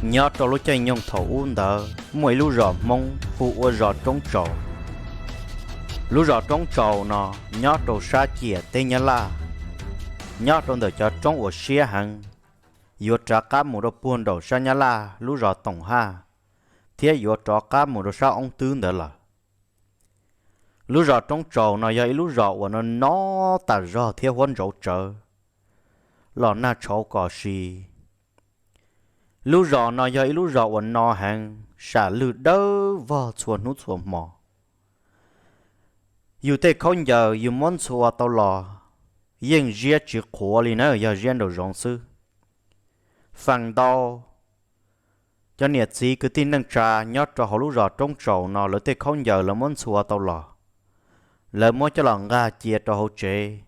Nyob rau lub caij nyoog thaum ub ntawd muaj ib lub zos Hmoob hu ua zos Roob Tsaus. Lub zos Roob Tsaus no nyob rau sab ciam teb Nyab Laj, nyob rau ntawm cov roob uas siab heev, yuav rov qab mus rau puag nraum sab Nyab Laj lub zos Toom Haj, thiab yuav rov qab mus rau sab Oob Twb ntawd lawm. Lub zos Roob Tsaus no yog ib lub zos uas no no tas zog thiab huab ntsauv tsawv, los nag tshauv kom si. Lub zos no yog ib lub zos uas no heev, sam lwj dawb vog txhua hnub txhua hmo. Yus tej khaub ncaws yus muab ntxhua tau los yeej ziab tsis qhuav li na, yog ziab nraum zoov xwb. Feem ntau cov niam txiv kwv tij neej tsa nyob rau hauv lub zos Roob Tsaus no lawv tej khaub ncaws lawv muab ntxhua tau los, lawv muab coj los nqa cia rau hauv tsev,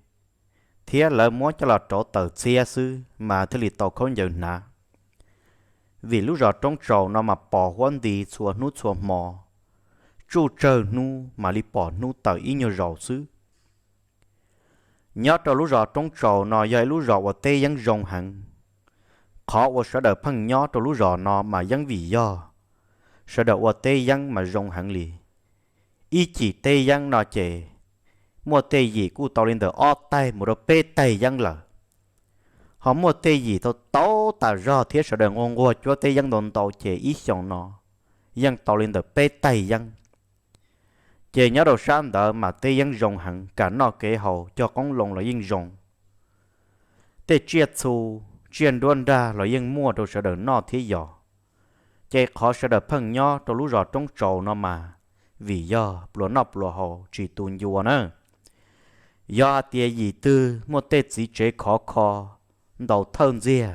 thiab lawv muab coj los rauv taws txhiab xwb mas thiaj li tau khaub ncaws hnav. Vim lub zos Roob Tsaus no mas pos huab nti txhua hnub txhua hmo, tsuj tsawg hnub mam li pom hnub tawm ib nyuag zaus xwb. Nyob rau lub zos Roob Tsaus no yog ib lub zos uas teb yeeb zoo heev. Qhov uas sawv daws pheej nyob rau lub zos no mas yeej vim yog sawv daws ua teb yeeb mas zoo heev li. Ib cim teb yeeb no ces muaj tej yim kuj tau li ntawm ob taig mus rau peb taig yeeb lawm. Ho muaj tej yim tau tau tas zog thiab sawv daws nquag nquag cuab teb yeeb ntau ntau ces ib xyoos no yeej tau li ntawm peb taig yeeb. Ces nyob rau sab ntawd mas teb yeeb zoo heev, kam noj kev haus cog qoob loo los yeej zoo. Tej tsiaj txhu, tsiaj nruab nrag los yeej muaj rau sawv daws noj thiab yos. Ces qhov sawv daws pheej nyob rau lub zos Roob Tsaus no mas vim yog pluas noj pluas haus tsis tu ncua na. Yog hais tias yim twg muaj tej txiv tsev khov kho, ntaus thawj ntxiag,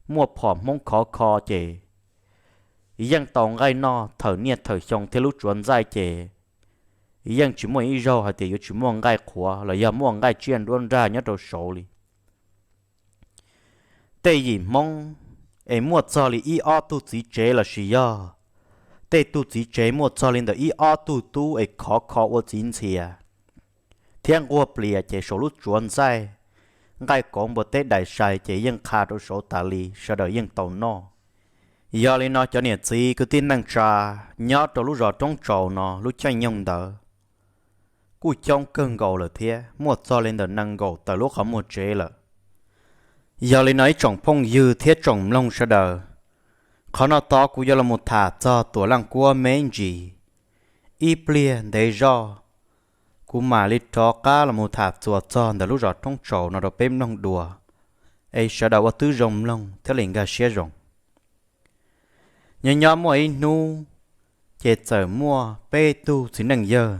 muaj phom Hmoob khov kho ces yeej tau nqaij noj thawm niaj thawm xyoo thiab lub tsuav ntxaij ces yeej tsis muaj ib zaug hais tias yuav tsis muaj nqaij qhuav los yog muaj nqaij tsiaj nruab nrag nyob rau saud li. Tej yim Hmoob es muaj txog li ib ob tug txiv tsev lossis yog tej tug txiv tsev muaj txog li ntawm ib ob tug tub es khov kho ua txiv ntxhias thiab nquag plias ces saum lub tsuav ntxaij, nqaij kauv npua teb dais sai ces yeej qha rau saud tas li, sawv daws yeej tau noj. Yog li no cov niam txiv kwv tij neej tsa nyob rau lub zos Roob Tsaus no lub caij nyoog ntawd kuj coob kawg nkaus lawm thiab muaj txog li ntawm nees nkaum tawm lub qhov muag tsev lawm. Yog li no ib tsoom phooj ywg thiab tsoom mloog sawv daws, qhov no tod kuv yuav los mus tham txog Tuam Leej Kuab me ntsis. Ib pliag ntev zoj kuv mam li rov qab los mus tham txuas txog ntawm lub zos Roob Tsaus no rau peb mloog dua, es sawv daws ua tib zoo mloog thiaj li nkag siab zoo. Nyob nyob muaj ib hnub, ces txawm muaj peb tug txiv neej yawg,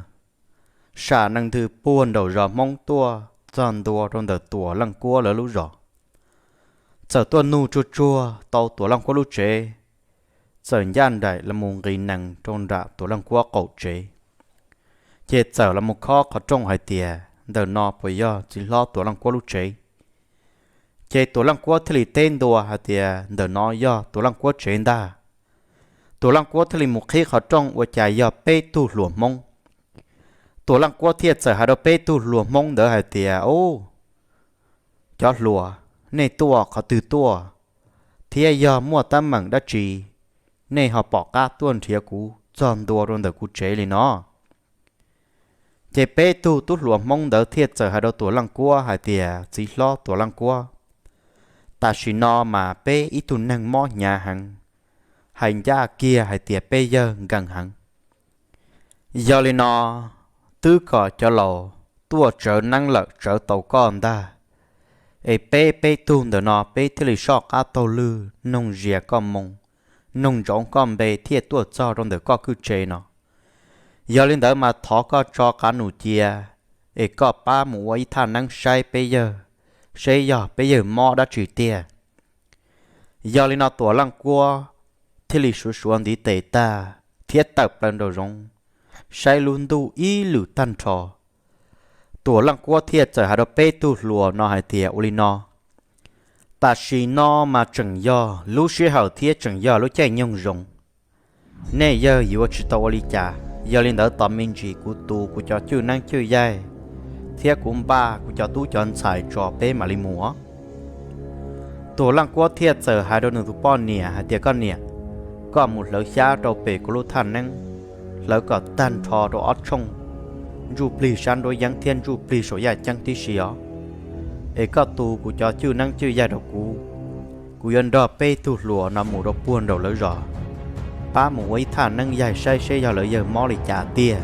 sam nees ntws puag nraum zos Hmoob tuaj txog ntua rau ntawm Tuam Leej Kuab lawv lub zos. Txawm tuaj nug tsuag tsuag tau Tuam Leej Kuab lub tsev, txawm ncaj nraim los mus nqis nees rau nram Tuam Leej Kuab qaum tsev, ces txawm los mus khob qhov rooj hais tias ntawm no puas yog txiv hlob Tuam Leej Kuab lub tsev. Ces Tuam Leej Kuab thiaj li teb ntua hais tias ntawm no yog Tuam Leej Kuab tsev ntag. Tuam Leej Kuab thiaj li mus qhib qhov rooj ua cas yog peb tug hluas Hmoob. Tuam Leej Kuab thiaj txawm hais rau peb tug hluas Hmoob ntawd hais tias, Ub, cov hluas, nej tuaj qhov twg tuaj, thiab yog muaj teeb meem dab tsi nej ho pom qab tuaj nrhiav kuv txog ntua rau ntawm kuv tsev li no? Ces peb tug tub hluas Hmoob ntawd thiaj txawm hais rau Tuam Leej Kuab hais tias, Txiv hlob Tuam Leej Kuab, tam sim no mas peb ib tug neeg mob hnyav heev, hais ncaj kiag hais tias peb yawg nkees heev. Yog li no, twb kom cov laus tuaj tsawv neeb lawm tsawv tau koj ntag, es peb peb tug ntawm no peb thiaj li soj qab taug lwg noog zia koj moo, noog ntsoov koj npe thiaj tuaj txog rau ntawm koj kwj tse no. Yog li ntawd mas thov koj tso qav num cia, es koj pab mus ua ib thaj neeb saib peb yawg, saib yog peb yawg mob dab tsi tiag. Yog li no Tuam Leej Kuab thiaj li suav suav ntiv tes tag thiab tawm plaws nraum zoov, saib lub ntuj ib lwm tag nrho. Tuam Leej Kuab thiaj txawm hais rau peb tug hluas no hais tias, Ua li no, tam sim no mas tseem yog lub sij hawm thiab tseem yog lub caij nyoog zoo. Nej yawg yuav tsis tau ua li cas, yog li ntawd tos me ntsis kuv tu kuv cov cwj neeb cwj yaig thiab kuv npaj kuv cov tub cov ntxhais tso peb mam li mus. Tuam Leej Kuab thiaj txawm hais rau nws tus poj niam hais tias, Koj niam, koj mus hlawv xyab rau pem kuv lub thaj neeb, hlawv kom tag nrho rau ob tshooj ntsuj plig sab nruab yeeb thiab ntsuj plig saum yaj ceeb tib si os, es koj tu kuv cov cwj neeb cwj yaig rau kuv. Kuv yuav nrog peb tug hluas no mus rau puag nraum lawv zos, pab mus ua ib thaj neeb yaig saib seb yog lawv yawg mob li cas tiag.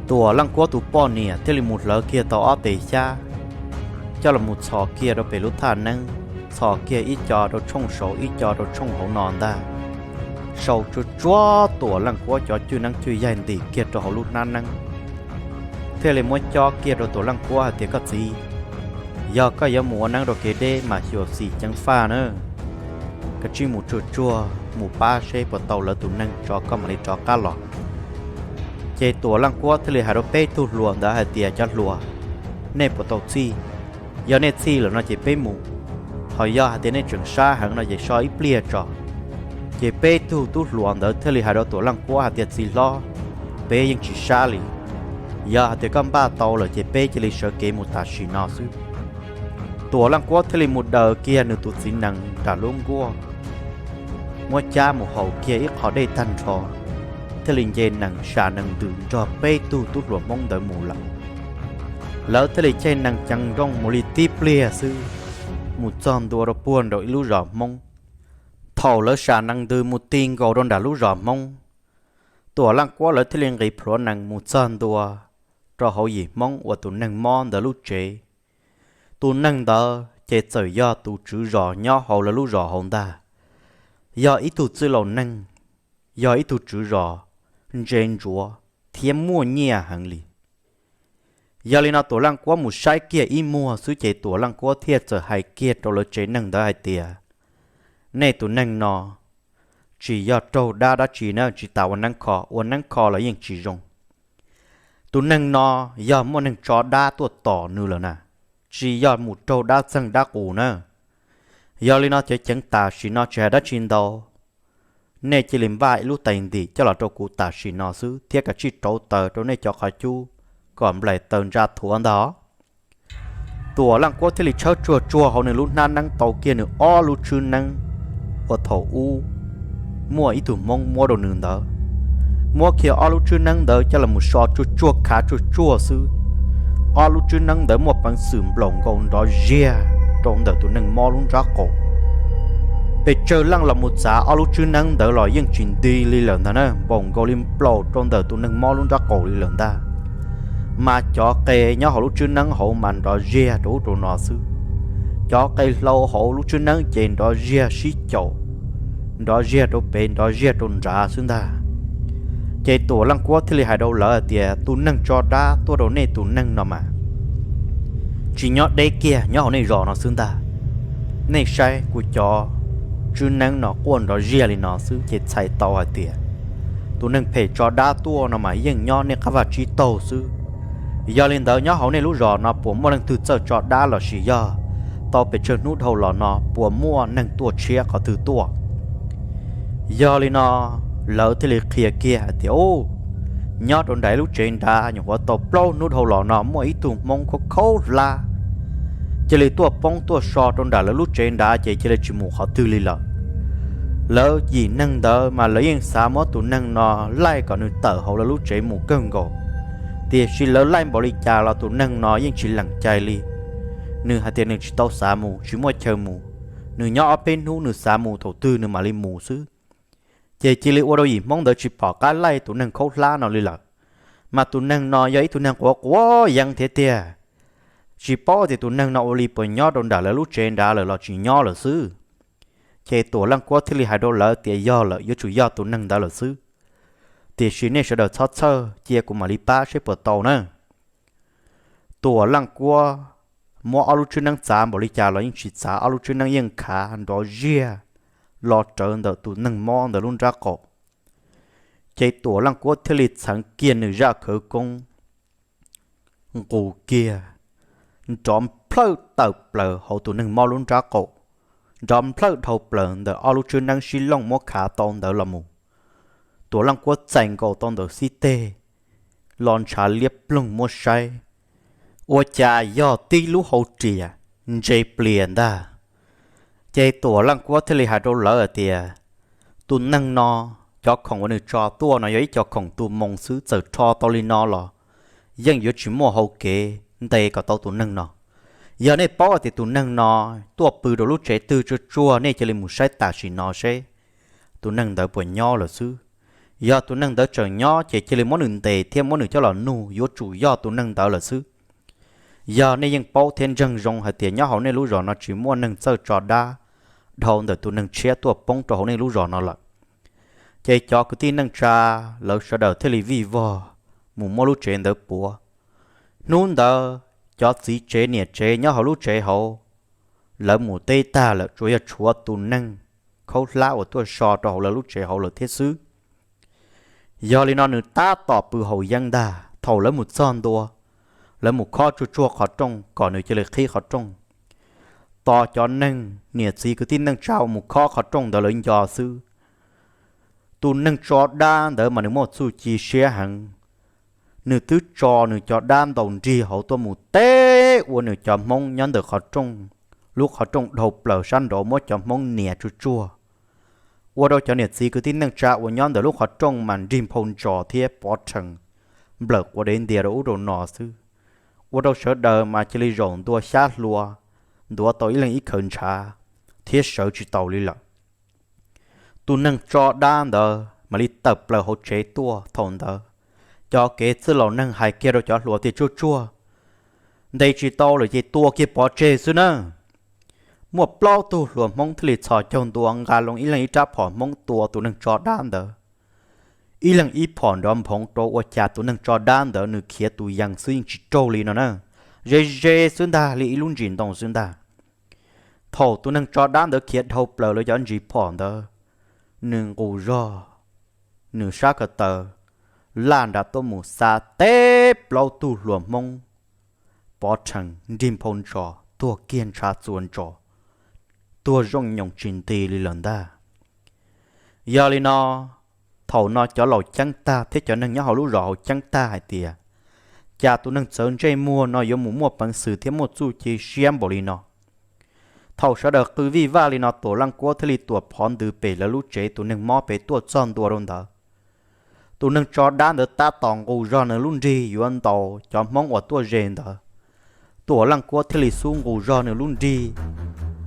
Tuam Leej Kuab tus poj niam thiaj li mus hlawv kiag tau ob tes xyab, coj los mus txhos kiag rau pem lub thaj neeb, txhos kiag ib co rau tshooj saud ib co rau tshooj hauv no ntag. Sau tsuag tsuag Tuam Leej Kuab cov cwj neeb cwj yaig ntim kiag rau hauv lub hnab neeb, thiaj li muab cob kiag rau Tuam Leej Kuab hais tias, Koj txiv, yog koj yuav mus ua neeb rau kev deb mas xyuam xim ceev faj na, koj tsij mus tsuag tsuag mus pab seb puas tau lawv tus neeg tso koj mam li rov qab los. Ces Tuam Leej Kuab thiaj li hais rau peb tug hluas ntawd hais tias, Cov hluas, nej puas tau txhij? Yog nej txhij lawm no ces peb mus, ho yog hais tias nej tseem sab heev no ces so ib pliag tso. Ces peb tug tub hluas ntawd thiaj li hais rau Tuam Leej Kuab hais tias, Txiv hlob, peb yeej tsis sab li, yog hais tias koj npaj tau lawm ces peb cia li sawv kev mus tam sim no xwb. Tuam Leej Kuab thiaj li mus daws kiag nws tus txiv nees nram lub nkuaj, muab cab mus haus kiag ib qho dej tag nrho, thiaj li nce nees sam nees ntws nrog peb tug tub hluas Hmoob ntawd mus lawm. Lawv thiaj li caij nees ceev nrooj mus li tib pliag xwb, mus txog ntua rau puag nraum ib lub zos Hmoob. Thaum lawv sam nees ntws mus ti nkaus rau nram lub zos Hmoob, Tuam Leej Kuab lawv thiaj li nqis plhuav nees mus txog ntua rau hauv yim Hmoob uas tus neeg mob ntawd lub tsev. Tus neeg ntawd ces txawm yog tus tswv zos nyob hauv lawv lub zos hauv ntag, yog ib tug txwj laus neeg, yog ib tug tswv zos ntse ntsuav thiab muaj nyiaj heev li. Yog li no Tuam Leej Kuab mus saib kiag ib muag xwb ces Tuam Leej Kuab thiaj txawm hais kiag rau lawv tsev neeg ntawd hais tias, Nej tus neeg no tsis yog raug dab dab tsi na, tsis tas ua neeb kho, ua neeb kho los yeej tsis zoo. Tus neeg no yog muaj neeg tso dab tuaj tom nws lawm na, tsis yog mus raug dab txeeg dab qus na. Yog li no cov ceev tam sim no tsis hais dab tsi ntau, nej cia li npaj ib lub tais ntim coj los rau kuv tam sim no xwb thiab kav tsij rauv taws rau nej cov qhov cub kom nplaim taws ntsa thuav ntag. Tuam Leej Kuab thiaj li tshawb tsuag tsuag hauv nws lub hnab neeb tau kiag nws ob lub tswb neeb uas thaum ub muaj ib tug Hmoob muab rau nws ntawd. Muab kiag ob lub tswb neeb ntawd coj los so tsuag tsuag khav tsuag tsuag xwb, ob lub tswb neeb ntawd muaj peev xwm nplaum nkaus nrov ziag rau ntawm tus neeg mob lub nrab qaum. Pes tsawg leej los mus txav ob lub tswb neeb ntawd los yeej tsis nti li lawm ntag na, npaum nkaus li nplaum rau ntawm tus neeg mob lub nrab qaum li lawm ntag. Mas cov qe nyob hauv lub tswb neeb hauv mas nrov ziag rau ub rau no xwb. Cov qe hlau hauv lub tswb neeb ces nrov ziag sib caum, nrov ziag rau pem nrov ziag rau nrad xwb ntag. Ces Tuam Leej Kuab thiaj li hais rau lawv tias, Tus neeg tso dab tuaj rau nej tus neeg no mas tsis nyob deb kiag, nyob hauv nej zos no xwb ntag. Nej saib kuv cov tswb neeb no quaj nrov ziag li no xwb ces txhais tau hais tias tus neeg phem tso dab tuaj no mas yeej nyob nej qab vaj tsib taug xwb. Yog li ntawd nyob hauv nej lub zos no puas muaj leej twg txawj tso dab lossis yog tau pes tsawg hnub dhau los no puas muaj neeg tuaj tshiab qhov twg tuaj? Yog li no lawv thiaj li qhia kiag hais tias, Ub, nyob rau nram lub tsev nrad nyuam qhuav tau plaub hnub dhau los no muaj ib tug Hmoob khaub khaub hlab cia li tuaj poob tuaj so rau nram lawv lub tsev nrad ces cia li tsis mus qhov twg li lawm. Lawv yim neeg ntawd mas lawv yeej xav muab tus neeg no laij kom nws tawm hauv lawv lub tsev mus kawg nkaus, tiam sis lawv laij npaum li cas los tus neeg no yeej tsis lees cai li. Nws hais tias nws tsis tau xav mus, tsis muaj chaw mus, nws nyob ob peb hnub nws xav mus thaum twg nws mam li mus xwb. Ces cia li ua rau yim Hmoob ntawd tsis pom qab laij tus neeg khaub hlab no li lawm. Mas tus neeg no yog ib tug neeg quav quav yeeb thiab tiag. Tsis paub tias tus neeg no ua li puas nyob rau nram lawv lub tsev nrad lawm los tsis nyob lawm xwb. Ces Tuam Leej Kuab thiaj li hais rau lawv tias yog lawm, yuav tsum yog tus neeg ntawd lawm xwb. Tiam sis nej sawv daws txhob txhawj, cia kuv mam li pab seb puas tau na. Tuam Leej Kuab muab ob lub tswb neeb txav npaum li cas los yeej tsis txav, ob lub tswb neeb yeej khav nrov ziag los rawv ntawm tus neeg mob ntawd lub nrab qaum. Ces Tuam Leej Kuab thiaj li txheev kiag nws zaj khawv koob nqus kiag, nrov nplhawj tawm plaws hauv tus neeg mob lub nrab qaum, nrov nplhawj dhau plaws ntawm ob lub tswb neeb sib looj muab khav tau ntawd los mus. Tuam Leej Kuab txais nkaus tau ntawm xib teg, los ntshav liab ploog muab saib, ua cas yog tib lub hau riam ntse plias ntag. Ces Tuam Leej Kuab thiaj li hais rau lawv hais tias, tus neeg no, cov khoom uas nws tso tuaj no yog ib co khoom tu moo xwb, txawm rho tau li no los yeej yuav tsis muaj hau kev ntes kom tau tus neeg no. Yog nej paub hais tias tus neeg no tuaj pw rau lub tsev twg tsuaj tsuag, nej cia li mus saib tam sim no seb tus neeg ntawd puas nyob lawm xwb. Yog tus neeg ntawd tseem nyob ces cia li muab nws ntes thiab muab nws coj los nug, yuav tsum yog tus neeg ntawd lawm xwb. Yog nej yeej paub thiab ntseeg zoo hais tias nyob hauv nej lub zos no tsis muaj neeg txawj tso dab dhau ntawm tus neeg tshiab tuaj poob rau hauv nej lub zos no lawm. Ces cov kwv tij neej tsa lawv sawv daws thiaj li vij vog mus muab lub tsev ntawd puav. Hnub ntawd cov txiv tsev niam tsev nyob hauv lub tsev hauv, lawv mus teb tag lawm, tsuas yog tshuav tus neeg khaub hlab uas tuaj so rau hauv lawv lub tsev hauv lawm thiab xwb. Yog li no nws tab tom pw haus yeeb ntag, thaum lawv mus txog ntua, lawv mus khob tsuag tsuag qhov rooj kom nws cia li qhib qhov rooj. Tos cov neeg niam txiv kwv tij neej tsa uas mus khob qhov rooj ntawd lawv nco xwb, tus neeg tso dab ntawd mas nws muaj txuj ci siab heev. Nws twb tso nws cov dab ntaus nrig hauv tuaj mus teb ua nws cov hmoob nyob ntawm qhov rooj, lub qhov rooj dhau plaws sab nraud, muab cov hmoob nias tsuag tsuag, ua rau cov niam txiv kwv tij neej tsa uas nyob ntawm lub qhov rooj mas nrig nphau ntsos thiab pov rhees nplawm quav dev ntias rau ub rau no xwb, ua rau sawv daws mas cia li zaum ntua xyab hlua, ntuav tau ib leeg ib khaws ntshav thiab sawv tsis taus li lawm. Tus neeg tso dab ntawd mam li tawm plaws hauv tsev tuaj. Thaum ntawd cov kev txwj laus neeg hais kiag rau cov hluas tias, tsuag tsuag, ntes tsis tau lawm ces tua kiag pov tseg xwb na. Muaj plaub tug hluas hmoob thiaj li txhos caug ntua nqa loo ib leeg ib rab phom hmoob tua tus neeg tso dab ntawd. Ib leeg ib phom nrov nphoov rau, ua cas tus neeg tso dab ntawd nws khiav tus yees xwb yeej tsis raug li no na, ze ze xwb ntag li ib lub ntsis ntoo xwb ntag. Thaum tus neeg tso dab ntawd khiav dhau plaws lawv cov ntsis phom ntawd, nws nqus zog, nws sab ko taw laj nram tuaj mus xa teb plaub tug hluas hmoob pov rhees nrig nphau ntsos tuag kiag ntshav txuas ntsos, tuag zoo nyoos tsis nti li lawm ntag. Yog li no, thaum no cov laus ceeb tag thiab cov neeg nyob hauv lub zos hauv ceeb tag hais tias, cas tus neeg txawv ntsej muag no yuav mus muaj peev xwm thiab muaj txuj ci siab npaum li no. Thaum sawv daws qw vij vaj li no, Tuam Leej Kuab thiaj li tuam phov ntws pem lawv lub tsev tus neeg mob pem tuaj txog ntua rau ntawd. Tus neeg tso dab ntawd tab tom nqus zog nws lub nrig yuav ntaus cov hmoob uas tuaj ze ntawd. Tuam Leej Kuab thiaj li xub nqus zog nws lub nrig,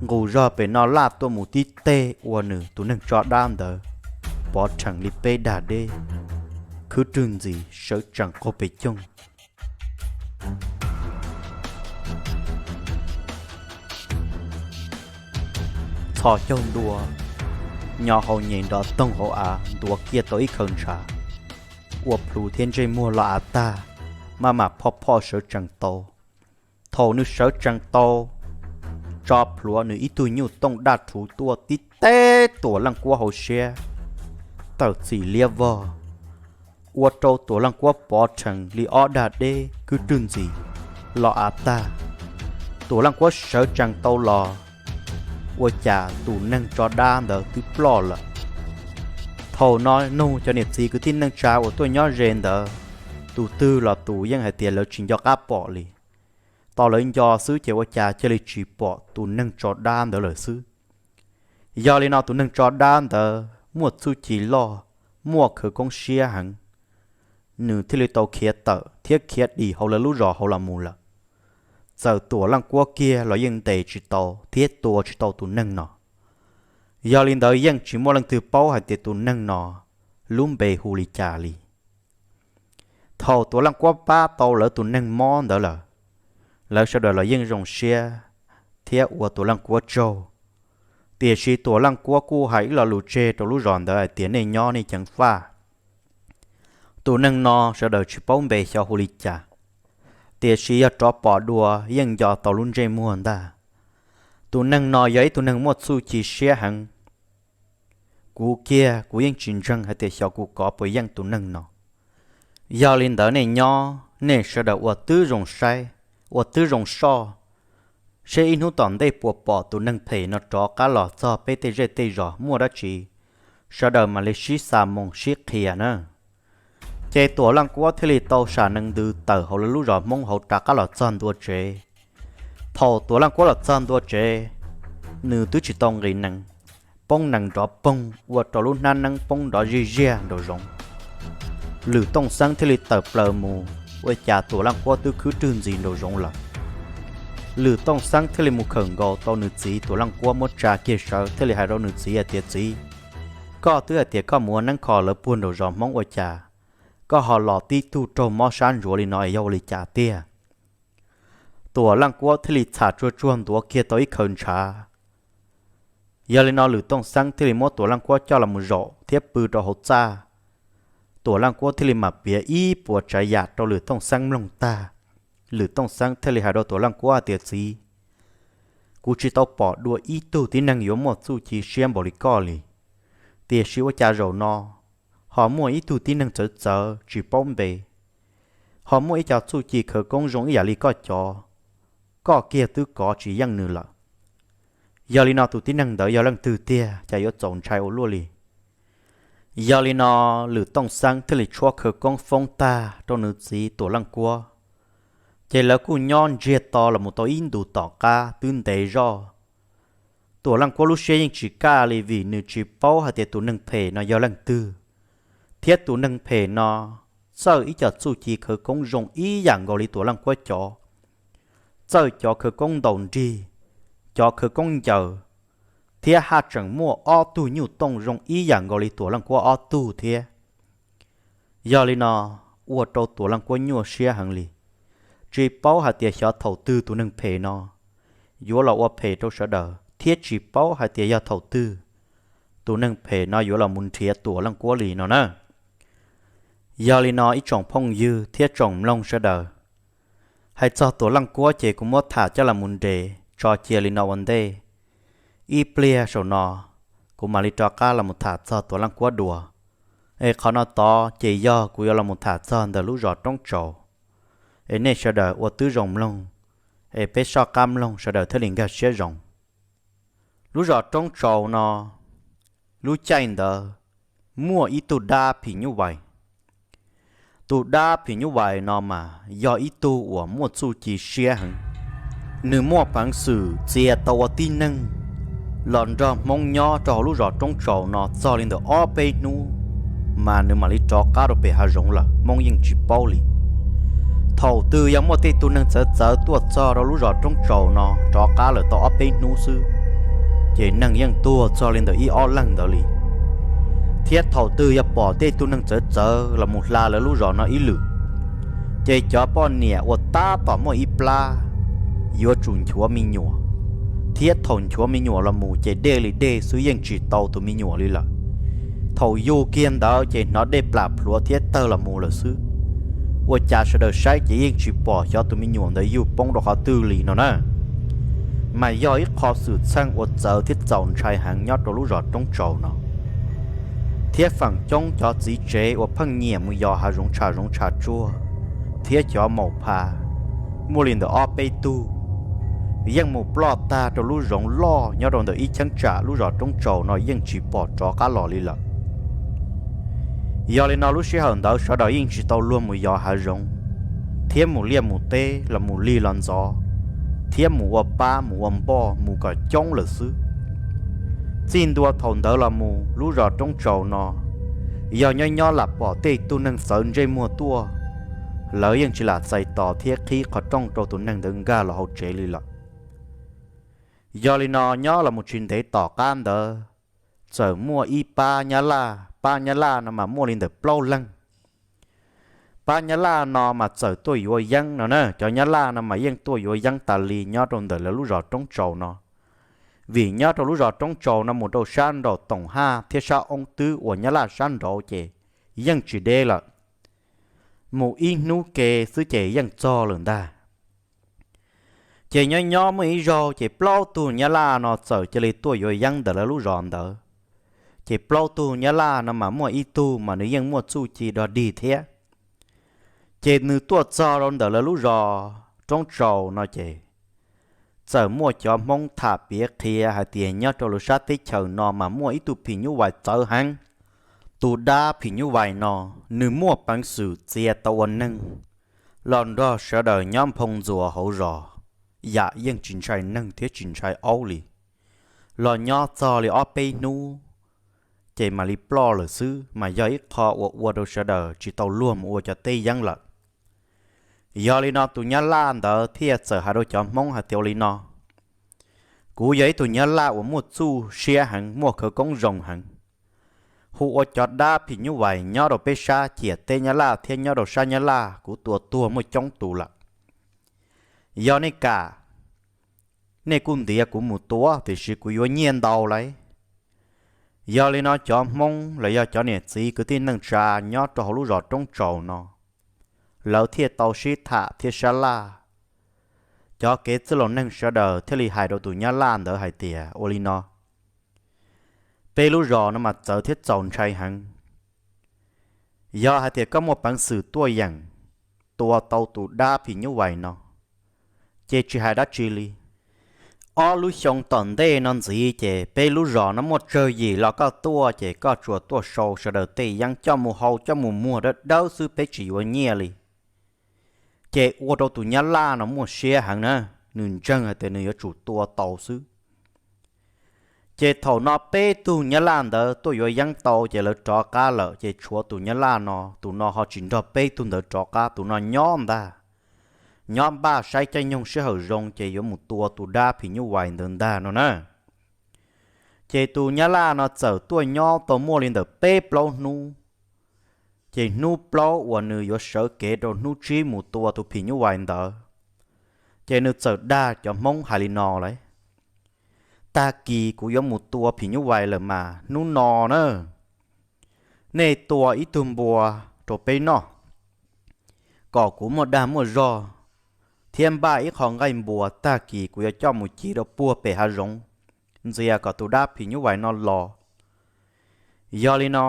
nqus zog pem no laj tuaj mus tib teg ua nws tus neeg tso dab ntawd pov rhees li peb dag deb, khwb rwg ntxiv sawv tsees qaug pes coog. Txhos caug ntua, nyo hau nyem nrov toog hauv av, ntuav kiag tau ib khaws ntshav, ua plhu thiab ntsej muag los av tag, maj mam phoj phoj sawv tsees tau. Thaum nws sawv tsees tau, tso plhuav nws ib tug nyuj tooj daj rhuv tuaj tib teg Tuam Leej Kuab hauv siab, tawm txim liab vog, ua rau Tuam Leej Kuab pov rhees li ob dag deb khwb rwg ntxiv los av tag. Tuam Leej Kuab sawv tsees tau los, ua cas tus neeg tso dab ntawd twb ploj lawm. Thaum no nug cov niam txiv kwv tij neej tsa uas tuaj nyob ze ntawd, tus twg los tus yeej hais tias lawv tsis nco qab pom li. Tos lawv nco xwb ces ua cas cia li tsis pom tus neeg tso dab ntawd lawm xwb. Yog li no tus neeg tso dab ntawd muaj txuj ci loj, muaj khawv koob siab heev, nws thiaj li tau khiav tawm thiab khiav dim hauv lawv lub zos hauv los mus lawm. Txawm Tuam Leej Kuab kiag los yeej ntes tsis tau thiab tua tsis tau tus neeg no. Yog li ntawd yeej tsis muaj leej twg paub hais tias tus neeg no lub npe hu li cas li. Thaum Tuam Leej Kuab pab tau lawv tus neeg mob ntawd lawm, lawv sawv daws los yeej zoo siab thiab ua Tuam Leej Kuab tsaug. Tiam sis Tuam Leej Kuab kuj hais ib lo lus tseg rau lub zos ntawd hais tias, nej nyob nej ceev faj. Tus neeg no sawv daws tsis paub npe xyov hu li cas, tiam sis yog rov pom dua yeej nco tau lub ntsej muag ntag. Tus neeg no yog ib tug neeg muaj txuj ci siab heev. Kuv kiag kuv yeej tsis ntseeg hais tias xyov kuv kov puas yeej tus neeg no. Yog li ntawd nej nyob nej sawv daws ua tib zoo saib, ua tib zoo soj, seb ib hnub tom ntej puas pom tus neeg phem no rov qab los txog peb tej zej tej zos muaj dab tsi, sawv daws mam li sib xa moo sib qhia na. Ces Tuam Leej Kuab thiaj li tau sam nees ntws tawm hauv lawv lub zos Hmoob hauv rov qab los txog ntua tsev. Thaum Tuam Leej Kuab los txog ntua tsev, nws twb tsis tau nqis nees, poob nees nrov poog ua rau lub hnab neeb poob nrov zij ziag nraum zoov. Lwm Tooj Xeeb thiaj li tawm plaws mus, ua cas Tuam Leej Kuab twb khwb rwg ntxiv nraum zoov lawm. Lwm Tooj Xeeb thiaj li mus khawm nkaus tau nws txiv Tuam Leej Kuab muab tsa kiag sawv thiaj li hais rau nws txiv hais tias, Txiv, koj twb hais tias koj mus ua neeb kho lawv puag nraum zos Hmoob ua cas koj ho los tib tug raug mob sab ntsuav li no es yog ua li cas tiag? Tuam Leej Kuab thiaj li txham tsuag tsuag ntuav kiag tau ib khaws ntshav. Yog li no Lwm Tooj Xeeb thiaj li muab Tuam Leej Kuab coj los mus zaum thiab pw rau hauv txaj. Tuam Leej Kuab thiaj li mam piav ib puas tsav yam rau Lwm Tooj Xeeb mloog tag. Lwm Tooj Xeeb thiaj li hais rau Tuam Leej Kuab hais tias, Txiv, kuv tsis tau pom dua ib tug tib neeg yuav muaj txuj ci siab npaum li koj li, tiam sis ua cas zaum no ho muaj ib tug tib neeg txawv txawv tsis paub npe, ho muaj ib co txuj ci khawv koob zoo ib yam li koj cov, koj kiag twb kov tsis yeej nws lawm. Yog li no tus tib neeg ntawd yog leej twg tiag, cas yuav txaus ntshai ua luaj li? Yog li no Lwm Tooj Xeeb thiaj li tshuab khawv koob foob tag rau nws txiv Tuam Leej Kuab, ces lawv kuj nyob ntsiag to los mus tau ib ntus tom qab twb ntev zoj. Tuam Leej Kuab lub siab yeej tsis kaj li vim nws tsis paub hais tias tus neeg phem no yog leej twg, thiab tus neeg phem no txawj ib co txuj ci khawv koob zoo ib yam nkaus li Tuam Leej Kuab cov, txawj cov khawv koob ntaus nrig, cov khawv koob ncaws, thiab haj tseem muaj ob tug nyuj tooj zoo ib yam nkaus li Tuam Leej Kuab ob tug thiab. Yog li no ua rau Tuam Leej Kuab nyuaj siab heev li, tsis paub hais tias xyov thaum twg tus neeg phem no yuav los ua phem rau sawv daws thiab tsis paub hais tias yog thaum twg tus neeg phem no yuav los mus nrhiav Tuam Leej Kuab li no na. Yog li no ib tsoom phooj ywg thiab tsoom mloog sawv daws, hais txog Tuam Leej Kuab ces kuv muab tham coj los mus nres tso cia li no ua ntej. Ib pliag saum no kuv mam li rov qab los mus tham txog Tuam Leej Kuab dua. Es qhov no tod ces yog kuv yuav los mus tham txog ntawm lub zos Roob Tsaus. Es nej sawv daws ua tib zoo mloog, es peb soj qab mloog sawv daws thiaj li nkag siab zoo. Lub zos Roob Tsaus no, lub caij ntawd muaj ib tug dab phim nyuj vais. Tus dab phim nyuj vais no mas yog ib tug uas muaj txuj ci siab heev. Nws muaj peev xwm txia tau ua tib neeg los nrog Hmoob nyob rau hauv lub zos Roob Tsaus no txog li ntawm ob peb hnub, mas nws mam li rov qab rau pem hav zoov lawm, Hmoob yeej tsis paub li. Thaum twg yog muaj tej tug neeg txawv txawv tuaj txog rau lub zos Roob Tsaus no rov qab lawm tau ob peb hnub xwb, ces neeg yeej tuag txog li ntawm ib ob leeg ntawd li. Thiab thaum twg yog pom tej tug neeg txawv txawv los mus hla lawv lub zos no ib lwm, ces cov poj niam uas tab tom muaj ib plab yuav tsum nchuav me nyuam, thiab thaum nchuav me nyuam los mus ces dej li dej xwb, yeej tsis tau tus me nyuam li lawm. Thaum yug kiag ntawd ces hnov dej plam plhuav thiab tawg los mus lawm xwb. Ua cas sawv daws saib ces yeej tsis pom xyov tus me nyuam ntawd yug poob rau qhov twg li no na. Mas yog ib qho xwm txheej uas txawv thiab txaus ntshai heev nyob rau lub zos Roob Tsaus no. Thiab feem coob cov txiv tsev uas pheej nyiam mus yos hav zoov tshav zoov tshav tsuag, thiab cov maum pha, muaj li ntawm ob peb tug, yeej mus ploj tag rau lub zoov loj nyob rau ntawm ib cheeb tsam lub zos Roob Tsaus no yeej tsis pom rov qab los li lawm. Yog li no lub sij hawm ntawd sawv daws yeej tsis tau luag mus yos hav zoov, thiab mus liaj mus teb los mus lig los ntxov, thiab mus ua pab mus ua npoj mus kom coob lawm xwb. Txij ntua thaum ntawd los mus lub zos Roob Tsaus no, yog nyob nyob lam pom tej tug neeg txawv ntsej muag tuaj, lawv yeej tsis lam txais tos thiab qhib qhov rooj rau tus neeg ntawd nkag los hauv tsev li lawm. Yog li no nyob los mus tsis ntev tom qab ntawd, txawm muaj ib pab Nyab Laj, pab Nyab Laj no mas muaj li ntawm plaub leeg. Pab Nyab Laj no mas txawm tuaj yuav yeeb no na, cov Nyab Laj no mas yeej tuaj yuav yeeb tas li nyob rau ntawm lawv lub zos Roob Tsaus no. Vim nyob rau lub zos Roob Tsaus no mus rau sab nraum Toom Haj thiab sab Oob Twb uas Nyab Laj sab nraud ces yeej tsis deb lawm. Mus ib hnub ke xwb ces yeej txog lawm ntag. Ces nyob nyob muaj ib zaug ces plaub tug Nyab Laj no txawm cia li tuaj yuav yeeb ntawm lawv lub zos ntawd. Ces plaub tug Nyab Laj no mas muaj ib tug mas nws yeej muaj txuj ci dog dig thiab. Ces nws tuaj txog rau ntawm lawv lub zos Roob Tsaus no ces txawm muaj cov Hmoob tham piav qhia hais tias nyob rau lawv sab teb chaws no mas muaj ib tug phim nyuj vais txawv heev. Tus dab phim nyuj vais no, nws muaj peev xwm txia tau ua neeg los nrog sawv daws nyob nphoo ntxuas hauv zos, yam yeej tsis ntshai neeg thiab tsis ntshai aub li. los nyob txog li ob peb hnub, ces mam li ploj lawm xwb, mas yog ib qho uas ua rau sawv daws tsis tau luag mus ua cov teb yeeb lawm. Yog li no tus nyab laj ntawd thiaj txawm hais rau cov Hmoob hais tias ua li no: Kuv yog ib tug nyab laj uas muaj txuj siab heev, muaj khawv koob zoo heev, hu ua cov dab phim nyuj vais nyob rau peb sab ciam teb nyab laj thiab nyob rau sab nyab laj kuv tua tuag muaj coob tus lawm. Yog nej kam, nej kuj ntiav kuv mus tua, tiam sis kuv yuav nyiaj ntau lauj. Yog li no cov Hmoob los yog cov niam txiv kwv tij neej tsa nyob rau hauv lub zos roob tsaus no, lawv thiaj tau sib tham thiab sab laj. Cov kev txwj laus neeg sawv daws thiaj li hais rau tus nyab laj ntawd hais tias ua li no: Peb lub zos no mas txawv thiab txaus ntshai heev. Yog hais tias koj muaj peev xwm tuaj yeem tua tau tus dab phim nyuj vais no, ces tsis hais dab tsi li. Ob lub xyoo tom ntej no ntxiv ces peb lub zos no muaj tsawg yim los koj tuaj ces koj tsuas tuaj sau sawv daws tej yeeb coj mus hau coj mus muag dawb dawb xwb, peb tsis yuav nyiaj li. Ces ua rau tus nyab laj no muaj siab heev na, nws ntseeg hais tias nws yuav tsum tua tau xwb. Ces thaum no peb tug nyab laj ntawd tuaj yuav yeeb tau ces lawv rov qab lawm, ces tshuav tus nyab laj no, tus no ho tsis nrog peb tug ntawd rov qab, tus no nyob ntag, nyob npaj saib caij nyoog sij hawm zoo ces yuav mus tua tus dab phim nyuj vais ntawd ntag no na. Ces tus nyab laj no txawm tuaj nyob tau muaj li ntawm peb plaub hnub. Ces hnub plaub uas nws yuav sawv kev rau hnub tsib mus tua tus phim nyuj vais ntawd, ces nws txawm dag cov Hmoob hais li no lauj: Tag kis kuv yuav mus tua phim nyuj vais lawm mas hnub no na, nej tua ib tug npua rau peb noj, kom kuv muaj dag muaj zog, thiab npaj ib qho nqaij npua, tag kis kuv yuav coj mus ci rau puag pem hav zoov, ntxias kom tus dab phim nyuj vais no los. Yog li no,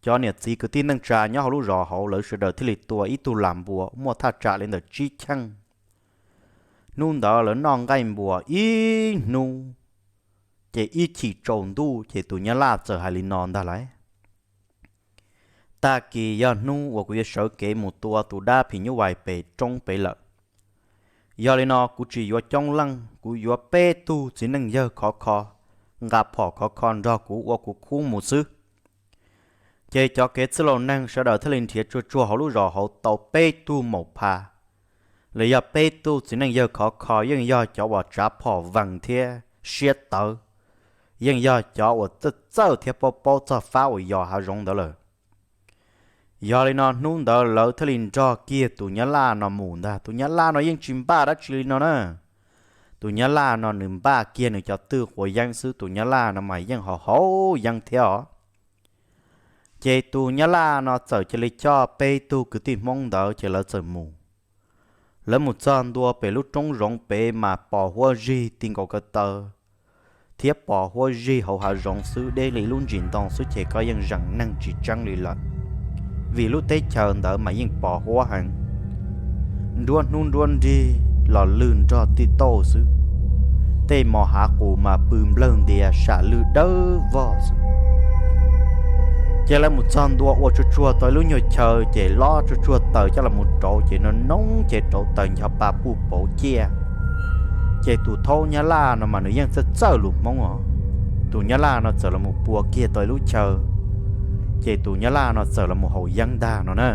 cov niam txiv kwv tij neej tsa nyob hauv lub zos hauv lawv sawv daws thiaj li tua ib tug lam npua muaj thaj tsam li ntawm tsib cheej. Hnub ntawd lawv noj nqaij npua ib hnub, ces ib chim tsaus ntuj ces tus nyab laj txawm hais li no ntag lauj: Tag kis yog hnub uas kuv yuav sawv kev mus tua tus dab phim nyuj vais pem roob pem lawm. Yog li no kuv tsis yuav coob leej, kuv yuav peb tug txiv neej yawg khov kho, nqa phom khov kho nrog kuv ua kuv khub mus xwb. Ces cov kev txwj laus neeg sawv daws thiaj li nrhiav tsuag tsuag hauv lub zos hauv tau peb tug maum pha, los yog peb tug txiv neej yawg khov kho, yeej yog cov uas tsav phom vees thiab siab tawv, yeej yog cov uas txawj txawj thiab paub paub txog fab uas yos hav zoov ntawd lawm. Yog li no hnub ntawd lawv thiaj li nrog kiag tus nyab laj no mus ntag. Tus nyab laj no yeej tsis npaj dab tsi li no na. Tus nyab laj no nws npaj kiag nws cov twj quav yeeb xwb, tus nyab laj no mas yeej haus haus yeeb thiab os. Ces tus nyab laj no txawm cia li coj peb tug kwv tij Hmoob ntawd ces lawv txawm mus. Lawv mus txog ntua pem lub roob zoov pem mas pos huab zig ti nkaus ko taw, thiab pos huab zig hauv hav zoov xwb, deb li lub ntsis ntoo xwb ces koj yeej zeem neeg tsis tseeb li lawm, vim lub teb chaws ntawd mas yeej pos huab heev. Nruab hnub nruab nrig los lwg nrog tij tauj xwb, tej mos hav qus mas pw nplawg ntias sam lwg dawb vog xwb. Ces lawv mus txog ntua ua tsuag tsuag tau ib lub nyuag chaw ces lob tsuag tsuag taws coj los rauv ces no noob ces rauv taws ncho pa puj pauv ciaj. Ces tus thaub nyab laj no mas nws yeej txawj txawj lus Hmoob os. Tus nyab laj no txawm los mus pua kiag tau ib lub chaw, ces tus nyab laj no txawm los mus haus yeeb ntag no na.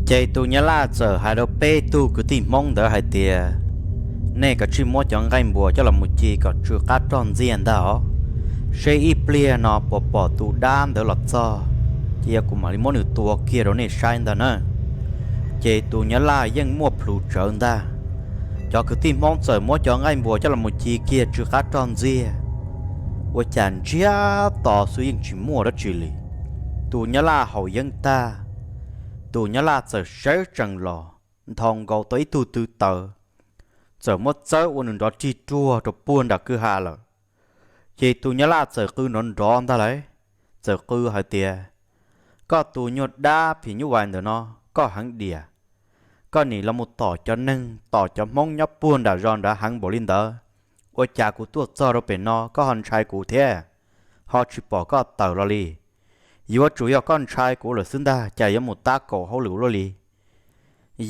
Ces tus nyab laj txawm hais rau peb tug kwv tij Hmoob ntawd hais tias, nej kav tsij muab cov nqaij npuas coj los mus ci kom tsw qab rog ntxiag ntag os, seb ib pliag no puas pom tus dab ntawd los txog, ces yog kuv mam li muab nws tua kiag rau nej saib ntag na. Ces tus nyab laj yeej muaj plhus tsawv ntag. Cov kwv tij Hmoob txawm muab cov nqaij npuas coj los mus ci kiag tsw qab rog ntxiag, ua cas ntsiag to xwb yeej tsis muaj dab tsi li. Tus nyab laj haus yeeb tag, tus nyab laj txawm sawv tsees los nthos nkaus tau ib tug tw taws, txawm muab txawb ua nws nrov rig ruag rau puag nram kwj ha lawm. Ces tus nyab laj txawm qw nrov nrov ntag lauj, txawm qw hais tias, koj tus nyuag dab phim nyuj vais ntawm no, koj heev diam. Koj nim los mus tom cov neeg, tom cov Hmoob nyob puag nram zos nrad heev npaum li ntawd, ua cas kuv tuaj txog rau pem no koj ho ntshai kuv thiab, ho tsis pom koj tawm los li? Yuav tsum yog koj ntshai kuv lawm xwb ntag, cas yuav mus tab kaum hauj lwm luaj li.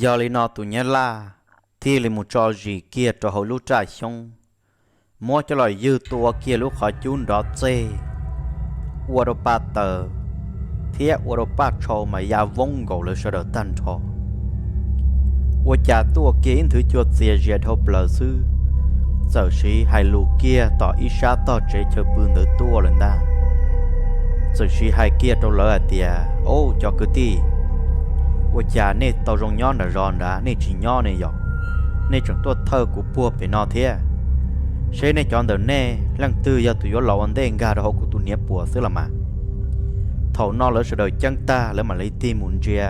Yog li no tus nyab laj thiaj li mus tso zis kiag rau hauv lub raj xyoob, muab coj los ywg tua kiag lub qhov cub nrov txeg, ua rau paj taws thiab ua rau paj tshau mas ya voob nkaus lawv sawv daws tag nrho. Ua cas tuaj kiag ib nthwv cua txias zias dhau plaws xwb, txawm siv hais lus kiag tom ib sab tog tsev chaw pw ntawd tuaj lawm ntag. Txawm siv hais kiag rau lawv hais tias, Au, cov kwv tij, ua cas nej tau zoo nyob nram zos nrad, nej tsis nyob ne yom? Nej tseem tuaj thawj kuv puag pem no thiab. Seb nej cov ntawm nej leej twg yog tus yuav los ua ntej nkag rau hauv kuv tus hniav puas xwb los mas. Thaum no lawv sawv daws ceeb tag, lawv mam li tig mus ntsia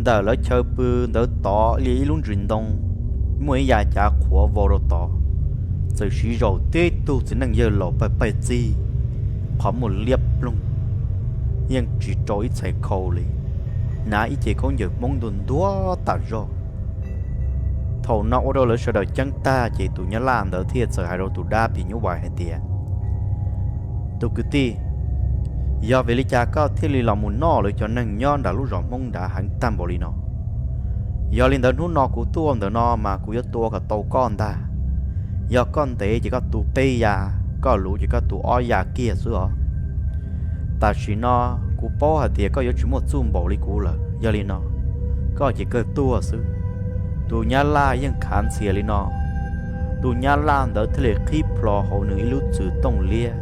ntawm lawv chaw pw ntawd tod li ib lub ntsis ntoo, muaj ib yav cav qhuav vau rau tod. Txawm siv zaum tib tug txiv neej yawg laus pawg pawg txig, qhov muag liab ploog, yeej tsis rau ib txhais khau li, hnav ib ce khaub ncaws Hmoob ntuag ntuag tas zog. Thaum no ua rau lawv sawv daws ceeb tag ces tus nyab laj ntawd thiaj txawm hais rau tus dab phim nyuj vais hais tias, Tus kwv tij, yog vim li cas koj thiaj li los mus noj lawv cov neeg nyob nram lub zos Hmoob nrad heev tag npaum li no? Yog li ntawd hnub no kuv tuaj ntawm no mas kuv yuav tua kom tau koj ntag. Yog koj ntev ces koj tu peb ya, koj luv ces koj tu ob ya kiag xwb os. Tam sim no kuv paub hais tias koj yuav tsis muaj txuj npaum li kuv lawm, yog li no koj ces kawg tuag xwb. Tus nyab laj yeej khav ntxhias li no, tus nyab laj ntawd thiaj li qhib plho hauv nws ib lub txwm tooj liab,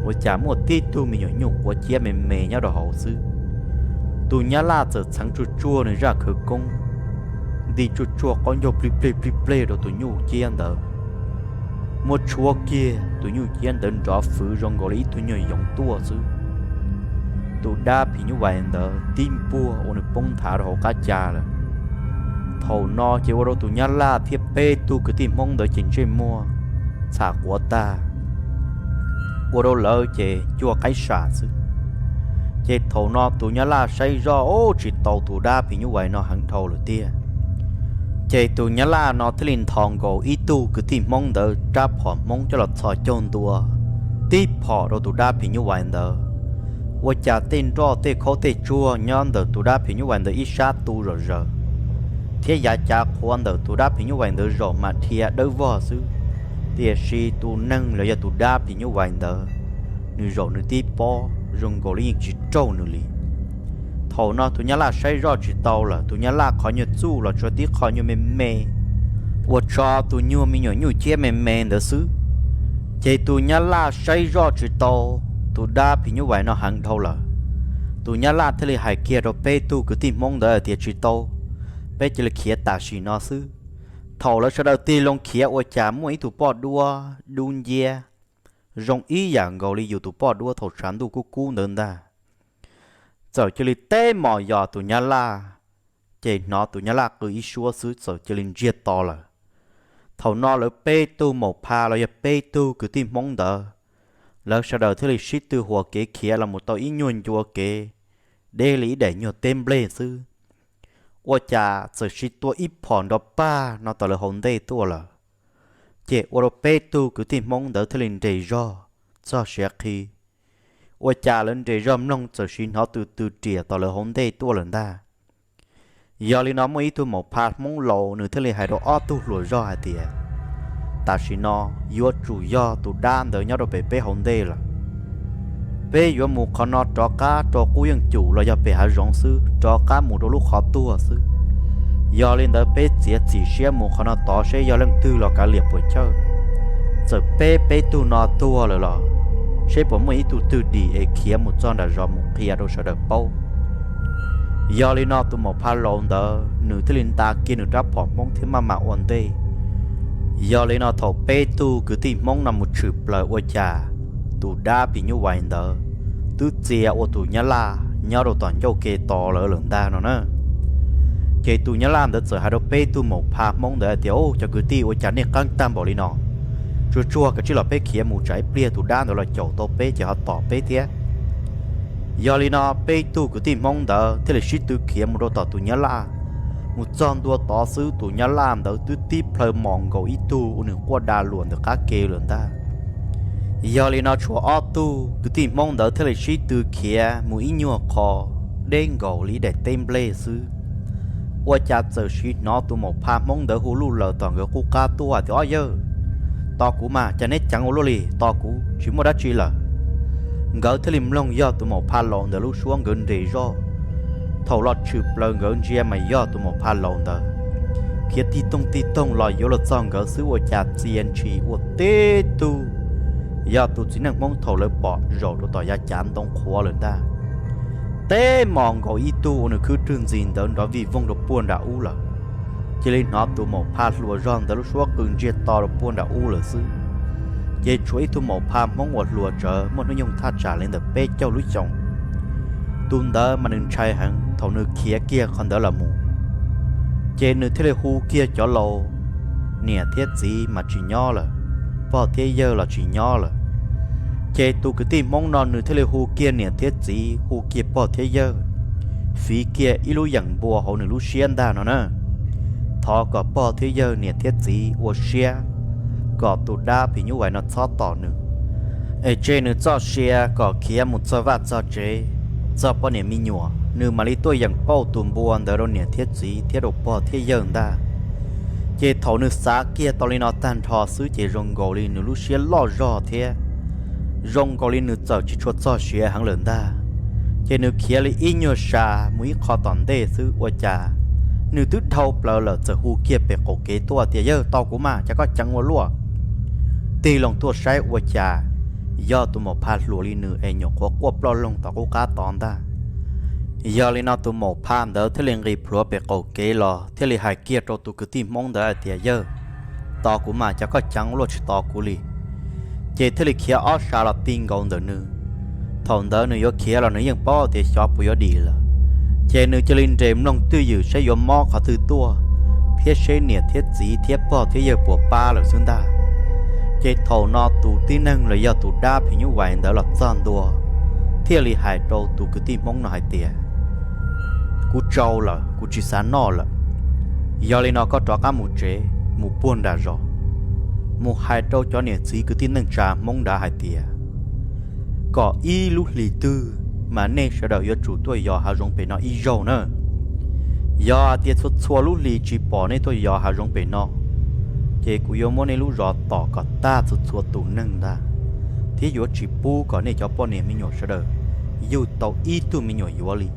ua cas muaj tib tug me nyuam nyuj quav ciab me me nyob rau hauv xwb. Tus nyab laj txawm txheev tsuag tsuag nws zaj khawv koob, nti tsuag tsuag qaub ncaug plig pleg plig pleg rau tus nyuj ciab ntawd, muab tshuab kiag tus nyuj ciab ntawd nrov fwv zoo nkaus li ib tug nyuag yoov tuaj xwb. Tus dab phim nyuj vais ntawd tib npuaj ua nws poob nthav rau hauv qab ca lawm. Thaum no ces ua rau tus nyab laj thiab peb tug kwv tij Hmoob ntawd ces ntsej muag txham quav tag, ua rau lawv ces cua qaib sam xwb. Ces thaum no tus nyab laj saib zoj ub tsis tau tus dab phim nyuj vais no heev dhau lawm tiag. Ces tus nyab laj no thiaj li nthos nkaus ib tug kwv tij Hmoob ntawd rab phom Hmoob coj los txhos caug ntua tib phom rau tus dab phim nyuj vais ntawd. Ua cas tej nroj tej khaub tej tsuag nyob ntawm tus dab phim nyuj vais ntawd ib sab tu zom zaws, thiab yav cav qhuav ntawm tus dab phim nyuj vais ntawd zaum mas dhia dawb vog xwb. Tiam sis tus neeg los yog tus dab phim nyuj vais ntawd, nws zaum nws tib pob zoo nkaus li yeej tsis raug nws li. Thaum no tus nyab laj saib zoj tsis tau lawm, tus nyab laj qhov nyuag txuj los tsuas tib qho nyuag me me, ua tso tus nyuag me nyuam nyuj ciab me me ntawd xwb. Ces tus nyab laj saib zoj tsis tau tus dab phim nyuj vais no heev dhau lawm. Tus nyab laj thiaj li hais kiag rau peb tug kwv tij Hmoob ntawd hais tias, Tsis tau, peb cia li khiav tam sim no xwb. Thaum lawv sawv daws tig loo khiav ua cas muaj ib tug poj duab dub nciab, zoo ib yam nkaus li yus tus poj duab thaum tshav ntuj kub kub ntawd ntag, txawm cia li teb mos yos tus nyab laj, ces hnov tus nyab laj qw ib suab xwb txawm cia li ntsiag to lawm. Thaum no lawv peb tug maum pha los yog peb tug kwv tij Hmoob ntawd, lawv sawv daws thiaj li sib tw huas kev khiav los mus tau ib nyuag ncua kev, deb li ib daim nyuag teb nplej xwb. Ua cas txawm siv tua ib phom nrov pag no tom lawv hauv ntej tuaj lawm, ces ua rau peb tug kwv tij Hmoob ntawd thiaj li nres zog txog siav qhi. Ua cas lawv nres zog mloog txawm siv hnov tw tw riam tom lawv hauv ntej tuaj lawm ntag. Yog li no muaj ib tug maum pha Hmoob laus nws thiaj li hais rau ob tug hluas zog hais tias, Tam sim no yuav tsum yog tus dab ntawd nyob rau pem peb hauv ntej lawm. Peb yuav mus qhov no rov qab rau qub yeej cum los yog pem hav zoov xwb, rov qab mus rau lub qhov tuag xwb. Yog li ntawd peb txiav txim siab mus qhov no tod seb yog leej twg los kav liam puas chawj. Txawm peb peb tug no tuag lawm los seb puas muaj ib tug twg dim es khiav mus txog nram zos mus qhia rau sawv daws paub. Yog li no tus maum pha laus ntawd nws thiaj li nta kiag nws rab phom Hmoob thiab maj mam ua ntej. Yog li no thaum peb tug kwv tij Hmoob no mus tshwm plaws ua cas tus dab phim nyuj vais ntawd twb txia ua tus nyab laj nyob rau tom ncauj ke tos lawv lawm ntag no na. Ces tus nyab laj ntawd txawm hais rau peb tug maum pha Hmoob ntawd hais tias, Ub, cov kwv tij, ua cas nej qeeb tag npaum li no? Tsuag tsuag kav tsij los peb khiav mus, tsam ib pliag tus dab ntawd los caum tau peb ces ho tom peb thiab. Yog li no peb tug kwv tij Hmoob ntawd thiaj li sib tw khiav mus rau tom tus nyab laj. Mus txog ntua tod xwb tus nyab laj ntawd twb tib plhaw mos nkaus ib tug ua nws quaj da luas ntawm qab ke lawm ntag. Yog li no tshuav ob tug kwv tij Hmoob ntawd thiaj li sib tw khiav mus ib nyuag qho deb nkaus li ib daim teb nplej xwb. Ua cas txawm siv hnov tus maum pha Hmoob ntawd hu luj laws tom nkawd qub qab tuaj tias, Ob yawg, Tos kuv mas, cas neb ceev ua luaj li, tos kuv, tsis muaj dab tsi lawm. Nkawd thiaj li mloog yog tus maum pha laus ntawd lub suab nkawd nres zoj. Thaum los tshwm plaws nkawd ntsia mas yog tus maum pha laus ntawd khiav tig toog tig toog los yuav los txog nkawd xwb ua cas txia ntshis ua tib tug, yog tus txiv neej Hmoob thaum lawv pom zaum rau tom yav cav ntoo qhuav lawm ntag. Teb mos nkaus ib tug uas nws khwb rwg ntxis ntawd nrov vij voog rau puag nram ub lawm. Cia li hnov tus maum pha hluas zog ntawd lub suab qw ntsiag to rau puag nram ub lawm xwb. Ces tshuav ib tug maum pha Hmoob uas hluas tsawv muaj hnub nyoog thaj tsam li ntawm peb caug lub xyoos. Tus ntawd mas nws ntshai heev, thaum nws khiav kiag qhov ntawd los mus, ces nws thiaj li hu kiag cov laus, niam thiab txiv mas tsis nyob lawm, pog thiab yawg los tsis nyob lawm. Ces tus kwv tij Hmoob no nws thiaj li hu kiag niam thiab txiv, hu kiag pog thiab yawg, fiv kiag ib lub yeem npua hauv nws lub siab ntag no na. Thov kom pog thiab yawg, niam thiab txiv ua siab, kom tus dab phim nyuj vais no txhob tom nws, es tseg nws txoj sia kom khiav mus txog vaj txog tsev, txog poj niam me nyuam, nws mam li tuaj yeem pauj tus npua ntawd rau niam thiab txiv thiab rau pog thiab yawg ntag. Ces thaum nws xav kiag tau li no tag nrho xwb ces zoo nkaus li nws lub siab loj zog thiab zoo nkaus li nws txawm tsis tshua txog siav heev lawm ntag. Ces nws khiav li ib nyuag sa mus ib qho tom ntej xwb ua cas nws twb dhau plaws lawm txawm hu kiag pem qaum kev tuaj tias, Yawg, tos kuv mas, cas koj ceev ua luaj. Tig loo tuaj saib ua cas yog tus maum pha hluas li nws es nyuam qhuav quaj ploj loog tom qub qab tod ntag. Yog li no tus maum pha ntawd thiaj li nqis plhuav pem qaum kev los thiaj li hais kiag rau tus kwv tij Hmoob ntawd hais tias, Yawg, tos kuv mas, cas koj ceev ua luaj tsis tos kuv li. Ces thiaj li khiav ob sa los ti nkaus ntawm nws. Thaum ntawd nws yuav khiav los nws yeej paub tias xyov puas yuav dim lawm, ces nws cia li nres mloog twj ywm saib yuav mob qhov twg tuaj, thiab seb niam thiab txiv thiab pog thiab yawg puas pab lawm xwb ntag. Ces thaum no tus tib neeg los yog tus dab phim nyuj vais ntawd los txog ntua, thiaj li hais rau tus kwv tij Hmoob no hais tias, Kuv tsau lawm, kuv tsis xav noj lawm. Yog li no koj rov qab mus tsev, mus puag nram zos, mus hais rau cov niam txiv kwv tij neej tsa Hmoob nrad hais tias, kom ib lub hlis twg mas nej sawv daws yuav tsum tuaj yos hav zoov pem no ib zaug na. Yog hais tias txhua txhua lub hlis tsis pom nej tuaj yos hav zoov pem no, ces kuv yuav muab nej lub zos tom kom tag txhua txhua tus neeg ntag, thiab yuav tsis pub kom nej cov poj niam me nyuam sawv daws yug tau ib tug me nyuam yuav li.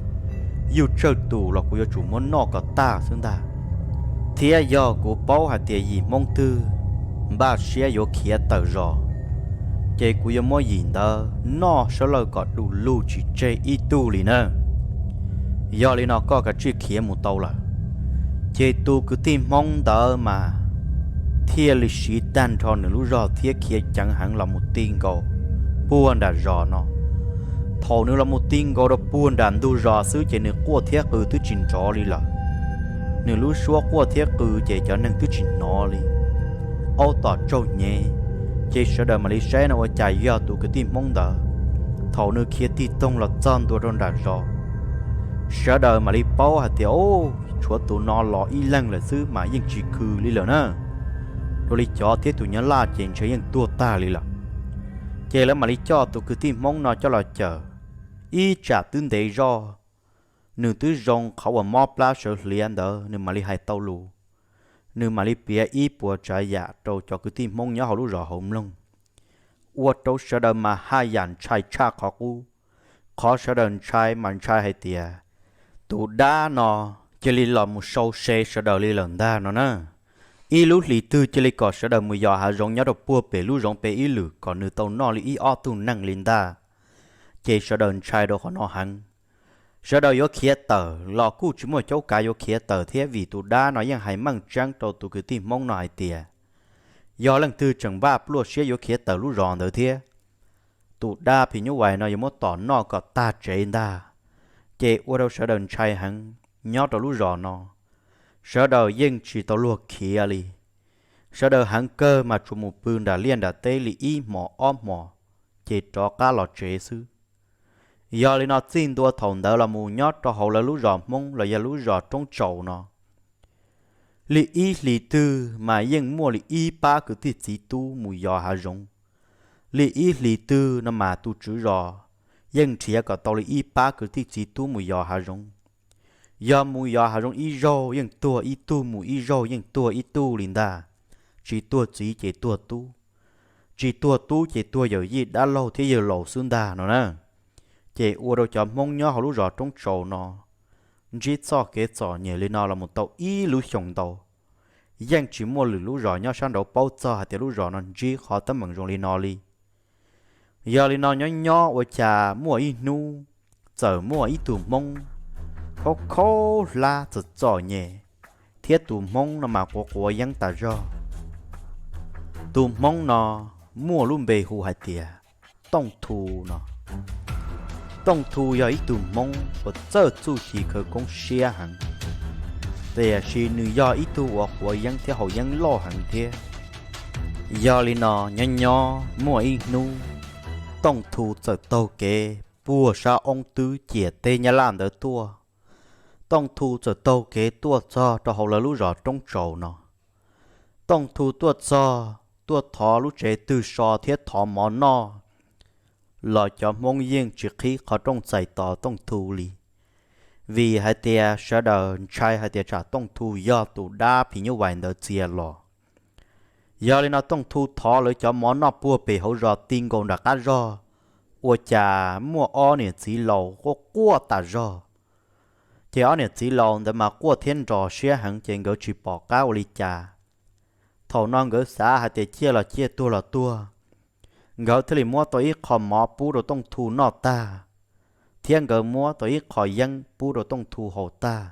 Yug tsawg tus los kuv yuav tsum muab noj kom tag xwb ntag. Thiab yog kuv paub hais tias yim Hmoob twg npaj siab yuav khiav tawm zos, ces kuv yuav muab yim ntawd noj sab lawj kom du lug tsis tseg ib tug li na. Yog li no koj kav tsij khiav mus tau lawm. Ces tus kwv tij Hmoob ntawd mas thiaj li siv tag nrho nws lub zog thiab khiav ceev heev los mus ti nkaus puag nram zos no. Thaum nws los mus ti nkaus rau puag nram ntug zos xwb ces nws quaj thiab qw twb tsis nrov li lawm. Nws lub suab quaj thiab qw ces cov neeg twb tsis hnov li. Aub tom tsaug hnyev, ces sawv daws mam li saib no ua cas yog tus kwv tij Hmoob ntawd. Thaum nws khiav tig toog los txog ntua rau nram zos, sawv daws mam li paub hais tias, Ub, tshuav tus no los ib leeg lawm xwb mas yeej tsis khw li lawm na. Dua li cov thiab tus nyob laj ces ntshe yeej tuag tag li lawm. Ces lawv mam li coj tus kwv tij Hmoob no coj los cawm. Ib tsam twb ntev zoj, nws twb zoo qhov uas mob plab sawv hliav ntawd nws mam li hais tau lus. Nws mam li piav ib puas tsav yam rau cov kwv tij Hmoob nyob hauv lub zos hauv mloog, ua rau sawv daws mas haj yam ntshai tshaj qhov qub. Qhov sawv daws ntshai mas ntshai hais tias tus dab no cia li los mus sau se sawv daws li lawm ntag no na. Ib lub hlis twg cia li kom sawv daws mus yos hav zoov nyob rau puag pem lub zoov pem ib lwm kom nws tau noj li ib ob tug neeg li ntag. Ces sawv daws ntshai rau qhov no heev. Sawv daws yuav khiav tawm los kuj tsis muaj caub kav yuav khiav tawm thiab vim tus dab no yeej hais meej tseeb rau tus kwv tij Hmoob no hais tias, yog leej twg tseem npaj pluaj siab yuav khiav tawm lub zos ntawd thiab, tus dab phim nyuj vais no yuav muab tom noj kom tag tsev ntag. Ces ua rau sawv daws ntshai heev nyob rau lub zos no. Sawv daws yeej tsis tau luag khiav li. Sawv daws heev kawg mas tsuas mus pw nram liaj nram teb li ib hmos ob hmos, ces rov qab los tsev xwb. Yog li no txij ntua thaum ntawd los mus nyob rau hauv lawv lub zos Hmoob los yog lub zos Roob Tsaus no, li ib hlis twg mas yeej muaj li ib pab kwv tij txiv tub mus yos hav zoov. Li ib hlis twg no mas tus tswv zos yeej nrhiav kom tau li ib pab kwv tij txiv tub mus yos hav zoov. Yog mus yos hav zoov ib zaug yeej tuag ib tug, mus ib zaug yeej tuag ib tug li ntag, tsis tuag txiv ces tuag tub. tsis tuag tub ces tuag yawm yij dab laug thiab yawg laus xwb ntag no na. Ces ua rau cov Hmoob nyob hauv lub zos Roob Tsaus no ntsib txoj kev txom nyem li no los mus tau ib lub xyoos ntau, yeej tsis muaj lwm lub zos nyob sab nraud paub txog hais tias lub zos no ntsib qhov teeb meem zoo li no li. Yog li no nyob nyob ua cas muaj ib hnub txawm muaj ib tug Hmoob khaub khaub hlab txom txom nyem, thiab tus Hmoob no mas quav quav yeeb tas zog. Tus Hmoob no muaj lub npe hu hais tias Tooj Thu no. Tooj Thu yog ib tug Hmoob uas txawj txuj ci khawv koob siab heev, tiam sis nws yog ib tug uas quav yeeb thiab haus yeeb loj heev thiab. Yog li no nyob nyob muaj ib hnub Tooj Thu txawm taug kev puag sab oob twb ciam teb Nyab Laj ntawd tuaj. Tooj Thu txawm taug kev tuaj txog rau hauv lawv lub zos Roob Tsaus no. Tooj Thu tuaj txog tuaj thov lub tsev twg so thiab thov mov noj los cov Hmoob yeej tsis qhib qhov rooj txais tos Tooj Thu li, vim hais tias sawv daws ntshai hais tias tsam Tooj Thu yog tus dab phim nyuj vais ntawd txia los. Yog li no Tooj Thu thov lawv cov mov noj puag pem hauv zos ti nkaus nram qab zog, ua cas muaj ob niam txiv laus quaj quaj tas zog. Ces ob niam txiv laus ntawd mas quaj thiab nroo siab heev ces nkawd tsis pom qab ua li cas. Thaum no nkawd xav hais tias ciaj los ciaj tuag los tuag, nkawd thiaj li muab tau ib qho mov pub rau Tooj Thu noj tag, thiab nkawd muab tau ib qho yeeb pub rau Tooj Thu haus tag.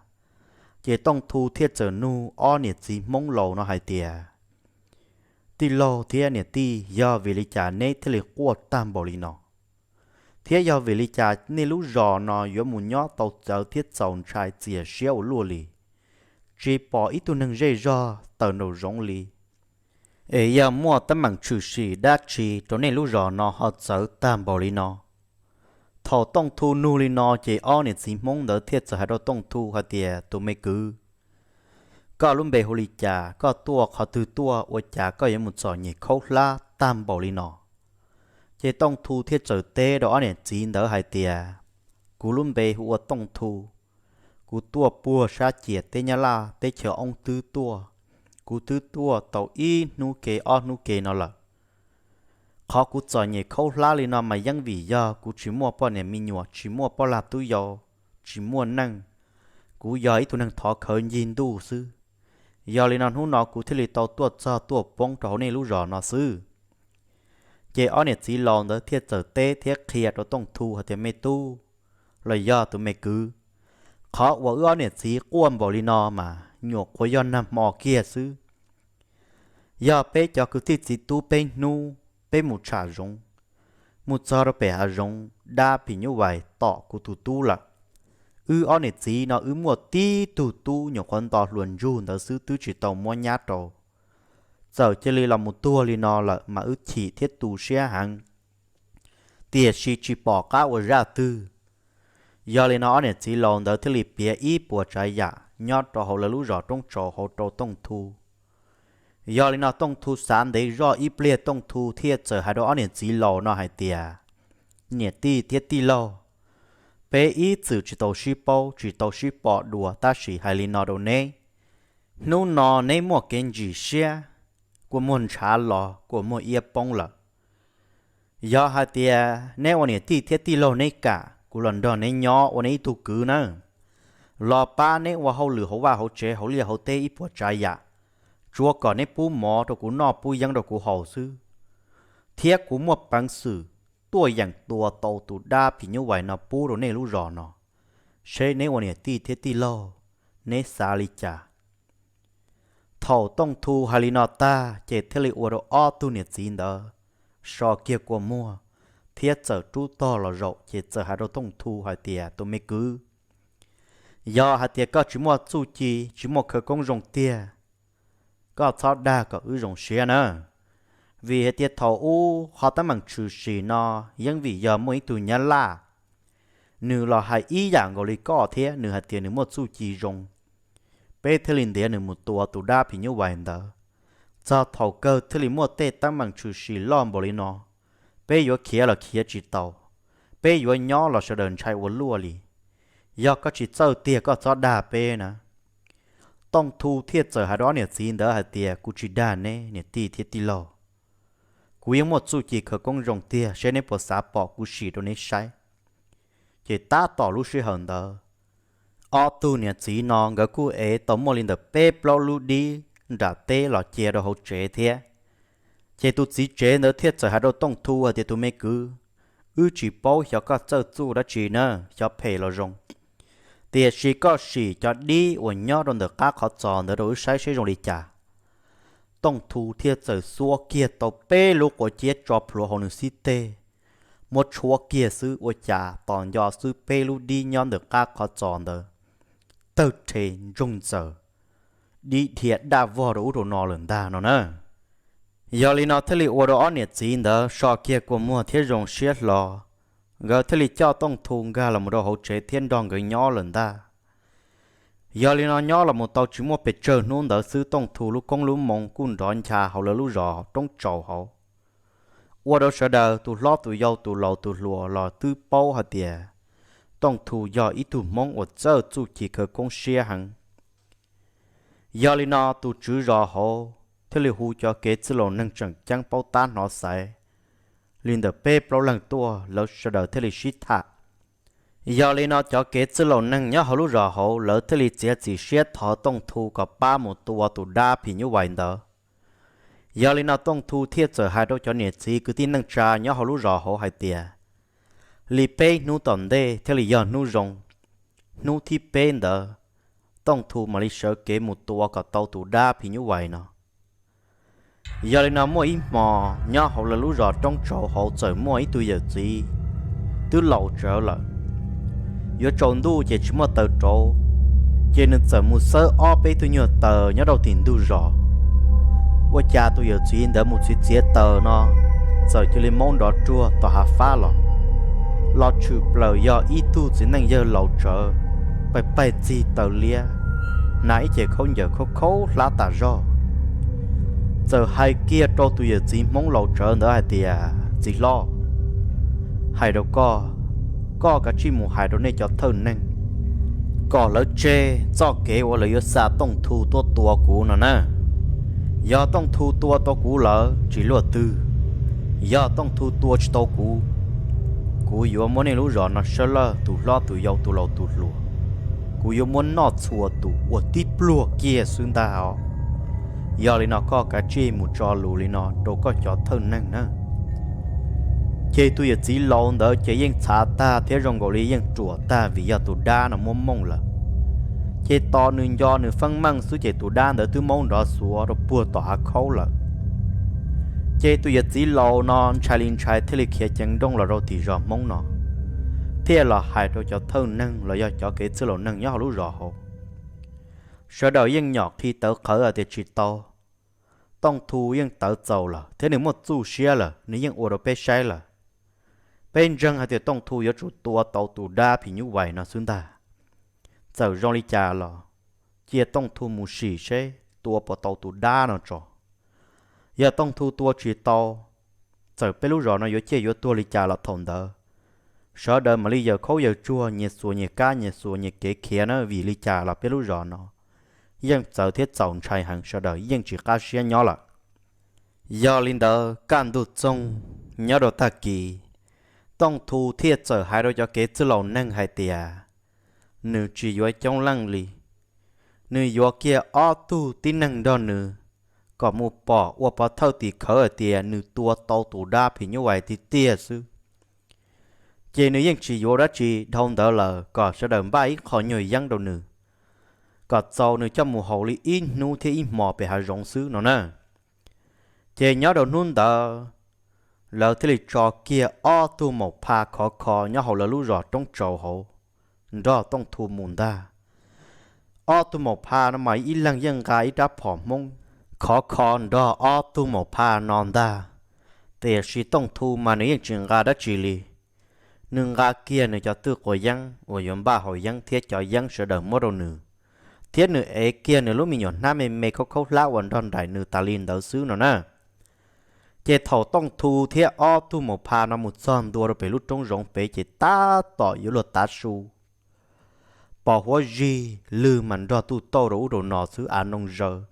Ces Tooj Thu thiaj txawm nug ob niam txiv Hmoob laus no hais tias, tij laug thiab niam tij, yog vim li cas neb thiaj li quaj tag npaum li no? Thiab yog vim li cas nej lub zos no yuav mus nyob tau txawv thiab txaus ntshai txias siab ua luaj li, tsis pom ib tug neeg zej zog tawm nraum zoov li? Es yog muaj teeb meem tshwm sim dab tsi rau nej lub zos no ho txawv tag npaum li no? Thaum Tooj Thu nug li no ces ob niam txiv Hmoob ntawd thiaj txawm hais rau Tooj Thu hais tias, tus me kwv, koj lub npe hu li cas, koj tuaj qhov twg tuaj ua cas koj yuav mus txom nyem khaub hlab tag npaum li no? Ces Tooj Thu thiaj txawm teb rau ob niam txiv ntawd hais tias, kuv lub npe hu ua Tooj Thu, kuv tuaj puag sab ciam teb Nyab Laj teb chaws oob twb tuaj, kuv twb tuaj tau ib hnub ke ob hnub ke no lawm. Qhov kuv txom nyem khaub hlab li no mas yeej vim yog kuv tsis muaj poj niam me nyuam, tsis muaj poj lag tub yau, tsis muaj neej, kuv yog ib tug neeg thov khawv ncig ntuj xwb. Yog li no hnub no kuv thiaj li tau tuaj txog tuaj poob rau hauv nej lub zos no xwb. Ces ob niam txiv laus ntawd thiaj txawm teb thiab qhia rau Tooj Thu hais tias, me tub, los yog tus me kwv, qhov uas wb ob niam txiv quaj npaum li no mas nyuam qhuav yog nag hmo kiag xwb. Yog peb cov kwv tij txiv tub peb hnub peb mus tsham zoov, mus txog rau pem hav zoov dab phim nyuj vais tom kuv tus tub lawm. Wb ob niam txiv no wb muaj tib tug tub nyuam qhuav nto hluas ntsug ntawd xwb twb tsis tau muab nyab rau. Txawm cia li los mus tuag li no lawm mas wb chim thiab tu siab heev, tiam sis tsis pom qab ua zaj twg. Yog li no ob niam txiv laus ntawd thiaj li piav ib puas tsav yam nyob rau hauv lawv lub zos Roob Tsaus hauv rau Tooj Thu. Yog li no Tooj Thu xav ntev zoj ib pliag Tooj Thu thiaj txawm hais rau ob niam txiv laus no hais tias, niam tij thiab tij laug, peb ib txwm tsis tau sib paub tsis tau sib pom dua tab sis hais li no rau neb, hnub no neb muaj kev ntsim siab, kua muag ntshav los kua muag iab poob lawm. Yog hais tias neb ua niam tij thiab tij laug neb kam, kuv los nrog neb nyob ua neb ib tug kwv nawb, los pab neb ua hauj lwm hauv vaj hauv tsev hauv liaj hauv teb ib puas tsav yam, tsuav kom neb pub mov rau kuv noj pub yeeb rau kuv haus xwb, thiab kuv muaj peev xwm tuaj yeem tua tau tus dab phim nyuj vais no pub rau nej lub zos no, seb neb ua niam tij thiab tij laug neb xav li cas. Thaum Tooj Thu hais li no tag ces thiaj li ua rau ob tug niam txiv ntawd so kiag kua muag thiab txawm rub tog los zaum ces txawm hais rau Tooj Thu hais tias, tus me kwv, yog hais tias koj tsis muaj txuj ci tsis muaj khawv koob zoo tiag, koj txhob dag kom wb zoo siab na. Vim hais tias thaum ub qhov teeb meem tshwm sim no yeej vim yog muaj ib tug Nyab Laj, nws los hais ib yam nkaus li koj thiab nws hais tias nws muaj txuj ci zoo, peb thiaj li ntiav nws mus tua tus dab phim nyuj vais ntawd. Txog thaum kawg thiaj li muaj tej teeb meem tshwm sim loj npaum li no, peb yuav khiav los khiav tsis tau, peb yuav nyob los sawv daws ntshai ua luaj li. Yog koj tsis txawj tiag koj txhob dag peb na. Tooj Thu thiaj txawm hais rau ob niam txiv ntawd hais tias, kuv tsis dag neb niam tij thiab tij laug, Kuv yeej muaj txuj ci khawv koob zoo tiag, seb neb puas xav pom kuv sim rau neb saib. Ces tab tom lub sij hawm ntawd, ob tug niam txiv no nkawd kuj ev tau muaj li ntawm peb plaub lub dib nram teb los cia rau hauv tsev thiab. Ces tus txiv tsev ntawd thiaj txawm hais rau Tooj Thu hais tias, Tus me kwv, wb tsis paub xyov koj txawj txuj dab tsi na, xyov phem los zoo, tiam sis koj sim cov dib uas nyob rau ntawm qab qhov txos ntawd rau wb saib seb zoo li cas. Tooj Thu thiaj txawm xuab kiag tau peb lub quav ciab tso plhuav hauv nws xib teg, muab tshuab kiag xwb ua cas tos nco xwb peb lub dib nyob ntawm qab qhov txos ntawd tawg rhe ntsoog ntxaws, dib dhia daj vog rau ub rau no lawm ntag no na. Yog li no thiaj li ua rau ob niam txiv ntawd so kiag kua muag thiab zoo siab hlo, nkawd thiaj li coj Tooj Thu nkag los mus rau hauv tsev thiab nrog nkawd nyob lawm ntag. Yog li no nyob los mus tau tsis muaj pes tsawg hnub ntawd xwb Tooj Thu lub koob lub moo kuj nrov ncha hauv lawv lub zos roob tsaus hauv, ua rau sawv daws tus hlob tus yau tus laus tus hluas los twb paub hais tias Tooj Thu yog ib tug Hmoob uas txawj txuj ci khawv koob siab heev. Yog li no tus tswv zos hauv thiaj li hu cov kev txwj laus neeg tseem ceeb paub tab hnov xaiv li ntawm peb plaub leeg tuaj, lawv sawv daws thiaj li sib tham. Yog li no cov kev txwj laus neeg nyob hauv lub zos hauv lawv thiaj li txiav txim siab thov Tooj Thu kom pab mus tua tus dab phim nyuj vais ntawd. Yog li no Tooj Thu thiaj txawm hais rau cov niam txiv kwv tij neej tsa nyob hauv lub zos hauv hais tias, li peb hnub tom ntej thiaj li yog hnub zoo, hnub thib peb ntawd Tooj Thu mam li sawv kev mus tua kom tau tus dab phim nyuj vais no. Yog li no muaj ib hmo nyob hauv lawv lub zos roob tsaus hauv txawm muaj ib tug yawm txiv twb laus tsawv lawm, yuav tsaus ntuj ces tsis muaj taws rauv, ces nws txawm mus xawb ob peb tug nyuag taws nyob rau tim ntug zos. Ua cas tus yawm txiv ntawd mus txiav txiav taws no, txawm cia li maub nrov ruag tom hav fab los, los tshwm plaws yog ib tug txiv neej yawg laus tsawv, paig paig txig taw liab, hnav ib ce khaub ncaws khaub khaub hlab tas zog. Txawm hais kiag rau tus yawm txiv Hmoob laus tsawv ntawd hais tias, Txiv hlob, hais rau koj, koj kav tsij mus hais rau nej cov thawj neeg kom lawv tseg txoj kev uas lawv yuav xa Tooj Thu tuaj tua kuv no na. Yog Tooj Thu tua tau kuv lawm tsis luaj twg, yog Tooj Thu tua tsis tau kuv, kuv yuav muab nej lub zos no sab laj tus hlob tus yau tus laus tus hluas, kuv yuav muab noj txhua tus ua tib pluag kiag xwb ntag os. Yog li no koj kav tsij mus tso lus li no rau koj cov thawj neeg na. Ces tus yawm txiv laus ntawd ces yeej txhav tag thiab zoo nkaus li yeej ruam tag vim yog tus dab no muab mooj lawm. Ces tos nws nco nws feeb meej xwb ces tus dab ntawd twb maub nrov xuav rau puag tom hav khaub lawm. Ces tus yawm txiv laus no ntshai li ntshai thiaj li khiav ceev nrooj los rau tim zos Hmoob no, thiaj los hais rau cov thawj neeg los yog cov kev txwj laus neeg nyob hauv lub zos hauv. Sawv daws yeej nyom qhi tawv qhawv hais tias tsis tau, Tooj Thu yeej tawv txaus lawm thiab nws muaj txuj siab lawm, nws yeej ua rau peb saib lawm. Peb ntseeg hais tias Tooj Thu yuav tsum tua tau tus dab phim nyuj vais no xwb ntag. Txawm zoo li cas los cia Tooj Thu mus sim seb tua puas tau tus dab no tso. Yog Tooj Thu tua tsis tau, txawm peb lub zos no yuav ciaj yuav tuag li cas los thaum ntawd, sawv daws mam li yawm khaub yawm tsuag nyias xuas nyias kab nyias xuas nyias kev khiav na, vim li cas los peb lub zos no yeej txawv thiab txaus ntshai heev, sawv daws yeej tsis qab siab nyob lawm. Yog li ntawd kaj ntug txoog nyob rau tag kis, Tooj Thu thiaj txawm hais rau cov kev txwj laus neeg hais tias nws tsis yuav coob leej li, nws yuav kiag ob tug tib neeg nrog nws kom mus pom ua pov thawj tim khawv hais tias nws tua tau tus dab phim nyuj vais tiag tiag xwb. Ces nws yeej tsis yuav dab tsi dhau ntawd lawm, kom sawv daws npaj ib qho nyuag yeeb rau nws, kom txaus nws coj mus haus li ib hnub thiab ib hmos pem hav zoov xwb no na. Ces nyob rau hnub ntawd, lawv thiaj li tso kiag ob tug maum pha khov kho nyob hauv lawv lub zos roob tsaus hauv nrog Tooj Thu mus ntag. Ob tug maum pha no mas ib leeg yeej nqa ib rab phom Hmoob khov kho nrog ob tug maum pha no ntag, tiam sis Tooj Thu mas nws yeej tsis nqa dab tsi li. Nws nqa kiag nws cov twj quav yeeb uas yuav npaj haus yeeb thiab cov yeeb sawv daws muab rau nws, thiab nws ev kiag nws lub me nyuam hnab me me khaub khaub hlab uas nrog nraim nws tas li ntawd xwb no na. Ces thaum Tooj Thu thiab ob tug maum pha no mus txog ntua rau pem lub roob zoov pem ces tab tom yuav luag tav su, pos huab zig lwg mas nrog tuj tauj rau ub rau no xwb av noo zaws.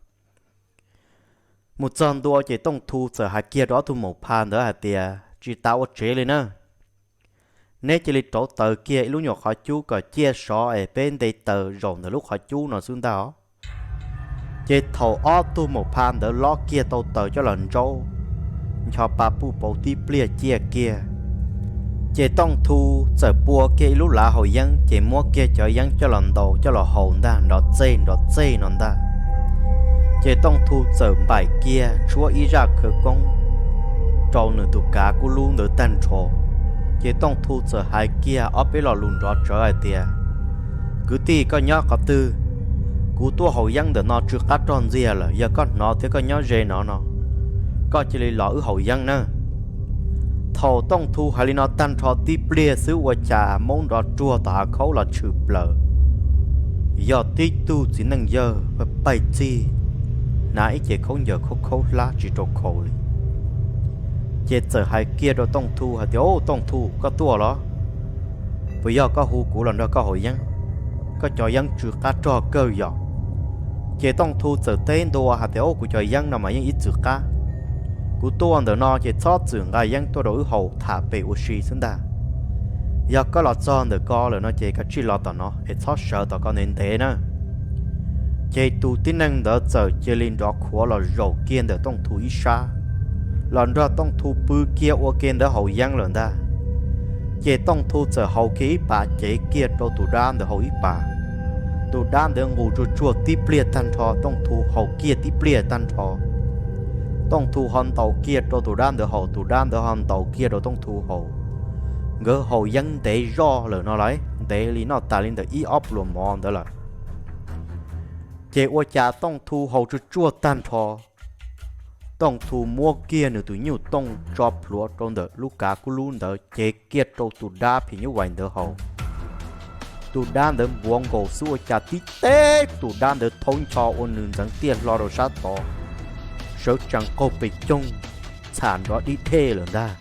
Mus txog ntua ces Tooj Thu txawm hais kiag rau ob tug maum pha ntawd hais tias, tsis tas ua tsev li na, neb cia li rauv taws kiag ib lub nyuag qhov cub kom ciaj sov es peb nte taws zaum ntawm lub qhov cub no xwb ntag os. Ces thaum ob tug maum pha ntawd lob kiag tau taws coj los ntsaub, ncho pa puj pauv tib pliag ciaj kiag, ces Tooj Thu txawm pua kiag ib lub lav haus yeeb ces muab kiag cov yeeb coj los ntaus coj los haus ntag nrov txej nrov txej no ntag. Ces Tooj Thu txawm npaim kiag tshuab ib zaj khawv koob rau nws tus kav kub lub ntawd tag nrho. Ces Tooj Thu txawm hais kiag ob peb lo lus nrov tsawv hais tias, kwv tij koj nyob qhov twg? Kuv tuaj haus yeeb ntawm no tsw qab rog ntxiag lawm, yog koj hnov thiab koj nyob ze no no, koj cia li los wb haus yeeb na. Thaum Tooj Thu hais li no tag nrho tib pliag xwb ua cas maub nrov ruag tom hav khaub los tshwm plaws, yog tib tug txiv neej yawg paij txig, hnav ib ce khaub ncaws khaub khaub hlab tsis rau khaus li. Ces txawm hais kiag rau Tooj Thu hais tias, Au, Tooj Thu, koj tuaj los? Puas yog koj hu kuv los nrog koj haus yeeb? Koj cov yeeb tsw qab rog kawg yom? Ces Tooj Thu txawm teb ntua hais tias, Au, kuv cov yeeb no mas yeej ib txwm qab. Kuv tuaj ntawm no ces txhob txwm nqa yeeb tuaj rau wb haus tham pem ua si xwb ntag. Yog koj los txog ntawm ko lawm no ces kav tsij los tom no es txhob sawv tom ko ntev ntev na. Ces tus tib neeg ntawd txawm cia li nrov khuav los zaum kiag ntawm Tooj Thu ib sab, los nrog Tooj Thu pw kiag ua ke ntawd haus yeeb lawm ntag. Ces Tooj Thu txawm haus kiag ib pas cev kiag rau tus dab ntawd haus ib pas. Tus dab ntawd nqus tsuag tsuag tib pliag tag nrho, Tooj Thu haus kiag tib pliag tag nrho. Tooj Thu ho ntaus kiag rau tus dab ntawd haus, tus dab ntawd ho ntaus kiag rau Tooj Thu haus. Nkawd haus yeeb ntev zoj lawm no lawm, ntev li noj tas li ntawm ib ob pluas mov ntawd lawm. Ces ua cas Tooj Thu haus tsuag tsuag tag nrho, Tooj Thu muab kiag nws tus nyuj tooj tso plhuav rau ntawm lub kav kub lub ntawd cev kiag rau tus dab phim nyuj vais ntawd haus. Tus dab ntawd npuav nkaus xwb ua cas tib teg tus dab ntawd thaub ncho ua nws ntxeev tiaj hlo rau sab tod, sawv tsees qaug pes coog, txham nrov dib dej lawm ntag.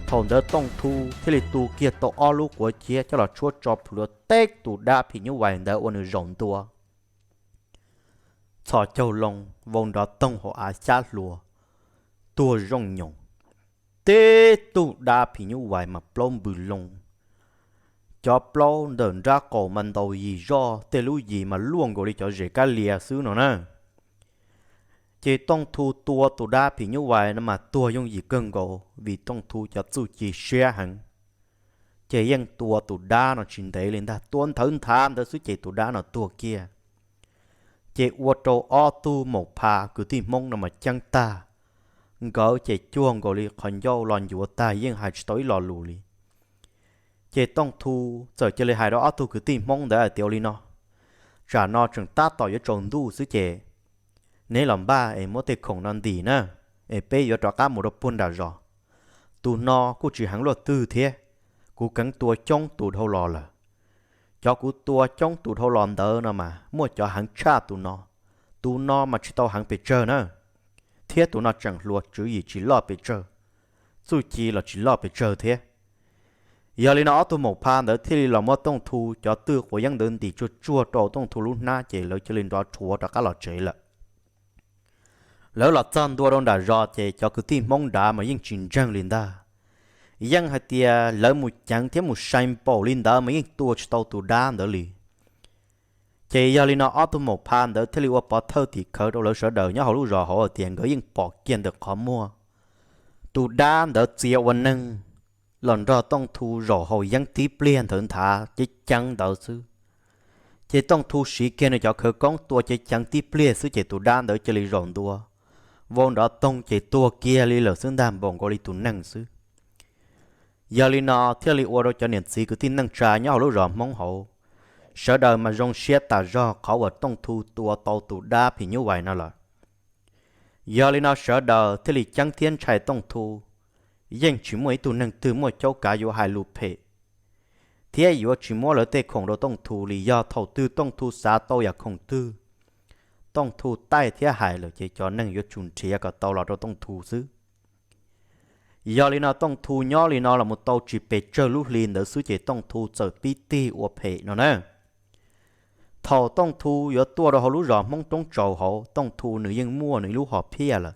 Thaum ntawd Tooj Thu thiaj li tu kiag tau ob lub quav ciab coj los tshuab tso plhuav teb tus dab phim nyuj vais ntawd ua nws zaum ntua, txhos caug loo vau nrov toog hauv av xyab hluas, tuag zooj nyoos. Teb tug dab phim nyuj vais mas plaub npws loo, cov plaub ntawm nrab qaum mas ntaus yim zoj, tej lub yim mas luaj nkaus li cov zes kab lias xwb no na. Ces Tooj Thu tua tus dab phim nyuj vais no mas tuag yooj yim kawg nkaus vim Tooj Thu cov txuj ci siab heev. Ces yeej tua tus dab no tsis ntev li ntag, tua nthawv nthav ntawd xwb ces tus dab no tuag kiag. Ces ua rau ob tug maum pha kwv tij Hmoob no mas ceeb tag, nkawd ces cuag nkaus li qhov ncauj los ncuav tag yeej hais tsis tau ib lo lus li. Ces Tooj Thu txawm cia li hais rau ob tug kwv tij Hmoob ntawd hais tias, Ua li no, tsam no tseem tab tom yuav tsaus ntuj xwb ces neb los npaj es muab tej khoom no ntim na, es peb yuav rov qab mus rau puag nram zos. Tus no kuj tsis heev luaj twg thiab, kuv kheev tua coob tus dhau los lawm. Cov kuv tua coob tus dhau los ntawd no mas muaj cov heev tshaj tus no, tus no mas tsis tau heev pes tsawg na, thiab tus no tseem hluas tswv yim tsis loj pes tsawg, txuj ci los tsis loj pes tsawg thiab. Yog li no ob tug maum pha ntawd thiaj li los muab Tooj Thu cov twj quav yeeb ntawd ntim tsuag tsuag rau Tooj Thu lub hnab ces lawv cia li nrov rhuav rov qab los tsev lawm. Lawv los txog ntua rau nram zos ces cov kwv tij Hmoob nrad mas yeej tsis ntseeg li ntag. Yeej hais tias lawv mus ceev thiab mus sai npaum li ntawd mas yeej tua tsis tau tus dab ntawd li. Ces yog li no ob tug maum pha ntawd thiaj li ua pov thawj tim khawv rau lawv sawv daws nyob hauv lub zos hauv hais tias nkawd yeej pom kiag ntawm qhov muag tus dab ntawd txia ua neeg los nrog Tooj Thu zaum haus yeeb tib pliag nthawv nthav ceev ceev ntawd xwb. Ces Tooj Thu siv kiag nws cov khawv koob tua ceev ceev tib pliag xwb ces tus dab ntawd cia li zaum ntua, vau nrov toog ces tuag kiag li lawm xwb ntag, npaum nkaus li tus neeg xwb. Yog li no thiaj li ua rau cov niam txiv kwv tij neej tsa nyob hauv lub zos Hmoob hauv, sawv daws mas zoo siab tas zog qhov uas Tooj Thu tua tau tus dab phim nyuj vais no lawm. Yog li no sawv daws thiaj li ceeb thiab ntshai Tooj Thu. Yeej tsis muaj ib tug neeg twg muaj caub kav yuav hais lus phem thiab yuav tsis muab lawv tej khoom rau Tooj Thu li. Yog thaum twg Tooj Thu xav tau yam khoom twg, Tooj Thu taij thiab hais lawm ces cov neeg yuav tsum nrhiav kom tau los rau Tooj Thu xwb. Yog li no Tooj Thu nyob li no los mus tau tsis pes tsawg lub hli ntawd xwb ces Tooj Thu txawm pib tig ua phem no na. Thaum Tooj Thu yuav tuaj rau hauv lub zos Hmoob Roob Tsaus hauv, Tooj Thu nws yeej muaj nws ib lub hom phiaj lawm.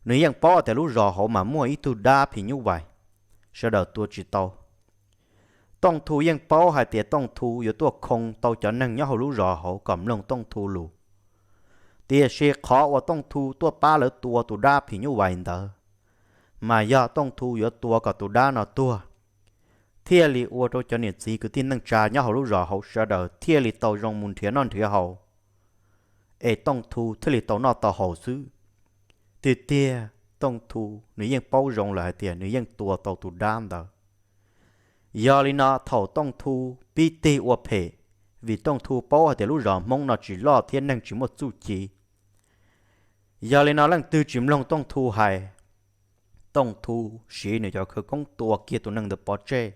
Nws yeej paub tias lub zos hauv mas muaj ib tug dab phim nyuj vais, sawv daws tua tsis tau. Tooj Thu yeej paub hais tias Tooj Thu yuav tuaj khoo tau cov neeg nyob hauv lub zos hauv kom mloog Tooj Thu lus. Tiam sis qhov uas Tooj Thu tuaj pab lawv tua tus dab phim nyuj vais ntawd, mas yog Tooj Thu yuav tua kom tus dab no tuag, thiaj li ua rau cov niam txiv kwv tij neej tsa nyob hauv lub zos hauv sawv daws thiaj li tau zoo mus nrhiav noj nrhiav haus, es Tooj Thu thiaj li tau noj tau haus xwb. Tiag tiag Tooj Thu nws yeej paub zoo lawm hais tias nws yeej tua tau tus dab ntawd. Yog li no thaum Tooj Thu pib tig ua phem, vim Tooj Thu paub hais tias lub zos Hmoob no tsis loj thiab neeg tsis muaj txuj ci, yog li no leej twg tsis mloog Tooj Thu hais, Tooj Thu siv nws cov khawv koob tua kiag tus neeg ntawd pov tseg.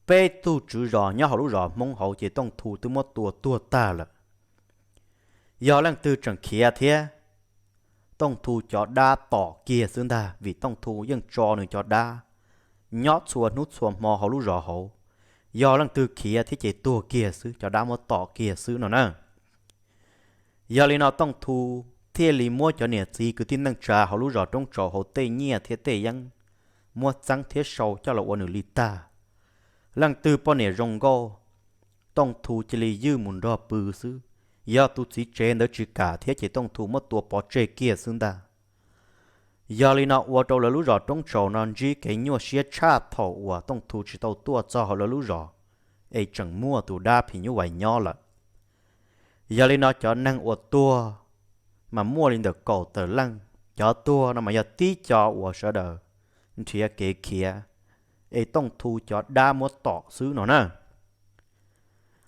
Peb tug tswv zos nyob hauv lub zos Hmoob hauv ces Tooj Thu twb muab tua tuag tag lawm. Yog leej twg tseem khiav thiab, Tooj Thu cov dab tom kiag xwb ntag, vim Tooj Thu yeej tso nws cov dab nyob txhua hnub txhua hmo hauv lub zos hauv. Yog leej twg khiav thiab ces tuag kiag xwb, cov dab muab tom kiag xwb no na. Yog li no Tooj Thu thiaj li muab cov niam txiv kwv tij neej tsa hauv lub zos Roob Tsaus hauv tej nyiaj thiab tej yeeb muab txeeb thiab sau coj los ua nws li tag. Leej twg poj niam zoo nkauj, Tooj Thu cia li ywj mus nrog pw xwb. Yog tus txiv tsev ntawd tsis kam thiab ces Tooj Thu muab tua pov tseg kiag xwb ntag. Yog li no ua rau lawv lub zos Roob Tsaus no ntsib kev nyuaj siab tshaj thaum uas Tooj Thu tsis tau tuaj txog hauv lawv lub zos, es tseem muaj tus dab phim nyuj vais nyob lawm. Yog li no cov neeg uas tuag mas muaj li ntawm kaum tawm leej. Cov tuag no mas yog tib co uas sawv daws nrhiav kev khiav, es Tooj Thu cov dab muab tom xwb no na.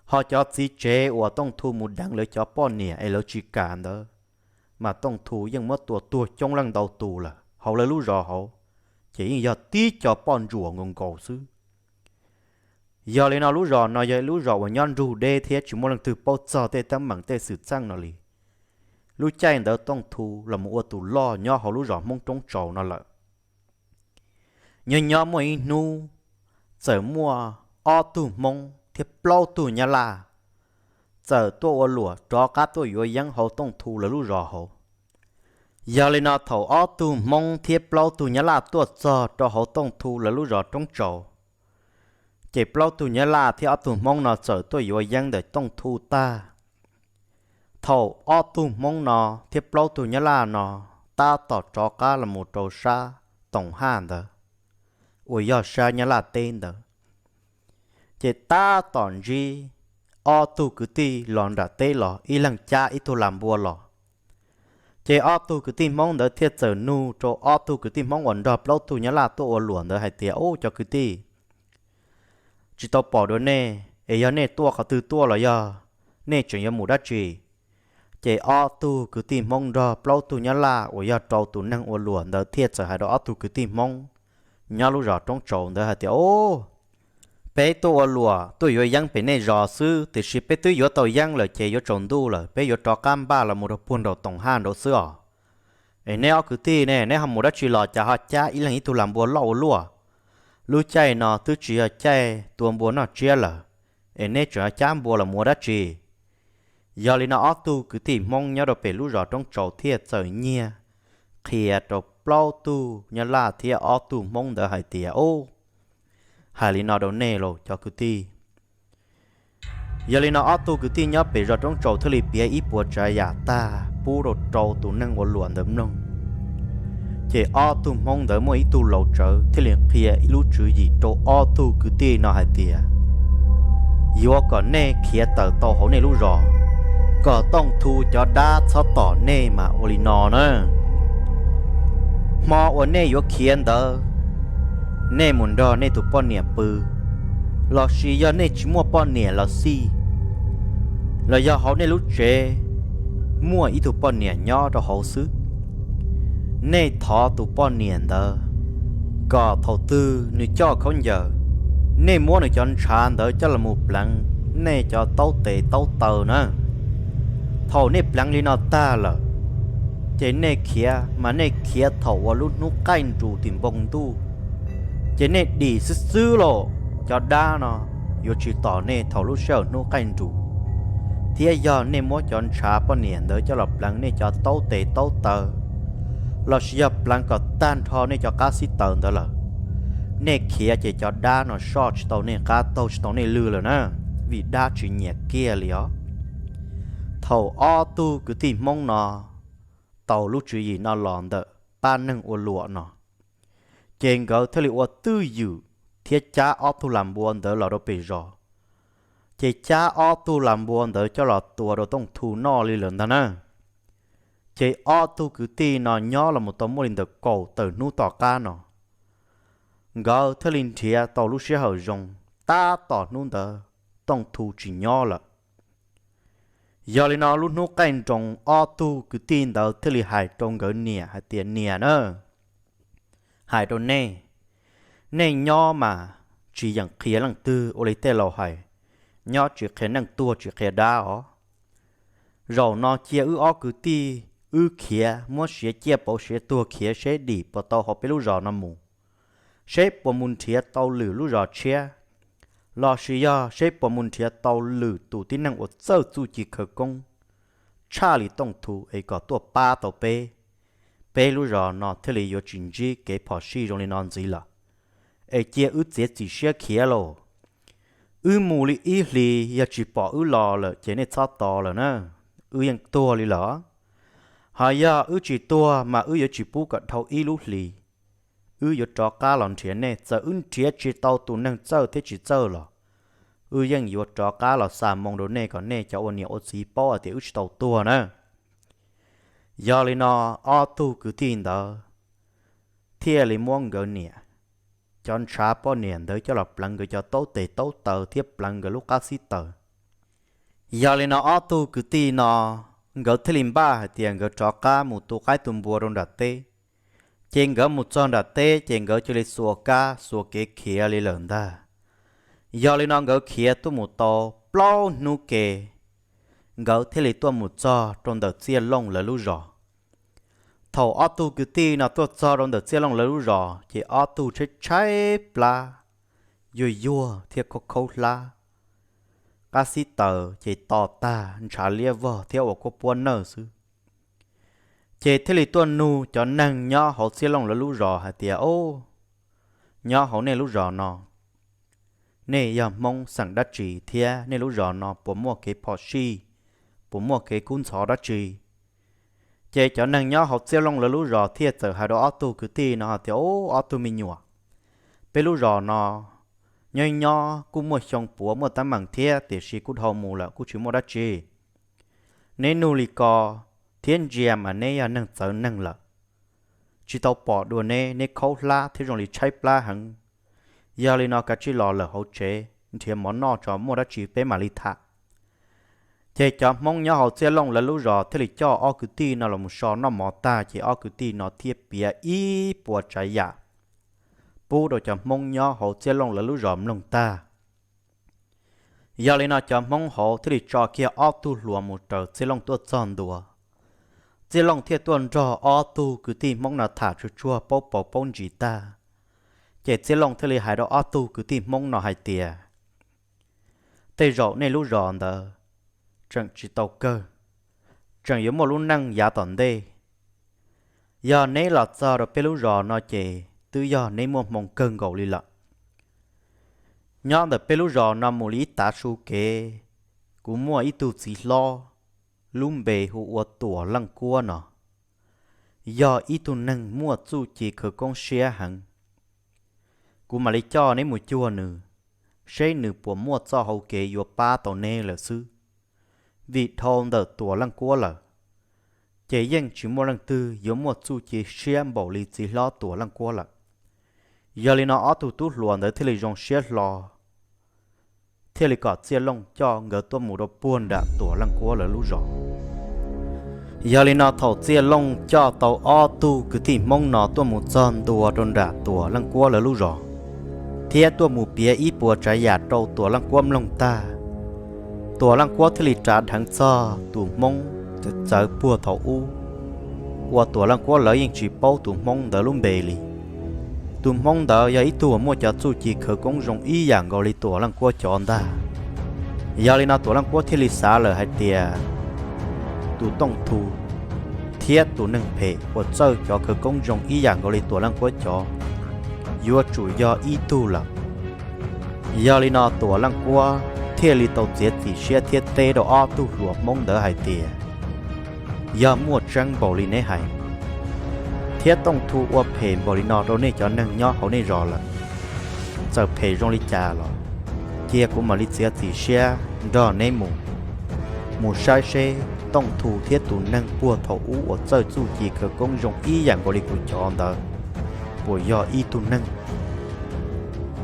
Ho cov txiv tsev uas Tooj Thu mus deev lawv cov poj niam es lawv tsis kam ntawd, mas Tooj Thu yeej muab tua tuag coob leej ntau tus lawm hauv lawv lub zos hauv, ces yeej yog tib co poj ntsuam nkaus nkaus xwb. Yog li no lub zos no yog lub zos uas nyob nrug deb thiab tsis muaj leej twg paub txog tej teeb meem tej xwm txheej no li. Lub caij ntawd Tooj Thu los mus ua tus loj nyob hauv lub zos Hmoob Roob Tsaus no lawm. Nyob nyob muaj ib hnub, txawm muaj ob tug Hmoob thiab plaub tug Nyab Laj txawm tuaj ua luam rov qab tuaj yuav yeeb hauv Tooj Thu lawv lub zos hauv. Yog li no thaum ob tug Hmoob thiab plaub tug Nyab Laj tuaj txog rau hauv Tooj Thu lawv lub zos Roob Tsaus, ces plaub tug Nyab Laj thiab ob tug Hmoob no txawm tuaj yuav yeeb ntawm Tooj Thu tag. Thaum ob tug Hmoob no thiab plaub tug Nyab Laj no tab tom rov qab los mus rau sab Toom Haj ntawd, uas yog sab Nyab Laj teb ntawd, ces tab tom ntsib ob tug kwv tij los nram teb los, ib leeg cab ib tug lag npua los. Ces ob tug kwv tij Hmoob ntawd thiaj txawm nug rau ob tug kwv tij Hmoob uas nrog plaub tug Nyab Laj tuaj ua luam ntawd hais tias, Ub, cov kwv tij, tsis tau pom dua nej es yog nej tuaj qhov twg tuaj los yog nej tseem yuav mus dab tsi? Ces ob tug kwv tij Hmoob nrog plaub tug Nyab Laj uas yog rau tus neeg ua luam ntawd thiaj txawm hais rau ob tug kwv tij Hmoob nyob lub zos Roob Tsaus ntawd hais tias, Ub, peb tuaj ua luam tuaj yuav yeeb pem nej zos xwb, tiam sis peb twb yuav tau yeeb lawm ces yuav tsaus ntuj lawm, peb yuav rov qab npaj los mus rau puag nraum Toom Haj nraud xwb os. Es neb ob kwv tij ne, neb ho mus dab tsi los cas ho cab ib leeg ib tug lag npua loj ua luaj? Lub caij no twb tsis yog caij tua npua noj tsiab lawm, es neb tseem ho cab npua los mus ua dab tsi? Yog li no ob tug kwv tij Hmoob nyob rau pem lub zos Roob Tsaus thiaj txawm nyiag qhia rau plaub tug Nyab Laj thiab ob tug Hmoob ntawd hais tias, Ub, hais li no rau nej los cov kwv tij. Yog li no ob tug kwv tij nyob pem zos Roob Tsaus thiaj li piav ib puas tsav yam tag pub rau rau tus neeg ua luam ntawd mloog. Ces ob tug Hmoob ntawd muaj ib tug laus tsawv thiaj li qhia ib lub tswv yim rau ob tug kwv tij no hais tias, Yuav kom nej khiav tawm tau hauv nej lub zos, kom Tooj Thu cov dab txhob tom nej mas ua li no na. Hmo uas nej yuav khiav ntawd, nej mus nrog nej tus poj niam pw, los sis yog nej tsis muaj poj niam los xij, los yog hauv nej lub tsev muaj ib tug poj niam nyob rau hauv xwb, nej thov tus poj niam ntawd kom thaum twg nws coj khaub ncaws, nej muab nws cov ntshav ntawd coj los mus pleev nej cov taub tes taub taw na. Thaum nej pleev li no tag lawm, ces nej khiav mas nej khiav thaum uas lub hnub qaij nrus tim npoo ntuj, ces nej dim xwb xwb los cov dab no yuav tsis tom nej thaum lub sij hawm hnub qaij nrus. thiab yog nej muab cov ntshav poj niam ntawd coj los pleev nej cov taub tes taub taw, lossis yog pleev kom tag nrho nej cov qab xib taws ntawd lawm, nej khiav ces cov dab no soj tsis tau nej qab taug tsis tau nej lw lawm na, vim dab tsis nyiam kiag li os. Thaum ob tug kwv tij Hmoob no tau lub tswv yim no los ntawm pab neeg ua luam no, ces nkawd thiaj li ua twj ywm thiab cab ob tug las npua ntawd los rau pem zos. Ces cab ob tug las npua ntawd coj los tua rau Tooj Thu noj li lawm ntag na. Ces ob tug kwv tij no nyob los mus tau muaj li ntawm kaum tawm hnub tom qab no, nkawd thiaj li nrhiav tau lub sij hawm zoo, tab tom hnub ntawd Tooj Thu tsis nyob lawm. Yog li no lub hnub qaij nroos ob tug kwv tij ntawd thiaj li hais rau nkawd niam hais tias, Niam na, hais rau nej, nej nyob mas tsis yeem qhia leej twg, ua li tej laus hais, nyob tsis qhia neej tuag tsis qhia dab os. Zaum no cia wb ob kwv tij wb khiav, muab siav ciaj pauv siav tuag khiav seb dim puas tau hauv peb lub zos no mus, seb puas mus nrhiav tau lwm lub zos tshiab, lossis yog seb puas mus nrhiav tau lwm tus tib neeg uas txawj txuj ci khawv koob tshaj li Tooj Thu es kom tuaj pab tau peb, peb lub zos no thiaj li yuav tsis ntsib kev phom sij zoo li no ntxiv lawm. Es cia wb txiav txim siab khiav lauj. Wb mus li ib hlis yog tsis pom wb los lawm ces nej txhob tos lawm na, wb yeej tuag li lawm. Ho yog wb tsis tuag mas wb yuav tsis pub kom dhau ib lub hlis, wb yuav rov qab los nrhiav nej. Txawm wb nrhiav tsis tau tus neeg txawj thiab tsis txawj los wb yeej yuav rov qab los xa moo rau nej kom nej cov ua niam ua txiv paub hais tias wb tsis tau tuag na. Yog li no ob tug kwv tij ntawd thiaj li muab nkawd niam cov ntshav poj niam ntawd coj los pleev nkawd cov taub tes taub taw thiab pleev nkawd lub qab xib taws. Yog li no ob tug kwv tij no nkawd thiaj li npaj hais tias nkawd rov qab mus tu qaib tu npua rau nram teb. Ces nkawd mus txog nram teb ces nkawd cia li xuas kab xuas kev khiav li lawm ntag. Yog li no nkawd khiav tuaj mus tau plaub hnub ke, nkawd thiaj li tuaj mus txog rau ntawm Txiaj Looj lawv lub zos. Thaum ob tug kwv tij no tuaj txog rau ntawm Txiaj Looj lawv lub zos ces ob tug tshaib tshaib plab, yuag yuag thiab khaub khaub hlab, qab xib taws ces to tag ntshav liab vog thiab ua kuab puab nawj xwb. Ces thiaj li tuaj nug cov neeg nyob hauv Txiaj Looj lawv lub zos hais tias, Au, nyob hauv nej lub zos no, nej yog Hmoob xeem dab tsi thiab nej lub zos no puas muaj kev phom sij, puas muaj kev kub ntxhov dab tsi? Ces cov neeg nyob hauv Txiaj Looj lawv lub zos thiaj txawm hais rau ob tug kwv tij no hais tias, Au, ob tug me nyuam, peb lub zos no nyob nyob kuj muaj xyoo puav muaj teeb meem thiab tiam sis kuj dhau mus lawm kuj tsis muaj dab tsi. Neb nug li ko thiab ntsia mas neb yog neeg txawv neeg lawm, tsis tau pom dua neb, neb khaub hlab thiab zoo li tshaib plab heev. Yog li no kav tsij los lawm hauv tsev nrhiav mov noj tso muaj dab tsi peb mam li tham. Ces cov Hmoob nyob hauv Txiaj Looj lawv lub zos thiaj li coj ob kwv tij no los so noj mov tag ces ob kwv tij no thiaj piav ib puas tsav yam pub rau cov Hmoob nyob hauv Txiaj Looj lawv lub zos mloog tag. Yog li no cov Hmoob hauv thiaj li tso kiag ob tug hluas mus raws Txiaj Looj tuaj txog ntua. Txiaj Looj thiaj tuaj nrog ob tug kwv tij Hmoob no tham tsuag tsuag paub paus paub ntsis tag, ces Txiaj Looj thiaj li hais rau ob tug kwv tij Hmoob no hais tias, Tej zaum nej lub zos ntawd tseem tsis tau kawg, tseem yuav muaj lub neej yav tom ntej. Yog neb los txog rau peb lub zos no ces twb yog neb muaj hmoo kawg nkaus li lawm. Nyob ntawm peb lub zos no mus li ib tav su kev, kuv muaj ib tug txiv hlob, lub npe hu ua Tuam Leej Kuab no, yog ib tug neeg muaj txuj ci khawv koob siab heev. Kuv mam li coj neb mus cuag nws, seb nws puas muaj txoj hau kev yuav pab tau neb lawm xwb. Vim dhau ntawm Tuam Leej Kuab lawm, ces yeej tsis muaj leej twg yuav muaj txuj ci siab npaum li txiv hlob Tuam Leej Kuab lawm. Yog li no ob tug tub hluas ntawd thiaj li zoo siab hlo, thiaj li kom Txiaj Looj coj nkawd tuaj mus rau puag nram Tuam Leej Kuab lawv lub zos. Yog li no thaum Txiaj Looj coj tau ob tug kwv tij Hmoob no tuaj mus txog ntua rau nram Tuam Leej Kuab lawv lub zos, thiab tuaj mus piav ib puas tsav yam rau Tuam Leej Kuab mloog tag, Tuam Leej Kuab thiaj li rav dheev txog tus Hmoob txawv txawv puag thaum ub uas Tuam Leej Kuab lawv yeej tsis paub tus Hmoob ntawd lub npe li. Tus Hmoob ntawd yog ib tug uas muaj cov txuj ci khawv koob zoo ib yam nkaus li Tuam Leej Kuab cov ntag. Yog li no Tuam Leej Kuab thiaj li xav lawm hais tias tus Tooj Thu thiab tus neeg phem uas txawj cov khawv koob zoo ib yam nkaus li Tuam Leej Kuab cov yuav tsum yog ib tug lawm. Yog li no Tuam Leej Kuab thiaj li tau txiav txim siab thiab teb rau ob tug hluas Hmoob ntawd hais tias, yog muaj tseeb npaum li neb hais, thiab Tooj Thu ua phem npaum li no rau nej cov neeg nyob hauv nej zos lawm, txawm phem zoo li cas los cia kuv mam li txiav txim siab nrog neb mus, mus saib seb Tooj Thu thiab tus neeg puag thaum ub uas txawj txuj ci khawv koob zoo ib yam nkaus li kuv cov ntawd puas yog ib tug neeg.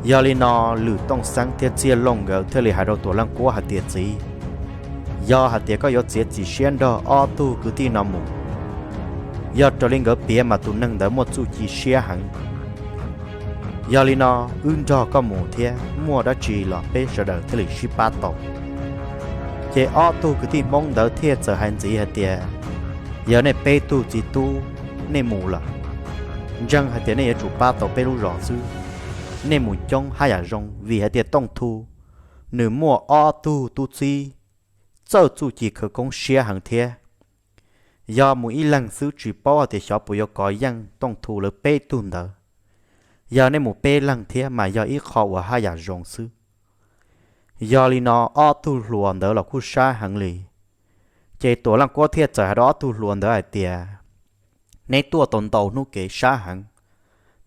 Yog li no Lwm Tooj Xeeb thiab Txiaj Looj nkawd thiaj li hais rau Tuam Leej Kuab hais tias, txiv, yog hais tias koj yuav txiav txim siab nrog ob tug kwv tij no mus, yog raws li nkawd piav mas tus neeg ntawd muaj txuj ci siab heev. Yog li no wb nrog koj mus thiab muaj dab tsi los peb sawv daws thiaj li sib pab tau. Ces ob tug kwv tij Hmoob ntawd thiaj txawm hais ntxiv hais tias, yog nej peb tug txiv tub nej mus lawm, ntseeg hais tias nej yuav tsum pab tau peb lub zos xwb. Nej mus coob haj yam zoo vim hais tias Tooj Thu nws muaj ob tug tub txib txawj txuj ci khawv koob siab heev thiab. Yog mus ib leeg xwb tsis paub hais tias xyov puas yuav kov yeej Tooj Thu lawv peb tug ntawd. Yog nej mus peb leeg thiab mas yog ib qho uas haj yam zoo xwb. Yog li no ob tug hluas ntawd los kuj sab heev li. Ces Tuam Leej Kuab thiaj txawm hais rau ob tug hluas ntawd hais tias, neb tuaj tau ntau hnub kev sab heev,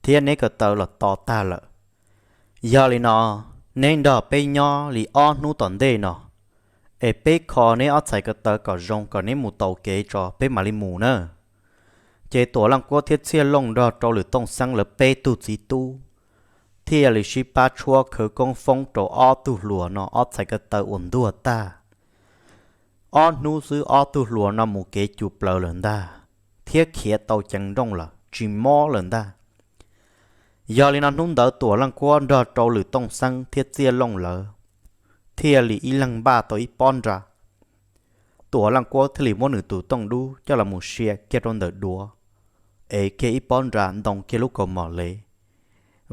thiab neb ko taw los to tag lawm. Yog li no neb nrog peb nyob li ob hnub tom ntej no, es peb kho neb ob txhais ko taw kom zoo kom neb mus tau kev tso peb mam li mus na. Ces Tuam Leej Kuab thiab Txiaj Looj nrog rau Lwm Tooj Xeeb lawv peb tug txiv tub thiaj li sib pab tshuab khawv koob foob rau ob tug hluas no ob txhais ko taw uas ntuag tag. Ob hnub xwb ob tug hluas no mus kev cus plaws lawm ntag, thiab khiav tau ceev nrooj lawm tsis mob lawm ntag. Yog li no hnub ntawd Tuam Leej Kuab nrog rau Lwm Tooj Xeeb thiab Txiaj Looj lawv thiaj li ib leeg npaj tau ib pob nra. Tuam Leej Kuab thiaj li muab nws tus tooj dub coj los mus sia kiag rau ntawm duav, ev kiag ib pob nra ntoo kiag lub kaus mom lev,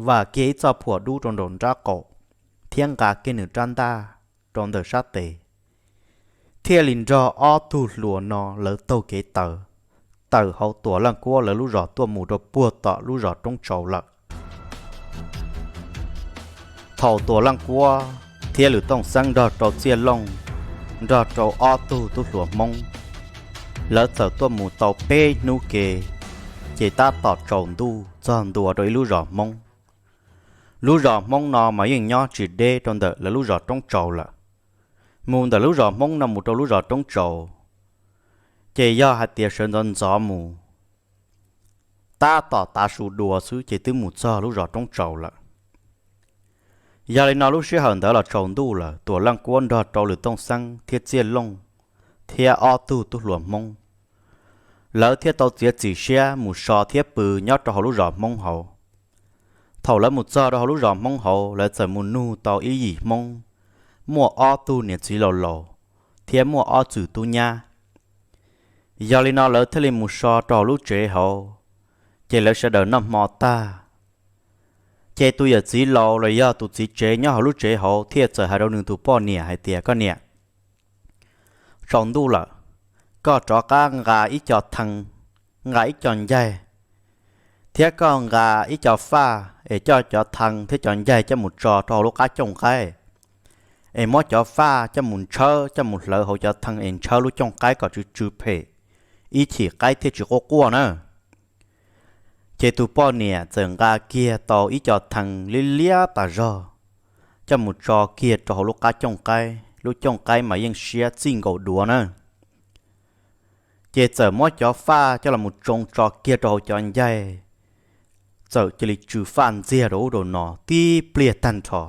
vam kiag ib txoj phuam dub rau nraum nrab qaum, thiab nqa kiag nws rab ntaj rau ntawm sab tes, thiaj li nrog ob tug hluas no lawv taug kev tawm, tawm hauv Tuam Leej Kuab lawv lub zos tuaj mus rau puag tom lub zos Roob Tsaus lawm. Thaum Tuam Leej Kuab thiab Lwm Tooj Xeeb nrog rau Txiaj Looj, nrog rau ob tug tub hluas Hmoob, lawv txawm tuaj mus tau peb hnub kev, ces tab tom tsaus ntuj txog ntua rau ib lub zos Hmoob. Lub zos Hmoob no mas yeej nyob tsis deb rau ntawm lawv lub zos Roob Tsaus lawm. Mus ntawm lub zos Hmoob no mus rau lub zos Roob Tsaus, ces yog hais tias sawv ntxov ntxov mus, tab tom tav su dua xwb ces twb mus txog lub zos Roob Tsaus lawm. Yog li no lub sij hawm ntawd los tsaus ntuj lawm, Tuam Leej Kuab nrog rau Lwm Tooj Xeeb thiab Txiaj Looj thiab ob tug tub hluas Hmoob, lawv thiaj tau txiav txim siab mus so thiab pw nyob rau hauv lub zos Hmoob hauv. Thaum lawv mus txog rau hauv lub zos Hmoob hauv, lawv txawm mus nug tau ib yim Hmoob muaj ob tug niam txiv laus laus thiab muaj ob txwm tub nyab. Yog li no lawv thiaj li mus so rau hauv lub tsev hauv, ces lawv sawv daws noj hmo tag, ces tus yawm txiv laus los yog tus txiv tsev nyob hauv lub tsev hauv thiaj txawm hais rau nws tus poj niam hais tias, koj niam, tsaus ntuj lawm, koj rov qab nqa ib co thee, nqa ib co ncaig, thiab koj nqa ib co faj es coj cov thee thiab cov ncaig coj mus tso rau hauv lub qab cooj qaib, es muab cov faj coj mus ntshawb, coj mus hlawv hauv cov thee es ntshawb lub cooj qaib kom tsw tsw phem, ib chim qaib thiaj tsis quaj quaj na. Ces tus poj niam txawm nqa kiag tau ib co thee liab liab tas zog coj mus tso kiag rau hauv lub qab cooj qaib, lub cooj qaib mas yeej siab txij nkaus duav na. Ces txawm muab cov faj coj los mus tsoo tso kiag rau hauv cov ncaig, txawm cia li tsw faj ntxiag rau ub rau no tib pliag tag nrho.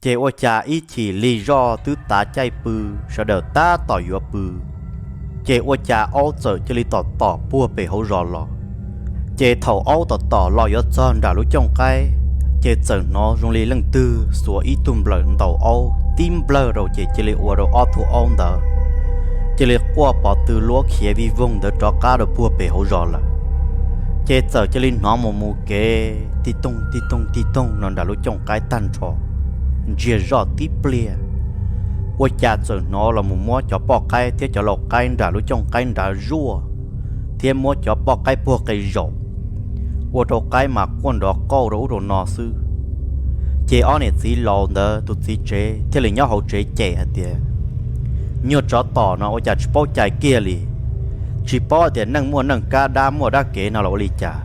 Ces ua cas ib chim lig zoj twb tav caij pw, sawv daws tab tom yuav pw, ces ua cas aub txawm cia li tom tom puag pem hauv zos los. Ces thaum aub tom tom los yuav txog nram lub cooj qaib, ces txawm hnov zoo li leej twg xuas ib tug nplawm ntaus aub tib nplawg rau ces cia li ua rau ob tug aub ntawd cia li quaj pov tw luab khiav vij voog ntawd rov qab rau puag pem hauv zos lawm. Ces txawm cia li hnov mus mus kev tij toog tij toog tij toog no nram lub cooj qaib tag nrho. ntsiag zoj tib pliag, ua cas txawm hnov los mus muab cov poj qaib thiab cov lau qaib nram lub cooj qaib nrad zuaj, thiab muab cov poj qaib puag qe zaum, ua rau qaib mas quaj nrov qauj rau ub rau no xwb. Ces ob niam txiv laus ntawd tus txiv tsev thiaj li nyob hauv tsev cem hais tias, Nyuag tsov tom no ua cas tsis paub cai kiag li, tsis paub tias neeg muaj neeg kab dab muaj dab kev no los ua li cas,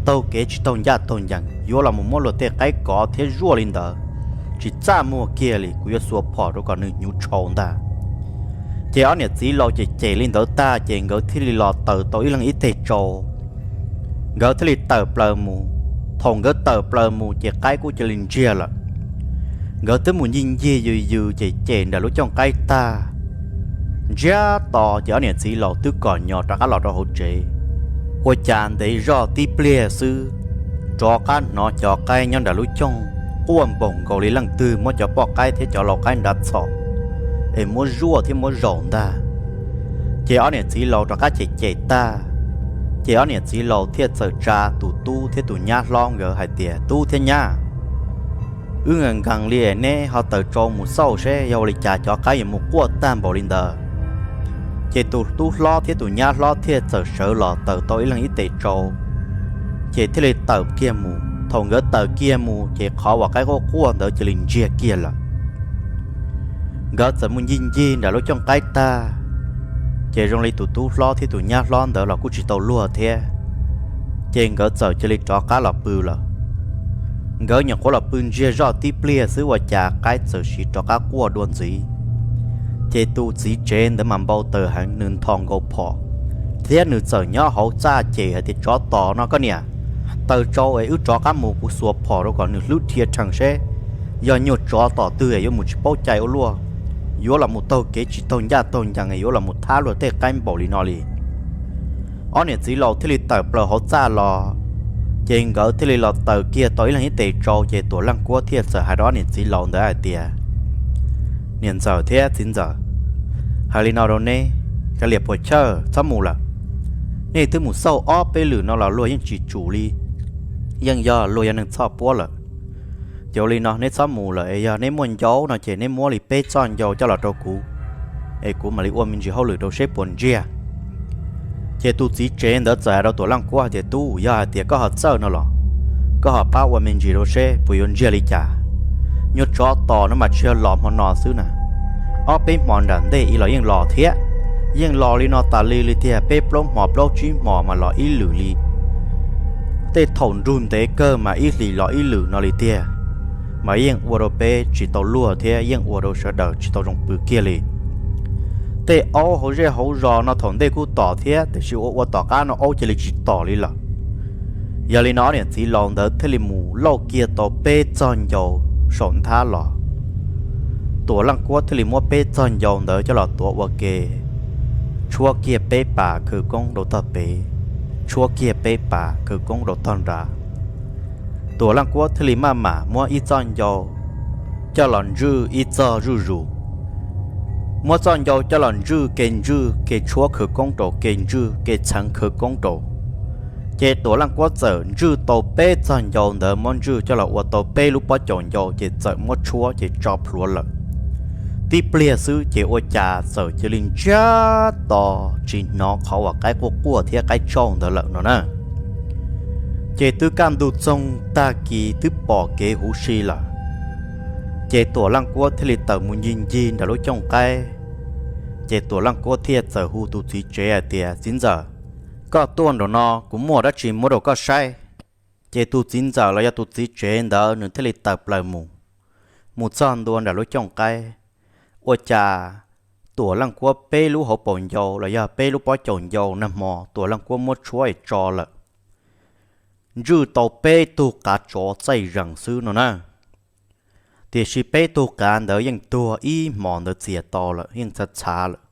taug kev tsis taug ncaj taug ncees yuav los mus muab luag tej qaib kov thiab zuaj li ntawd, tsis txaj muag kiag li, kuv yuav xuas phom rau kom nws hnyuv tshau ntag. Ces ob niam txiv laus cem cem li ntawd tag ces nkawd thiaj li los taws tau ib leeg ib teg tsau. Nkawd thiaj li tawm plaws mus. Thaum nkawd tawm plaws mus ces qaib kuj cia li ntsiag lawm. Nkawd twb mus ncig ncig yws yws cem cem nram lub cooj qaib tag, ntsiag to ces ob niam txiv laus twb kom nyo rov qab los rau hauv tsev. Ua cas ntev zoj tib pliag xwb, rov qab hnov cov qaib nyob nram lub cooj quaj npaum nkaus li leej twg muab cov poj qaib thiab cov lau qaib nrad txhom es muab zuaj thiab muab zaum ntag. Ces ob niam txiv laus rov qab cem cem tag, ces ob niam txiv laus thiaj txawm tsa tus tub thiab tus nyab hlob nkawd hais tias, Tub thiab nyab, wb nkees nkees li es neb ho taws tsau mus xauj seb yog ua li cas cov qaib yuav mus quaj tag npaum li ntawd. Ces tus tub hlob thiab tus nyab hlob thiaj txawm sawv los taws tau ib leeg ib teg tsau, ces thiaj li tawm kiag mus. Thaum nkawd tawm kiag mus ces qhov uas qaib quaj quaj ntawd cia li ntsiag kiag lawm. Nkawd txawm mus ncig ncig nram lub cooj qaib tag, ces zoo li tus tub hlob thiab tus nyab hlob ntawd los kuj tsis tau luag thiab, ces nkawd txawm cia li rov qab los pw lawm. Nkawd nyuam qhuav los pw ntsiag zoj tib pliag xwb ua cas qaib txawm sim rov qab quaj dua ntxiv. Ces tus txiv tsev ntawd mas npau taws heev, nws nthos nkaus phom thiab nws txawm nyob hauv txaj cem hais tias, Tsov tom no koj niam, taws tsau es wb rov qab mus, kuv xuas phom rau kom nws hlwb dhia rhees seb yog nyuag tsov tom twg es yuav mus tsis paub cai ua luaj, yuav los mus taug kev tsis taug ncaj taug ncees es yuav los mus thab luag tej qaib npaum li no li. Ob niam txiv laus thiaj li tawm plaws hauv txaj los, ces nkawd thiaj li los taws kiag tau ib leeg ib teg tsau, ces Tuam Leej Kuab thiaj txawm hais rau ob niam txiv laus ntawd hais tias, Niam ntxawm thiab txiv ntxawm, hais li no rau neb, Kav Liam Puas Chawj, txhob mus lawm. Nej twb mus xauj ob peb lwm no los luag yeej tsis tsum li, yeej yog luag yog neeg txhoj puab lawm. Ces ua li no neb txhob mus lawm, es yog neb muaj ncau no ces neb muab li peb txoj ncau coj los rau kuv, es kuv mam li ua me ntsis hauj lwm rau seb puas ntsiag. Ces tus txiv tsev ntawd txawm hais rau Tuam Leej Kuab hais tias, Tub, yog hais tias koj ho txawj no los koj ho pab ua me ntsis rau seb puas yuav ntsiag li cas. Nyuag tsov tom no mas tsis yog los hmo no xwb na, ob peb hmo nram ntej ib los yeej los thiab. Yeej los li no tas li li tiag, peb plaub hmo plaub tsib hmo mas los ib lwm li. Tej thaum nrug ntev kawg mas ib hlis los ib lwm no li tiag, mas yeej ua rau peb tsis tau luag thiab yeej ua rau sawv daws tsis tau zoo pw kiag li. Tej aub hauv zej hauv zos no thaum ntej kuj tom thiab, tiam sis ua ua tom qab no aub cia li tsis tom li lawm. Yog li no ob niam txiv laus ntawd thiaj li mus lauj kiag tau peb txoj ncau saum nthab los. Tuam Leej Kuab thiaj li muab peb txoj ncau ntawd coj los tuav ua ke, tshuab kiag peb pas khawv koob rau tog pem, tshuab kiag peb pas khawv koob rau tog nrad. Tuam Leej Kuab thiaj li maj mam muab ib txoj ncau coj los ntswj ib txoj zuj zus. Muab txoj ncau coj los ntswj ke ntswj ke tshuab khawv koob rau, ke ntswj ke txheev khawv koob rau. Ces Tuam Leej Kuab txawm ntswj tau peb txoj ncau ntawd, muab ntswj coj los ua tau peb lub pob caus ncau ces txawm muab tshuab ces tso plhuav lawm. Tib pliag xwb ces ua cas txawm cia li ntsiag to, tsis hnov qhov uas qaib quaj quaj thiab qaib tsauj ntawd lawm no na. Ces twb kaj ntug txoog tag kis twb pom kev huv si lawm. Ces Tuam Leej Kuab thiaj li tawm mus ncig ncig nram lub cooj qaib. Ces Tuam Leej Kuab thiaj txawm hu tus txiv tsev hais tias, Txiv ntxawm, koj tuaj nraum no, kuv muaj dab tsi muab rau koj saib. Ces tus txiv ntxawm los yog tus txiv tsev ntawd nws thiaj li tawm plaws mus, mus txog ntua nram lub cooj qaib. Ua cas Tuam Leej Kuab peb lub hauv paus ncau los yog peb lub pob caus ncau nag hmo Tuam Leej Kuab muab tshuab es tso lawm, ntswj tau peb tug qav tsov txaij zees xwb no na. Tiam sis peb tug qav ntawd yeej tuag ib hmos ntawd txias to lawm, yeej txhav txhav lawm.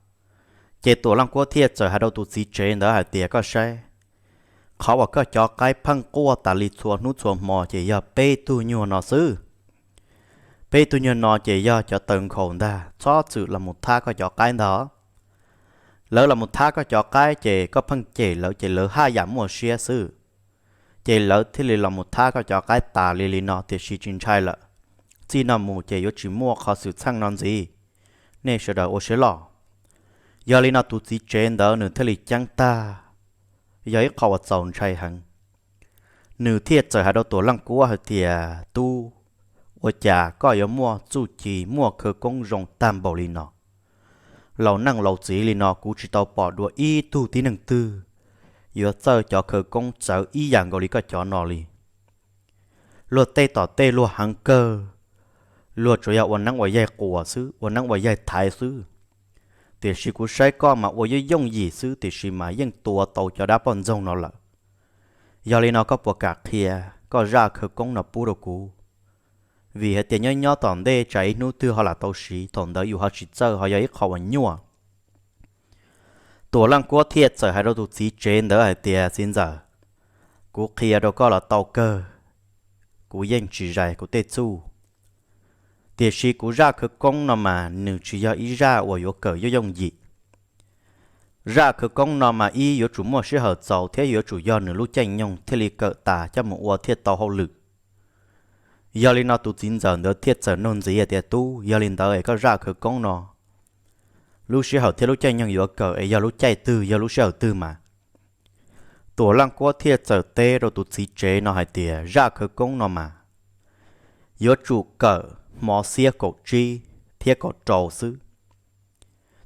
Ces Tuam Leej Kuab thiaj txawm hais rau tus txiv tsev ntawd hais tias, Koj saib, qhov uas koj cov qaib pheej quaj tas li txhua hnub txhua hmo ces yog peb tug nyuag no xwb. Peb tug nyuag no ces yog cov taw nkhaus ntag, txhob txwm los mus thab koj cov qaib ntag. Lawv los mus thab koj cov qaib ces koj pheej cem lawv ces lawv haj yam muaj siab xwb. Ces lawv thiaj li los mus thab koj cov qaib tas li li no, tiam sis tsis ntshai lawm. txij no mus ces yuav tsis muaj qhov xwm txheej no ntxiv. Nej sawv daws ua siab loj. Yog li no tus txiv tsev ntawd nws thiaj li ceeb tag, yog ib qho uas txaus ntshai heev. Nws thiaj txawm hais rau Tuam Leej Kuab hais tias, Tub, ua cas koj yuav muaj txuj ci muaj khawv koob zoo tag npaum li no? Laus neej laus txiv li no kuv tsis tau pom dua ib tug tib neeg twg yuav txawj cov khawv koob txawv ib yam nkaus li koj cov no li. Luag tej tom tej luag heev kawg, luag tsuas yog ua neeb ua yaig quas xwb, ua neeb ua yaig thaiv xwb. Tiam sis kuv saib koj mas ua yooj yooj yim xwb, tiam sis mas yeej tua tau cov dab poj ntxoog no lawm. Yog li no koj puas kam qhia koj zaj khawv koob no pub rau kuv? Vim hais tias nyob nyob tom ntej tsam ib hnub twg ho lam tau siv, thaum ntawd yus ho tsis txawj, ho yog ib qho uas nyuaj. Tuam Leej Kuab thiaj txawm hais rau tus txiv tsev ntawd hais tias, Txiv ntxawm, kuv qhia rau koj los tau kawg, kuv yeej tsis zais kuv tej txuj. Tiam sis kuv zaj khawv koob no mas nws tsis yog ib zaj uas yuav kawm yooj yooj yim. Zaj khawv koob no mas ib yuav tsum muaj sij hawm txaus thiab yuav tsum yog nws lub caij nyoog thiaj li kawm tas coj mus ua thiaj tau hauj lwm. Yog li no tus txiv ntxawm ntawd thiaj txawm nug ntxiv hais tias, Tub, yog li ntawd es koj zaj khawv koob no lub sij hawm thiab lub caij nyoog yuav kawm es yog lub caij twg, yog lub sij hawm twg mas? Tuam Leej Kuab thiaj txawm teb rau tus txiv tsev no hais tias, Zaj khawv koob no mas yuav tsum kawm hmo xiab kaum tsib thiab kaum rau xwb,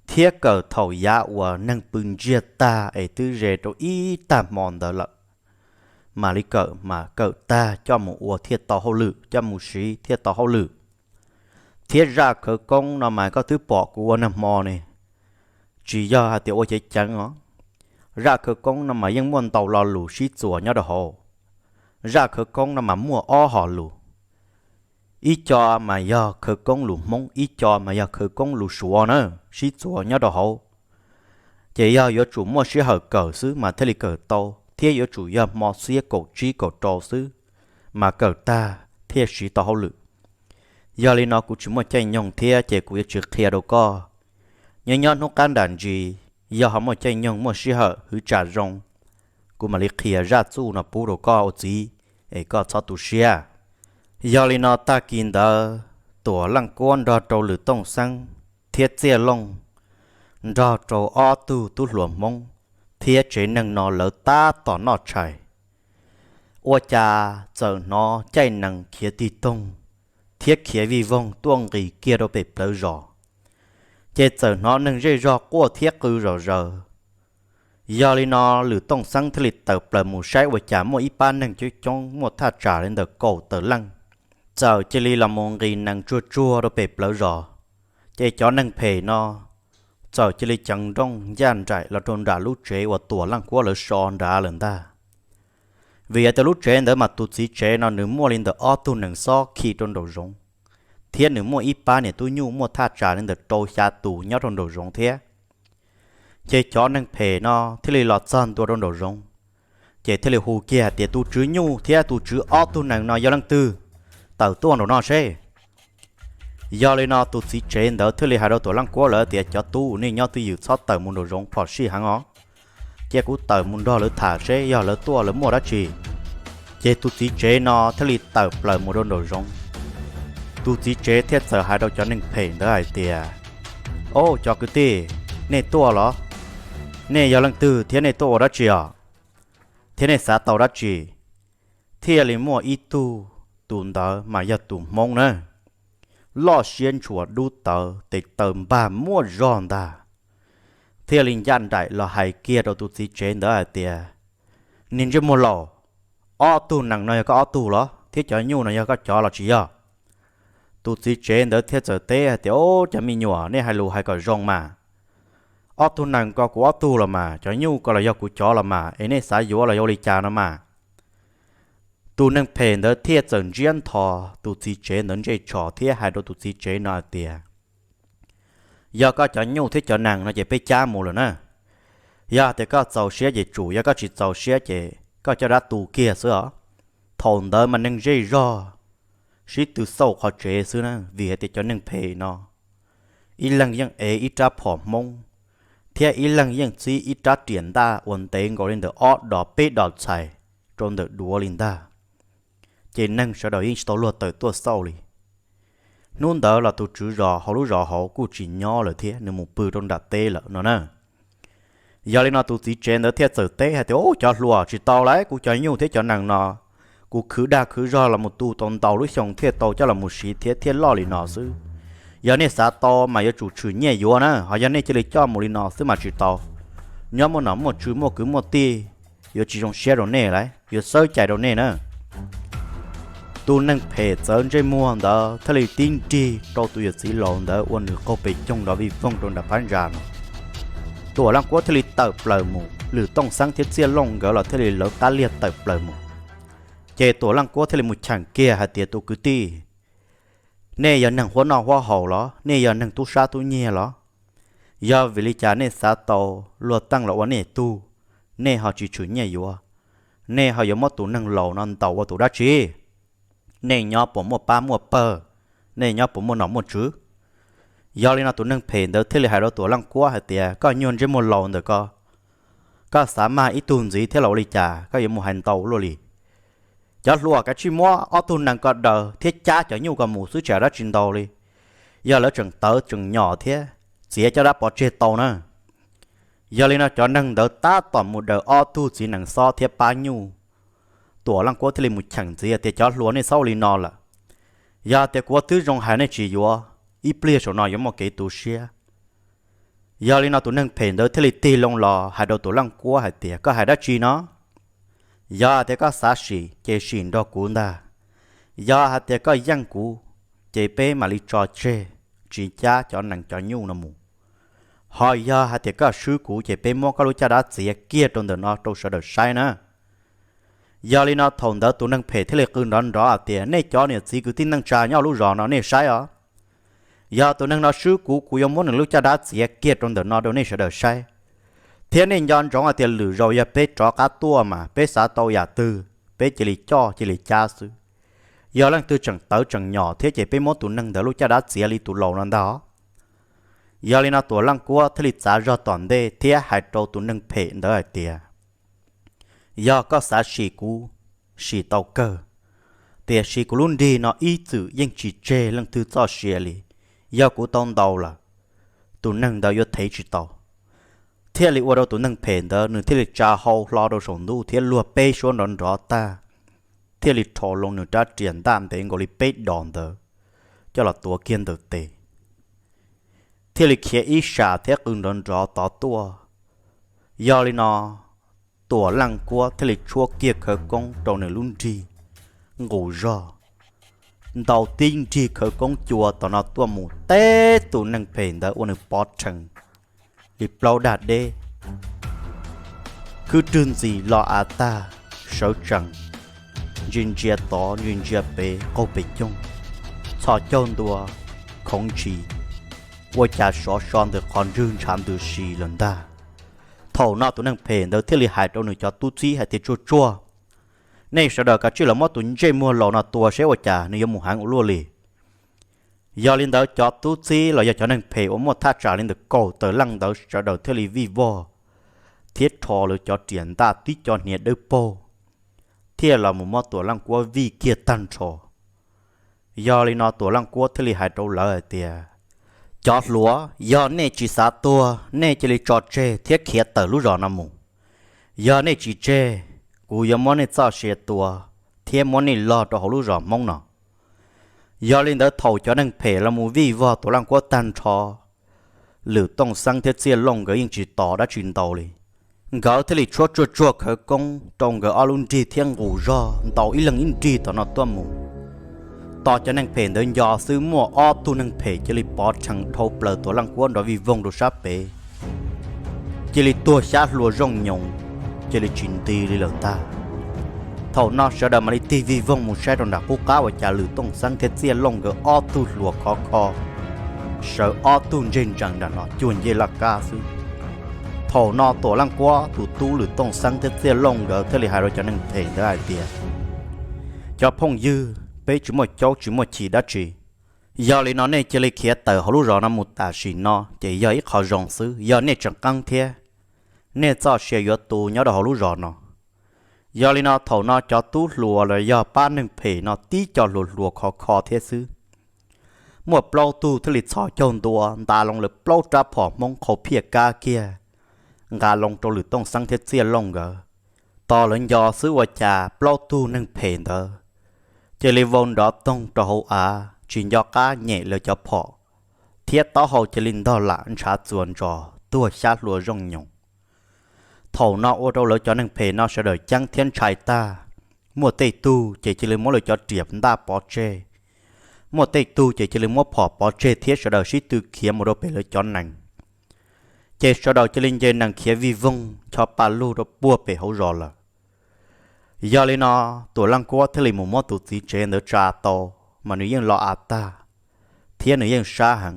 thiab kawm thaum yav uas neeg pw ntsiag tag es twb ze rau ib tag hmo ntawd lawm, mam li kawm, mas kawm tag coj mus ua thiaj tau hauj lwm, coj mus siv thiaj tau hauj lwm. Thiab zaj khawv koob no mas koj twb pom kuv ua nag hmo ne, tsis yog hais tias ua ceev ceev os. Zaj khawv koob no mas yeej muaj ntau lo lus sib txuas nyob rau hauv. Zaj khawv koob no mas muaj ob hom lus. Ib co mas yog khawv koob lus Hmoob, ib co mas yog khawv koob lus Suav na, sib txuas nyob rau hauv. Ces yog yuav tsum muaj sij hawm kawm xwb mas thiaj li kawm tau, thiab yuav tsum yog hmo xiab kaum tsib kaum rau xwb, mas kawm tag thiaj siv tau hauj lwm. Yog li no kuv tsis muaj caij nyoog thiab ces kuv yuav tsis qhia rau koj. Nyob nyob hnub qab nram ntsis, yog ho muaj caij nyoog muaj sij hawm hwv tsam zoo, kuv mam li qhia zaj txuj no pub rau koj ua txiv, es koj txhob tu siab. Yog li no tag kis ntawd, Tuam Leej Kuab nrog rau Lwm Tooj Xeeb thiab Txiaj Looj, nrog rau ob tug tub hluas Hmoob thiab tsev neeg no lawv tab tom noj tshais, ua cas txawm hnov caij nees khiav tig toog thiab khiav vij voog tuaj nqis kiag rau pem plawv zos, ces txawm hnov neeg zej zog quaj thiab qw zom zaws. Yog li no Lwm Tooj Xeeb thiaj li tawm plaws mus saib ua cas muaj ib pab neeg coob coob muaj thaj tsam li ntawm kaum tawm leej, txawm cia li los mus nqis nees tsuag tsuag rau pem plawv zos. Ces cov neeg phem no txawm cia li ceev nrooj ncaj nraim los rau nram lub tsev uas Tuam Leej Kuab lawv so nrad lawm ntag. Vim yog tias lub tsev ntawd mas tus txiv tsev no nws muaj li ntawm ob tug nees xob khi rau nraum zoov, thiab nws muaj ib pab niam tub nyuj muaj thaj tsam li ntawm rau xya tus nyob rau nraum zoov thiab. Ces cov neeg phem no thiaj li los txog ntua rau nraum zoov, ces thiaj li hu kiag hais tias, Tus tswv nyuj thiab tus tswv ob tug nees no yog leej twg? Tawm tuaj nraum no seb. Yog li no tus txiv tsev ntawd thiaj li hais rau Tuam Leej Kuab lawv tias, Cov tub, nej nyob twj ywm txhob tawm mus nraum zoov phom sij heev os. Cia kuv tawm mus nrog lawv tham seb yog lawv tuaj lawv muaj dab tsi. Ces tus txiv tsev no thiaj li tawm plaws mus rau nraum zoov. Tus txiv tsev thiaj txawm hais rau cov neeg phem ntawd hais tias, Au, cov kwv tij, nej tuaj los? Nej yog leej twg thiab nej tuaj ua dab tsi os? Thiab nej xav tau dab tsi? Thiaj li muaj ib tug, tus ntawd mas yog tus Hmoob na, loj siab ntshua dub tawv, tes taw npag muaj zog ntag, thiaj li ncaj nraim los hais kiag rau tus txiv tsev ntawd hais tias, Niag ntsej muag laus, ob tug nees no yog koj ob tug los? Thiab cov nyuj no yog koj cov los tsis yog? Tus txiv tsev ntawd thiaj txawm teb hais tias, Au, cov me nyuam, nej hais lus hais kom zoo mas. Ob tug nees ko kuv ob tug los mas, cov nyuj ko los yog kuv cov los mas, es nej xav yuav los yog ua li cas no mas? Tus neeg phem ntawd thiaj txawm ntsiab ntho tus txiv tsev ntawd ntsej tsho thiab hais rau tus txiv tsev no hais tias, Yog koj cov nyuj thiab cov nees no ces peb cab mus lawm na. Yog tias koj txaus siab ces tsum, yog koj tsis txaus siab ces koj coj dab tu kiag xwb os. Thaum ntawd mas neeg zej zog sib tw xauj qhov tsev xwb na, vim hais tias cov neeg phem no ib leeg yeej ev ib rab phom Hmoob, thiab ib leeg yeej txib ib rab riam ntaj uas ntev nkaus li ntawm ob dos peb dos txhais rau ntawm duav li ntag. Ces neeg sawv daws yeej tsis tau luag tawm tuaj xauj li. Hnub ntawd los tus tswv zos hauv lub zos hauv kuj tsis nyob lawm thiab, nws mus pw rau nram teb lawm no na. Yog li no tus txiv tsev ntawd thiaj txawm teb hais tias, Ub, cov hluas, tsis tau lauj, kuv cov nyuj thiab cov nees no kuv khwv dag khwv zog los mus tu tau ntau lub xyoo thiaj tau coj los mus siv thiab thiaj loj li no xwb. Yog nej xav tau mas yuav tsum tshwm nyiaj yuav na, ho yog nej cia li coj mus li no xwb mas tsis tau. Nyob muaj nom muaj tswv muaj kwv muaj tij yuav tsis zoo siab rau nej lauj, yuav xawb cai rau nej na. Tus neeg phem txawv ntsej muag ntawd thiaj li tib nrig rau tus yawm txiv laus ntawd ua nws qaug pes coog nrov vij voog rau nram phab ntsa no. Tuam Leej Kuab thiaj li tawm plaws mus, Lwm Tooj Xeeb thiab Txiaj Looj nkawd los thiaj li lawv qab liag tawm plaws mus. Ces Tuam Leej Kuab thiaj li mus cheem kiag hais tias, Tus kwv tij, nej yog neeg huab noj huab haus los? Nej yog neeg tub sab tub nyiag los? Yog vim li cas nej xav tau luag teej los ua nej tug, nej ho tsis tshwm nyiaj yuav? Nej ho yuav muab tus neeg laus no ntaus ua tus dab tsi? Nej nyob puas muaj pab muaj pawg? Nej nyob puas muaj nom muaj tswv? Yog li no tus neeg phem ntawd thiaj li hais rau Tuam Leej Kuab hais tias, Koj nyuag ntsej muag laus ntawm ko, koj xav mag ib tug ntxiv thiab los ua li cas koj yuav mus hais ntau luaj li? Cov hluas, kav tsij muab ob tug nees ko daws thiab cab cov nyuj ko mus xwb, tsam dab tsi ntau li. Yog lawv tseem tawv tseem nyom thiab, txiav caj dab pov tseg tau na. Yog li no cov neeg ntawd tab tom mus daws ob tug txiv nees xob thiab pab nyuj. Tuam Leej Kuab thiaj li mus cheem ntxiv tias, Cov hluas, nej txhob ua li no lawm. Yog tias kuv ua tib zoo hais nej tsis yuav, ib pliag saum no yuav muaj kev tu siab. Yog li no tus neeg phem ntawd thiaj li tig loo los hais rau Tuam Leej Kuab hais tias, Koj hais dab tsi no? Yog hais tias koj xav sim ces sim nrog kuv ntag. Yog hais tias koj yeej kuv, ces peb mam li tso tseg, tsis cab cov nees cov nyuj no mus. Ho yog hais tias koj swb kuv ces peb muab koj lub caj dab txiav kiag rau ntawm no rau sawv daws saib na. Yog li no thaum ntawd tus neeg phem thiaj li qw nrov nrov hais tias, Nej cov niam txiv kwv tij neej tsa nyob lub zos no nej saib os. Yog tus neeg no swb kuv, kuv yuav muab nws lub caj dab txiav kiag rau ntawm no rau nej sawv daws saib. Thiab nej nco ntsoov hais tias lwm zaus yog peb rov qab tuaj mas peb xav tau yam twg peb cia li coj cia li cab xwb. Yog leej twg tseem tawv tseem nyom thiab ces peb muab tus neeg ntawd lub caj dab txiav li tus laus no ntag os. Yog li no Tuam Leej Kuab thiaj li txav zog tom ntej thiab hais rau tus neeg phem ntawd hais tias, Yog koj xav sim kuv, sim tau kawg, tiam sis kuv lub nrig no ib txwm yeej tsis tseg leej twg txoj sia li. Yog kuv tau ntaus lawm, tus neeg ntawd yuav thev tsis tau. Thiaj li ua rau tus neeg phem ntawd nws thiaj li tsa hau hlo rau saum ntuj thiab luag peb suab nrov nrov tag, thiaj li rho loo nws rab riam ntaj ntev nkaus li peb dos ntawd coj los tuav kiag ntawm tes, thiaj li khiav ib sam thiab qw nrov nrov tod tuaj. Yog li no Tuam Leej Kuab thiaj li tshuab kiag khawv koob rau nws lub nrig nqus zog, ntaus tib nrig khawv koob cua tom no tuaj mus teb tus neeg phem ntawd ua nws pov rhees li plaub dag deb. Khwb rwg ntxis los av tag, sawv tsees, ntsia ntsia tod ntsia ntsia pem qaug pes coog, txhos caug ntua, khoov ntshis, ua cas sov so ntawm qhov ntswg ntshav ntws si lawm ntag. Thaum no tus neeg phem ntawd thiaj li hais rau nws cov tub txib hais tias, Tsuag tsuag, nej sawv daws kav tsij los muab tus ntsej muag laus no tua seb ua cas nws yuav mus heev ua luaj li. Yog li ntawd cov tub txib los yog cov neeg phem uas muaj thaj tsam li ntawm kaum tawm leej ntawd sawv daws thiaj li vij vog thiab rho lawv cov riam ntaj tib co hniav dawb paug, thiaj los mus muab Tuam Leej Kuab vij kiag tag nrho. Yog li no Tuam Leej Kuab thiaj li hais rau lawv hais tias, Cov hluas, yog nej tsis xav tuag, nej cia li tso tseg thiab khiav tawm lub zos no mus. Yog nej tsis tseg, kuv yuav muab nej txoj sia tua thiab muab nej log rau hauv lub zos Hmoob no. Yog li ntawd thaum cov neeg phem los mus vij vog Tuam Leej Kuab tag nrho, Lwm Tooj Xeeb thiab Txiaj Looj nkawd yeej tsis tos dab tsi ntau li. Nkawd thiaj li tshuab tsuag tsuag khawv koob rau nkawd ob lub nrig thiab nqus zog ntaus ib leeg ib nrig tom no tuaj mus. Tos cov neeg phem ntawd nco xwb muaj ob tug neeg phem cia li pov rhees dhau plaws Tuam Leej Kuab nrov vij voog rau sab pem, cia li tuag xyab hlua zooj nyoos, cia li tsis nti li lawm ntag. Thaum no sawv daws mam li tig vij voog mus saib rau nram qub qab ua cas Lwm Tooj Xeeb thiab Txiaj Looj nkawd ob tug hluas khov kho, sawv ob tug ntseg ntsees nram no cuag ncej laj kab xwb. Thaum no Tuam Leej Kuab tus tub Lwm Tooj Xeeb thiab Txiaj Looj nkawd thiaj li hais rau cov neeg phem ntawd hais tias, Cov phooj ywg, peb tsis muaj caub tsis muaj chim dab tsi. Yog li no nej cia li khiav tawm hauv lub zos no mus tam sim no ces yog ib qho zoo xwb. Yog nej tseem qeeb thiab, nej txoj sia yuav tu nyob rau hauv lub zos no. Yog li no thaum no cov tub hluas los yog pab neeg phem no tib co hluas hluas khov kho thiab xwb. Muaj plaub tug thiaj li txhos caug ntua nta loo lawv plaub rab phom Hmoob qhau phiaj kab kiag, nqa loo rau Lwm Tooj Xeeb thiab Txiaj Looj nkawd. Tos lawv nco xwb ua cas plaub tug neeg phem ntawd cia li vau nrov toog rau hauv av tsis nco qab nyem lawv cov phom, thiab taub hau cia li ntog lam ntshav txuas ntsos tuag xyab hlua zooj nyoos. Thaum no ua rau lawv cov neeg phem no sawv daws ceeb thiab ntshai tag. Muaj tej tug ces cia li muab lawv cov riam ntaj pov tseg, muaj tej tug ces cia li muab phom pov tseg thiab sawv daws sib tw khiav mus rau pem lawv cov nees. Ces sawv daws cia li nce nees khiav vij voog ncho pa lug rau puag pem hauv zos lawm. Yog li no, Tuam Leej Kuab thiaj li mus muab tus txiv tsev ntawd tsa tau, mas nws yeej lo av tag thiab nws yeej sab heev.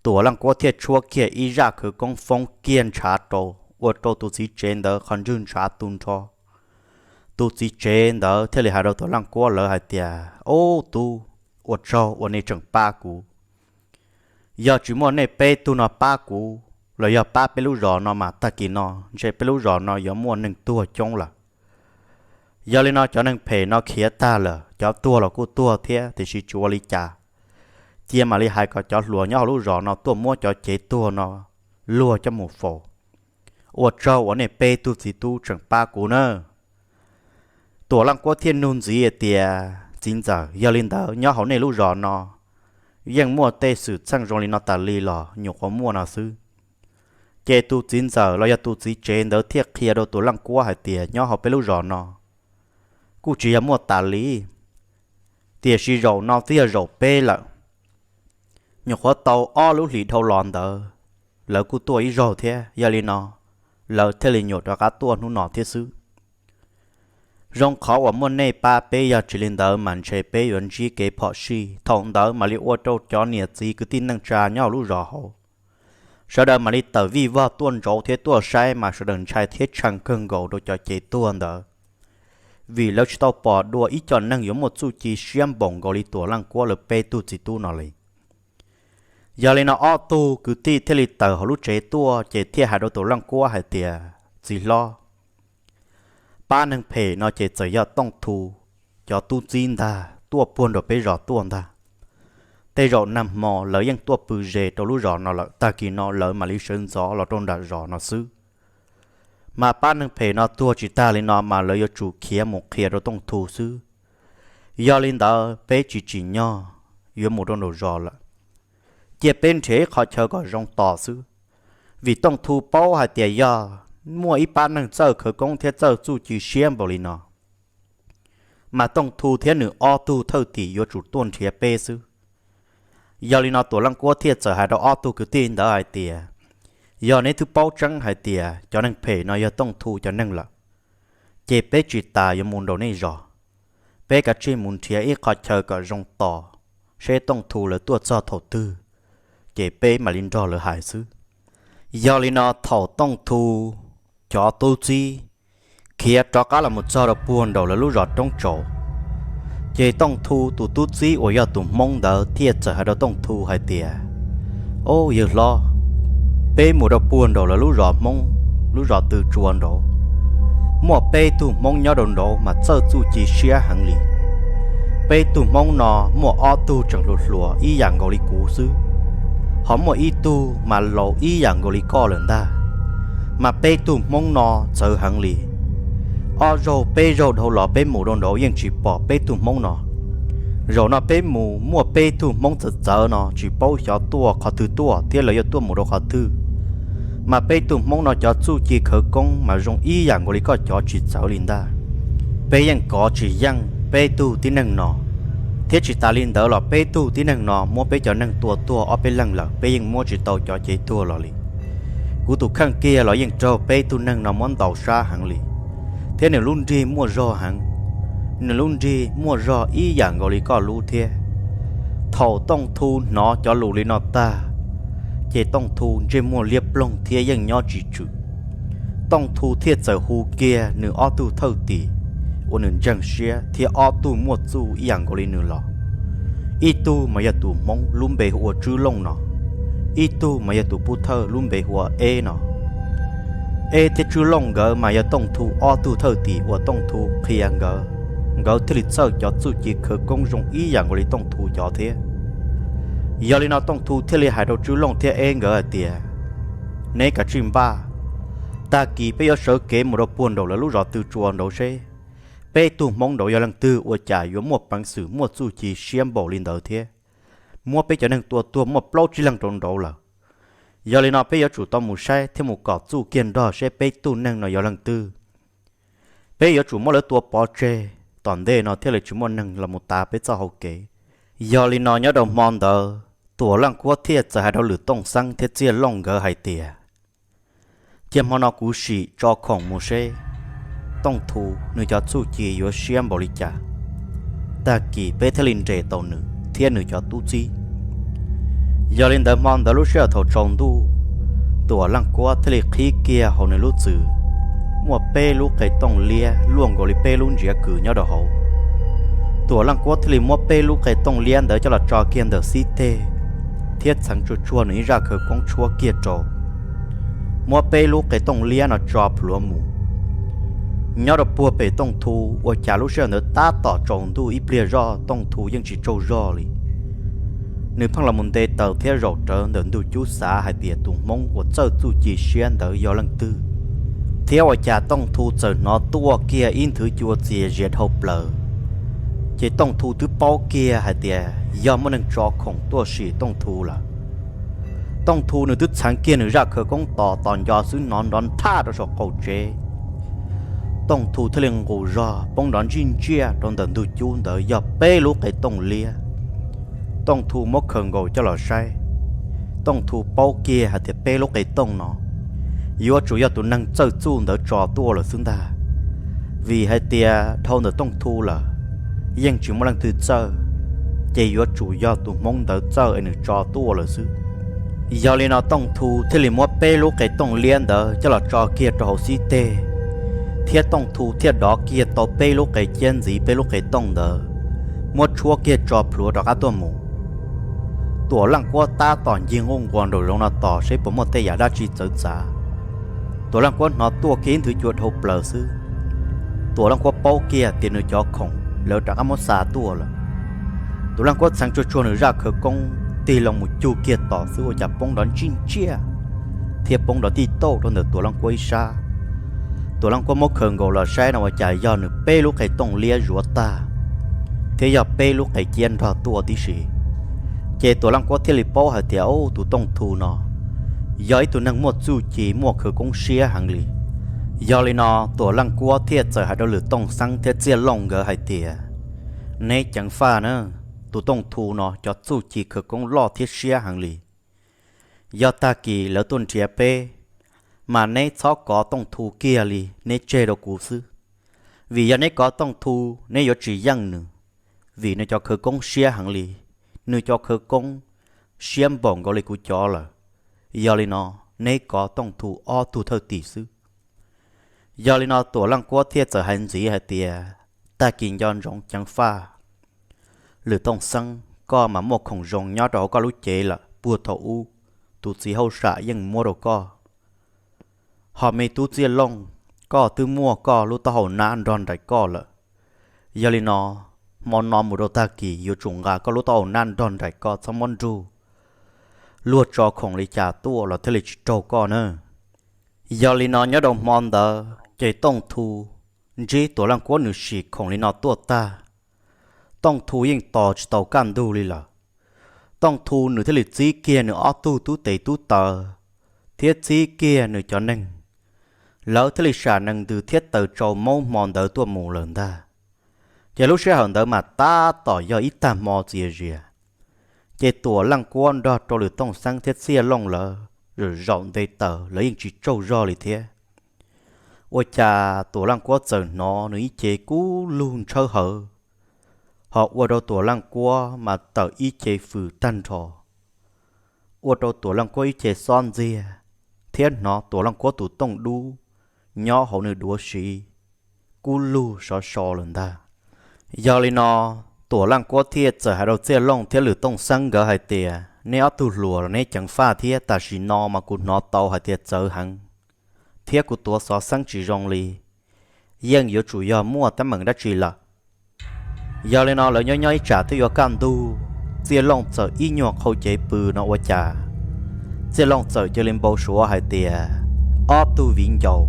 Tuam Leej Kuab thiaj tshuab kiag ib zaj khawv koob foob kiag ntshav rau, ua rau tus txiv tsev ntawd qhov ntswg ntshav tu nrho. Tus txiv tsev ntawd thiaj li hais rau Tuam Leej Kuab lawv hais tias, Ub tub, ua tsaug uas nej tseem pab kuv. Yog tsis muaj nej peb tug no pab kuv los yog pab peb lub zos no mas tag kis no ntshe peb lub zos no yuav muaj neeg tuag coob lawm. Yog li no cov neeg phem no khiav tag lawm, cov tuag los kuj tuag thiab, tiam sis tsis ua li cas. Cia mam li hais kom cov hluas nyob hauv lub zos no tuaj muab cov cev tuag no luag coj mus faus. Ua tsaug uas nej peb tug txiv tub tseem pab kuv nawb. Tuam Leej Kuab thiaj nug ntxiv tias, Txiv ntxawm, yog li ntawd nyob hauv nej lub zos no yeej muaj tej xwm txheej zoo li no tas li los? Nyuam qhuav muaj no xwb. Ces tus txiv ntxawm los yog tus txiv tsev ntawd thiaj qhia rau Tuam Leej Kuab hais tias, Nyob hauv peb lub zos no kuj tsis yog muaj tas li, tiam sis zaum no twb yog zaum peb lawm. Nyuam qhuav tau ob lub hlis dhau los ntawd, lawv kuj tuaj ib zaug thiab, yog li no lawv thiaj li nyuam rov qab tuaj hnub no thiab xwb. Zoo qhov uas muaj nej pab peb, yog tsis li ntawd mas ntshe peb yuav ntsib kev phom sij, thaum ntawd mam li ua rau cov niam txiv kwv tij neej tsa nyob hauv lub zos hauv sawv daws mam li tawm vij vog tuaj ntsauv thiab tuaj saib mas sawv daws ntshai thiab tshee kawg nkaus rau cov cev tuag ntawd. Vim lawv tsis tau pom dua ib co neeg yuav muaj txuj ci siab npaum nkaus li Tuam Leej Kuab lawv peb tug txiv tub no li. Yog li no ob tug kwv tij thiaj li tawm hauv lub tsev tuaj ces thiaj hais rau Tuam Leej Kuab hais tias, Txiv hlob, pab neeg phem no ces txawm yog Tooj Thu cov tub txib ntag, tuaj puag nram peb zos tuaj ntag. Tej zaum nag hmo lawv yeej tuaj pw ze rau lub zos no lawm, tag kis no lawv mam li sawv ntxov los rau nram zos no xwb. Mas pab neeg phem no tuag tsis tag li no mas lawv yuav tsum khiav mus qhia rau Tooj Thu xwb. Yog li ntawd peb tsis tsim nyog yuav mus rau nraum zos lawm. Cia peb nrhiav ib qhov chaw kom zoo tos xwb, vim Tooj Thu paub hais tias yog muaj ib pab neeg txawj khawv koob thiab txawj txuj ci siab npaum li no mas Tooj Thu thiab nws ob tug thawj tim yuav tsum tuaj nrhiav peb xwb. Yog li no Tuam Leej Kuab thiaj txawm hais rau ob tug kwv tij ntawd hais tias, Yog neb twb paub tseeb hais tias cov neeg phem no yog Tooj Thu cov neeg lawm, ces peb tsis tas yuav mus nraum nej zos. Peb kav tsij mus nrhiav ib qhov chaw kom zoo tos, seb Tooj Thu lawv tuaj txog thaum twg, ces peb mam li nrog lawv hais xwb. Yog li no thaum Tooj Thu cov tub txib khiav rov qab los mus txog rau puag nraum lawv lub zos roob tsaus, ces Tooj Thu tus tub txib uas yog tus Hmoob ntawd thiaj txawm hais rau Tooj Thu hais tias, Au yawg hlob, peb mus rau puag nraum lawv lub zos Hmoob, lub zos Tw Tsua nraud, muaj peb tug Hmoob nyob rau nraud mas txawj txuj ci siab heev li. Peb tug Hmoob no muaj ob tug tseem hluas hluas ib yam nkaus li kuv xwb, ho muaj ib tug mas laus ib yam nkaus li koj lawm ntag. Mas peb tug Hmoob no txawv heev li. Ob zaug peb zaug dhau los peb mus rau nraud yeej tsis pom peb tug Hmoob no. Zaum no peb mus muaj peb tug Hmoob txawv txawv no tsis paub xyov tuaj qhov twg tuaj thiab lawv yuav tuaj mus rau qhov twg. Mas peb tug Hmoob no cov txuj ci khawv koob mas zoo ib yam nkaus li koj cov tsis txawv li ntag. Peb yeej kov tsis yeej peb tug tib neeg no, thiab tsis tas li ntawd los peb tug tib neeg no muab peb cov neeg tua tuag ob peb leeg lawm, peb yeej muab tsis tau cov cev tuag los li. Kuv tus kheej kiag los yeej raug peb tug neeg no muab ntaus sab heev li, thiab nws lub nrig muaj zog heev. Nws lub nrig muaj zog ib yam nkaus li koj lub thiab. Thaum Tooj Thu hnov cov lus li no tag, ces Tooj Thu ntsej muag liab ploog thiab yeej nyob tsis tswm. Tooj Thu thiaj txawm hu kiag nws ob tug thawj tim uas nws ntseeg siab thiab ob tug muaj txuj ib yam nkaus li nws los. Ib tug mas yog tus Hmoob lub npe hu ua Tswb Looj no, ib tug mas yog tus Pub Thawj lub npe hu ua Eb no. Eb thiab Tswb Looj nkawd mas yog Tooj Thu ob tug thawj tim uas Tooj Thu qhia nkawd, nkawd thiaj li txawj cov txuj ci khawv koob zoo ib yam nkaus li Tooj Thu cov thiab. Yog li no Tooj Thu thiaj li hais rau Tswb Looj thiab Eb nkawd hais tias, neb kav tsij npaj, tag kis peb yuav sawv kev mus rau puag nraum lawv lub zos Tw Tsua nraud seb peb tug Hmoob nraud yog leej twg ua cas yuav muaj peev xwm muaj txuj ci siab npaum li ntawd thiab muab peb cov neeg tua tuag muaj plaub tsib leeg rau nraud lawm. Yog li no peb yuav tsum tau mus saib thiab mus kom txuj kiag nrog seb peb tug neeg no yog leej twg. Peb yuav tsum muab lawv tua pov tseg, tom ntej no thiaj li tsis muaj neeg los mus tav peb txoj hau kev. Yog li no nyob rau hmo ntawd Tuam Leej Kuab thiaj txawm hais rau Lwm Tooj Xeeb thiab Txiaj Looj nkawd hais tias, cia hmo no kuv sim tso khoom mus seb Tooj Thu nws cov txuj ci yuav siab npaum li cas, tag kis peb thiaj li nres tau nws thiab nws cov tub txib. Yog li ntawd hmo ntawd lub sij hawm thaum tsaus ntuj, Tuam Leej Kuab thiaj li qhib kiag hauv nws lub txwm muaj peb lub qe tooj liab luaj nkaus li peb lub ntsiav kws nyob rau hauv. Tuam Leej Kuab thiaj li muab peb lub qe tooj liab ntawd coj los tso kiag ntawm xib teg, thiab txheev tsuag tsuag nws ib zaj khawv koob tshuab kiag rau, muab peb lub qe tooj liab no tso plhuav mus. Nyob rau puag pem Tooj Thu, ua cas lub sij hawm ntawd tab tom tsaus ntuj ib pliag zoj Tooj Thu yeej tsis tsaug zog li. Nws pheej los mus nte taws thiab zaum rawv ntawm ntug cub xav hais tias tus Hmoob uas txawj txuj ci siab ntawd yog leej twg, thiab ua cas Tooj Thu txawm hnov tuaj kiag ib nthwv cua txias zias dhau plaws. Ces Tooj Thu twb paub kiag hais tias yog muaj neeg tso khoom tuaj sim Tooj Thu lawm. Tooj Thu nws twb txheev kiag nws zaj khawv koob tos tos nco xwb hnov nrov nthaj rau saum qaum tsev. Tooj Thu thiaj li nqus zog poob nrov ntsij ntsiaj rau ntawm ntug cub ntawd yog peb lub qe tooj liab. Tooj Thu muab khaws nkaus coj los saib, Tooj Thu paub kiag hais tias peb lub qe tooj no yuav tsum yog tus neeg txawj txuj ntawd tso tuaj lawm xwb ntag. Vim hais tias dhau ntawm Tooj Thu lawm yeej tsis muaj leej twg txawj, ces yuav tsum yog tus Hmoob ntawd txawj es nws tso tuaj lawm xwb. Yog li no Tooj Thu thiaj li muab peb lub qe tooj liab ntawd coj los tso kiag rau hauv xib teg, thiab Tooj Thu thiaj dov kiag tau peb lub qe ciab ntxiv peb lub qe tooj ntawd, muab tshuab kiag tso plhuav rov qab tuaj mus. Tuam Leej Kuab tab tom ncig nquj nquas nraum zoov no tos seb puas muaj tej yam dab tsi txawv txav. Tuam Leej Kuab hnov tuaj kiag ib nthwv cua dhau plaws xwb, Tuam Leej Kuab paub kiag tias nws cov khoom lawv rov qab muab xa tuaj lawm. Tuam Leej Kuab txheev tsuag tsuag nws zaj khawv koob tig loo mus cug kiag tos xwb ua cas poob nrov ntsij ntsiaj thiab poob nrov tij tauj rau ntawm Tuam Leej Kuab ib sab. Tuam Leej Kuab muab khaws nkaus los saib no ua cas yog nws peb lub qe tooj liab zuav tag, thiab yog peb lub qe ciab nrog tuaj tib si. Ces Tuam Leej Kuab thiaj li paub hais tias, ub, tus Tooj Thu no yog ib tug neeg muaj txuj ci muaj khawv koob siab heev li. Yog li no Tuam Leej Kuab thiaj txawm hais rau Lwm Tooj Xeeb thiab Txiaj Looj nkawd hais tias, neb ceev faj na, tus Tooj Thu no cov txuj ci khawv koob loj thiab siab heev li. Yog tag kis lawv tuaj nrhiav peb, mas neb txhob kov Tooj Thu kiag li, neb tseg rau kuv xwb. Vim yog neb kov Tooj Thu, neb yuav tsis yeej nws, vim nws cov khawv koob siab heev li, nws cov khawv koob siab npaum nkaus li kuv cov lawm. Yog li no, neb kov Tooj Thu ob tug thawj tim xwb. Yog li no Tuam Leej Kuab thiaj txawm hais ntxiv hais tias, tag kis nco ntsoov ceev faj. Lwm Tooj Xeeb, koj mas muaj khoom zoo nyob rau hauv koj lub cev lawm, puag thaum ub tus txiv hauj sam yeej muab rau koj. Ho me tub Txiaj Looj, koj twb muaj koj lub taub hau nab nrog nraim koj lawm. Yog li no, hmo no mus rau tag kis yuav tsum nqa koj lub taub hau nab nrog nraim koj txhob muab nrug. Luag tso khoom li cas tuaj los thiaj li tsis raug koj na. Yog li no nyob rau hmo ntawd ces Tooj Thu ntsib Tuam Leej Kuab nws sim khoom li no tuaj tag, Tooj Thu yeej tos tsis tau kaj ntug li lawm. Tooj Thu nws thiaj li txib kiag nws ob tug tub tes tub taw, thiab txib kiag nws cov neeg, lawv thiaj li sam nees ntws thiab taws tsau maub hmo ntawd tuaj mus lawm ntag. Ces lub sij hawm ntawd mas tab tom yog ib tag hmo txias zias, ces Tuam Leej Kuab nrog rau Lwm Tooj Xeeb thiab Txiaj Looj lawv zaum nte taws lawv yeej tsis tsaug zog li thiab. Ua cas Tuam Leej Kuab txawm hnov nws ib ce kub lug ntshawb hawv, ho ua rau Tuam Leej Kuab mas tawm ib ce fws tag nrho, ua rau Tuam Leej Kuab ib ce xob ntxiag, thiab hnov Tuam Leej Kuab tus tooj dub nyob hauv nws duav siv kub lug sov so lawm ntag. Yog li no, Tuam Leej Kuab thiaj txawm hais rau Txiaj Looj thiab Lwm Tooj Xeeb nkawd hais tias, neb ob tug hluas los neb ceev faj thiab, tam sim no mas kuv hnov tau hais tias txawv heev, thiab kuv tuav xov xeeb tsis zoo li, yeej yuav tsum yog muaj teeb meem dab tsi lawm. Yog li no lawv nyob nyob ib tsam twb yuav kaj ntug, Txiaj Looj txawm ib nyuag qhau cev pw no ua cas Txiaj Looj txawm cia li npau suav hais tias ob tug viv ncaus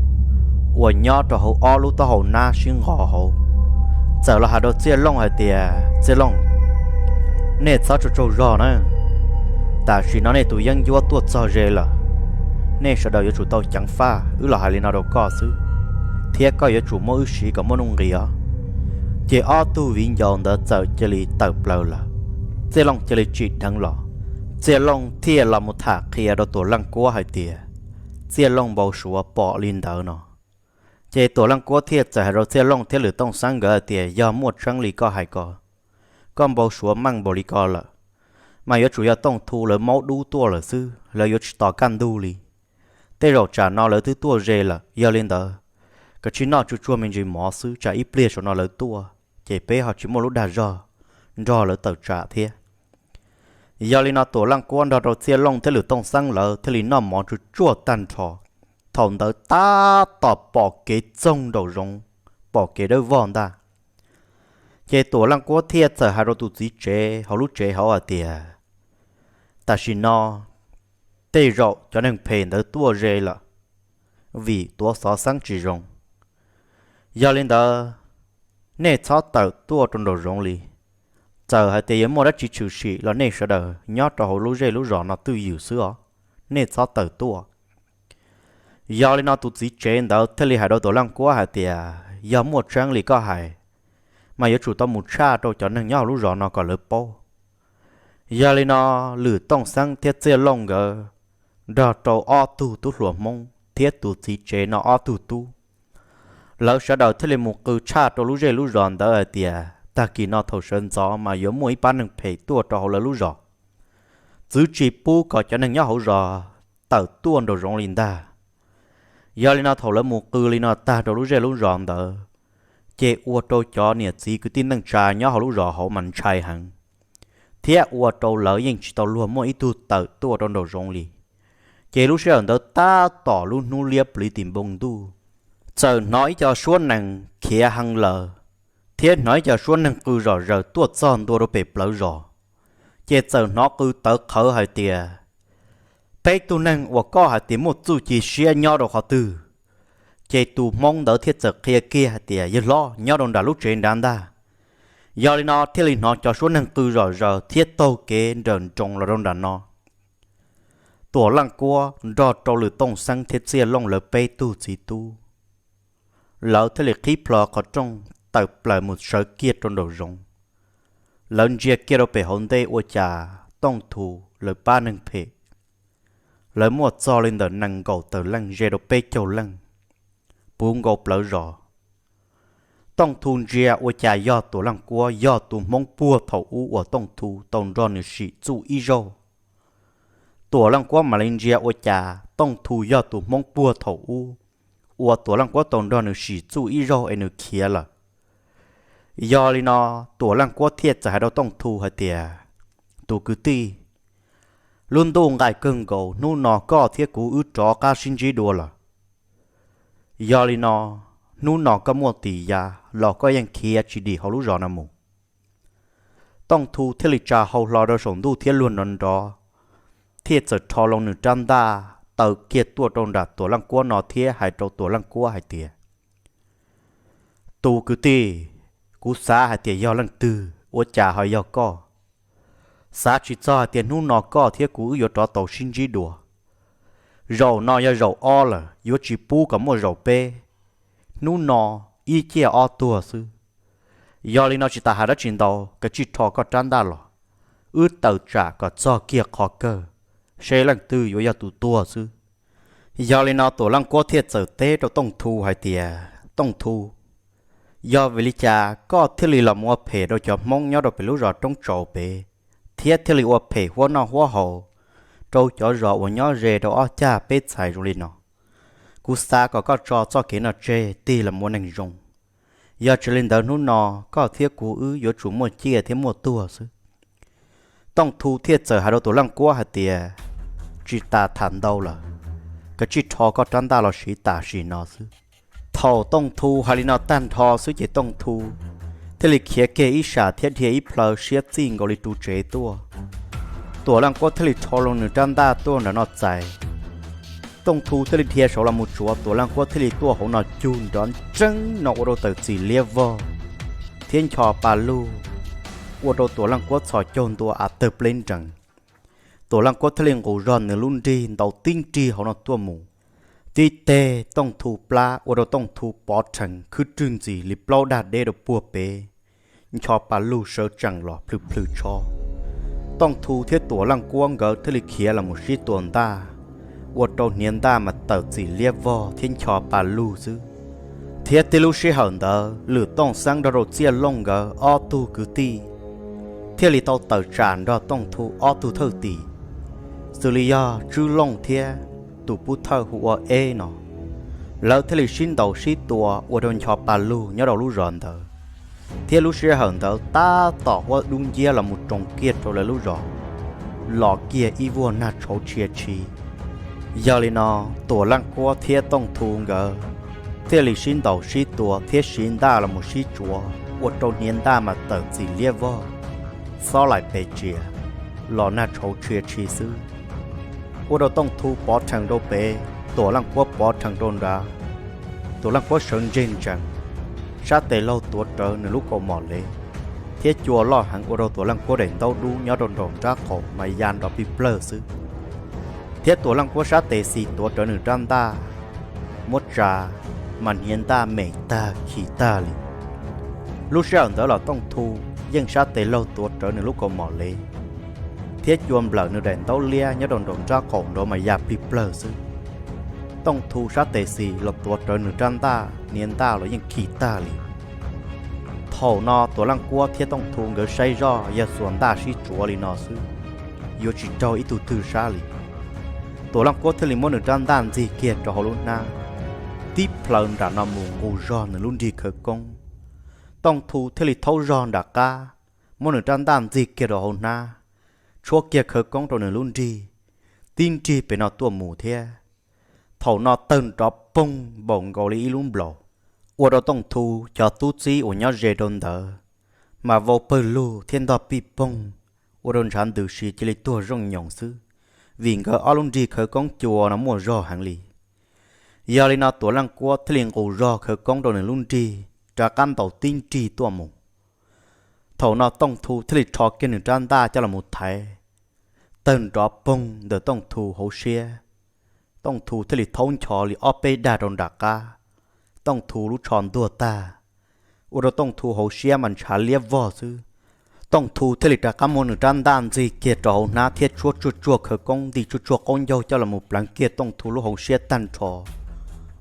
uas nyob rau hauv ob lub taub hau nab sib nqos hauv txawm los hais rau Txiaj Looj hais tias, Txiaj Looj, nej txhob tsaug tsaug zog na. Tam sim no nej tus yeeb ncuab tuaj txog ze lawm. Nej sawv daws yuav tsum tau ceev faj, wb los hais li no rau koj xwb, thiab koj yuav tsum muab wb siv kom muaj nuj nqis os. Ces ob tug viv ncaus ntawd txawm cia li tawm plaws lawm. Txiaj Looj cia li tsim dheev los, Txiaj Looj thiaj los mus tham qhia rau Tuam Leej Kuab hais tias Txiaj Looj npau suav pom li ntawd no. Ces Tuam Leej Kuab thiaj txawm hais rau Txiaj Looj thiab Lwm Tooj Xeeb nkawd hais tias, Yog muaj tseeb li koj hais ko, koj npau suav meej npaum li ko lawm, mas yuav tsum yog Tooj Thu lawv maub dub tuaj lawm xwb, lawv yuav tsis tos kaj ntug li. Tej zaum tsam no lawv twb tuaj ze lawm. Yog li ntawd, kav tsij noj tsuag tsuag me ntsis mov xwb, tsam ib pliag saum no lawv tuaj ces peb ho tsis muaj lub dag zog nrog lawv tawm tsam thiab. Yog li no Tuam Leej Kuab nrog rau Txiaj Looj thiab Lwm Tooj Xeeb lawv thiaj li noj mov tsuag tsuag tag nrho. Thaum ntawd tab tom pom kev txoog nraum zoov, pom kev dawb vog ntag. Ces Tuam Leej Kuab thiaj txawm hais rau tus txiv tsev hauv lub tsev hauv hais tias, Tam sim no tej zaum cov neeg phem ntawd tuaj ze lawm, vim tuav xov xeeb tsis zoo. Yog li ntawd, nej txhob tawm tuaj rau nraum zoov li. Txawm hais tias yuav muaj dab tsi tshwm sim los nej sawv daws nyob rau hauv lub zej lub zos no twj ywm xwb os, nej txhob tawm tuaj. Yog li no tus txiv tsev ntawd thiaj li hais rau Tuam Leej Kuab hais tias, Yog muaj tseeb li koj hais, mas yuav tsum tau mus tshaj rau cov neeg nyob hauv lub zos no kom lawv paub. Yog li no Lwm Tooj Xeeb thiab Txiaj Looj nkawd nrog rau ob tug tub hluas Hmoob thiab tus txiv tsev no ob tug tub, lawv sawv daws thiaj li mus qw tshaj rau lub zej lub zos ntawd hais tias, Tag kis no thaum sawv ntxov mas yuav muaj ib pab neeg phem tuaj rau hauv lawv lub zos. Txwv tsis pub kom cov neeg nyob hauv zos tawm tuaj nraum zoov li ntag. Yog li no thaum lawv mus qw li no tag rau lub zej lub zos ntawd, ces ua rau cov niam txiv kwv tij neej tsa nyob hauv lub zos hauv mas ntshai heev, thiab ua rau lawv yeej tsis tau luag muaj ib tug tawm tuaj rau nraum zoov li. Ces lub sij hawm ntawd tab tom lub hnub liab pliv tim npoo ntuj, txawm hnov ib co suab nees khiav heev lawm, thiab hnov ib co suab neeg qw zom zaws tuaj txog ntua rau pem plawv zos. Ces txawm hnov qw tawv qhawv hais tias, Peb tug neeg uas koj hais tias muaj txuj ci siab nyob rau qhov twg? Ces tus Hmoob ntawd thiaj txawm qhia kiag hais tias, Yawg hlob, nyob rau nram lub tsev nrad ntag. Yog li no thiaj li hnov cov suab neeg qw zom zaws thiab taug kev nrawm nroos los rau nram no. Tuam Leej Kuab nrog rau Lwm Tooj Xeeb thiab Txiaj Looj lawv peb tug txiv tub, lawv thiaj li qhib plho qhov rooj tawm plaws mus sawv kiag rau nraum zoov. Lawv ntsia kiag rau pem hauv ntej ua cas Tooj Thu lawv pab neeg phem, lawv muaj txog li ntawm nees nkaum tawm leej ze rau peb caug leej, puv nkaus plawv zos. Tooj Thu ntsia ua cas yog Tuam Leej Kuab, yog tus Hmoob puag thaum ub uas Tooj Thu tau nrog nws sim txuj ib zaug. Tuam Leej Kuab mam li ntsia ua cas Tooj Thu yog tus Hmoob puag thaum ub uas Tuam Leej Kuab tau nrog nws sim txuj ib zaug es nws khiav lawm. Yog li no, Tuam Leej Kuab thiaj txawm hais rau Tooj Thu hais tias, Tus kwv tij, lub ntuj nqaij kawg nkaus, hnub no koj thiab kuv wb rov qab sib ntsib dua lawm. Yog li no, hnub no koj muaj tis ya los koj yeej khiav tsis dim hauv lub zos no mus. Tooj Thu thiaj li tsa hau hlo rau saum ntuj thiab luag nrov nrov, thiaj txawm rho loo nws rab ntaj taw kiag tuaj rau nram Tuam Leej Kuab no thiab hais rau Tuam Leej Kuab hais tias, Tus kwv tij, kuv xav hais tias yog leej twg, ua cas ho yog koj? Xav tsis txog hais tias hnub no koj thiab kuv wb yuav rov tau sib ntsib dua. Zaum no yog zaum ob lawm, yuav tsis pub kom muaj zaum peb. Hnub no ib ciaj ob tuag xwb. Yog li no tsis tas hais dab tsi ntau, kav tsij rho koj rab ntaj los, wb tawm tsam kom txog kiag qhov kawg, seb leej twg yuav yog tus tuag xwb. Yog li no Tuam Leej Kuab thiaj txawm teb rau Tooj Thu hais tias, Tooj Thu, yog vim li cas koj thiaj li los mus ua phem rau cov Hmoob nyob rau pem lub zos Roob Tsaus pem, thiab thiaj li ua phem huab noj huab haus rau cov zos uas nyob ze rau ob cag peb txhais zoo li no? Kuv xav kom koj tso txoj kev no tseg, tig los ua neeg zoo. Yog tsis li ntawd hnub no koj thiab kuv wb yuav tsum muaj ciaj thiab muaj tuag xwb. Tooj Thu thiaj txawm hais rau Tuam Leej Kuab hais tias, Tsis tas tham ntau lawm, kav tsij rho koj rab ntaj los siv tam sim no xwb. Thaum Tooj Thu hais li no tag nrho xwb ces Tooj Thu thiaj li khiav kiag ib sab thiab dhia ib plhaw siab txij nkaus li ru tsev tuaj. Tuam Leej Kuab thiaj li rho loo nws rab ntaj tuaj nram no txais. Tooj Thu thiaj li dhia saud los mus tsuav Tuam Leej Kuab thiaj li tuaj hauv no cug nrov nreeb no ua rau tawm txim liab vog thiab ncho pa lug, ua rau Tuam Leej Kuab txhos caug ntua av tawg pleb nrees. Tuam Leej Kuab thiaj li nqus zog nws lub nrig ntaus tib nrig hauv no tuaj mus, tib teg Tooj Thu plab ua rau Tooj Thu pov rhees khwb rwg ntxis li plaub dag deb rau puag pem, ncho pa lug sawv tsees los plhws plhws tsho. Tooj Thu thiab Tuam Leej Kuab nkawd thiaj li khiav los mus sib tua ntaj, ua rau hniav ntaj mas tawm txim liab vog thiab ncho pa lug xwb. Thiab tib lub sij hawm ntawd Lwm Tooj Xeeb nrog rau Txiaj Looj nkawd ob tug kwv tij thiaj li tau tawm tsam nrog Tooj Thu ob tug thawj tim, xws li yog Tswb Looj thiab tus pub thawj hu ua Eb no. Lawv thiaj li sib ntaus sib tua ua rau ncho pa lug nyob rau lub zos ntawd, thiab lub sij hawm ntawd tab tom huab dub nciab los mus roos kiag rau lawv lub zos, los kiag ib vuag nag tshauv tshia tshi. Yog li no, Tuam Leej Kuab thiab Tooj Thu nkawd thiaj li sib ntaus sib tua thiab siv ntaj los mus sib tsuav ua rau hniav ntaj mas tawm txim liab vog, xob laim pes tsia, los nag tshauv tshia tshi xwb. Ua rau Tooj Thu pov rhees rau pem, Tuam Leej Kuab pov rhees rau nrad. Tuam Leej Kuab sawv ntseg ntsees, sab tes laug tuav rawv nws lub kaus mom lev, thiab cua loj heev ua rau Tuam Leej Kuab daim ntaub dub nyob rau nraum nrab qaum mas ya nrov plig plawg xwb. Thiab Tuam Leej Kuab sab tes xis tuav rawv nws rab ntaj, muab tsa, mas hniav ntaj mem tag khi tag li. Lub sij hawm ntawd los Tooj Thu yeej sab tes laug tuav rawv nws lub kaus mom lev, thiab cua nplawm nws daim ntaub liab nyob rau nraum nrab qaum nrad mas ya plig plawg xwb. Tooj Thu sab tes xis los tuav rawv nws rab ntaj, hniav ntaj los yeej khi tag li. Thaum no Tuam Leej Kuab thiab Tooj Thu nkawd saib zoj yog xuas ntaj sib tsuav li no xwb, yuav tsis raug ib tug twg sab li. Tuam Leej Kuab thiaj li muab nws rab ntaj ntxig kiag rau hauv lub hnab, tib plhaw nram no mus nqus zog nws lub nrig khawv koob. Tooj Thu thiaj li thaub zog nram qab, muab nws rab ntaj ntxig kiag rau hauv hnab, tshuab kiag khawv koob rau nws lub nrig, tib nrig pem no tuaj mus thiab. Thaum no tawg nrov poog npaum nkaus li ib lub nplaum, ua rau Tooj Thu cov tub txib uas nyob ze rau ntawd mas vau pawg lug thiab ntog pij poog, ua rau ntshav ntws si cia li tuag zooj nyoos xwb, vim nkawd ob lub nrig khawv koob cua no muaj zog heev li. Yog li no Tuam Leej Kuab thiaj li nqus zog khawv koob rau nws lub nrig, rov qab ntaus tib nrig tuaj mus. Thaum no Tooj Thu thiaj li rho kiag nws rab ntaj coj los mus thaiv, tawg nrov poog ntawm Tooj Thu hauv siab. Tooj Thu thiaj li thaub ncho li ob peb dag rau nram qab, Tooj Thu lub tsho ntuag tag, ua rau Tooj Thu hauv siab mas ntshav liab vog xwb. Tooj Thu thiaj li rov qab muab nws rab ntaj ntxig kiag rau hauv hnab thiab tshuab tsuaj tsuaj khawv koob nti tsuaj tsuaj qaub ncaug coj los mus pleev kiag Tooj Thu lub hauv siab tag nrho,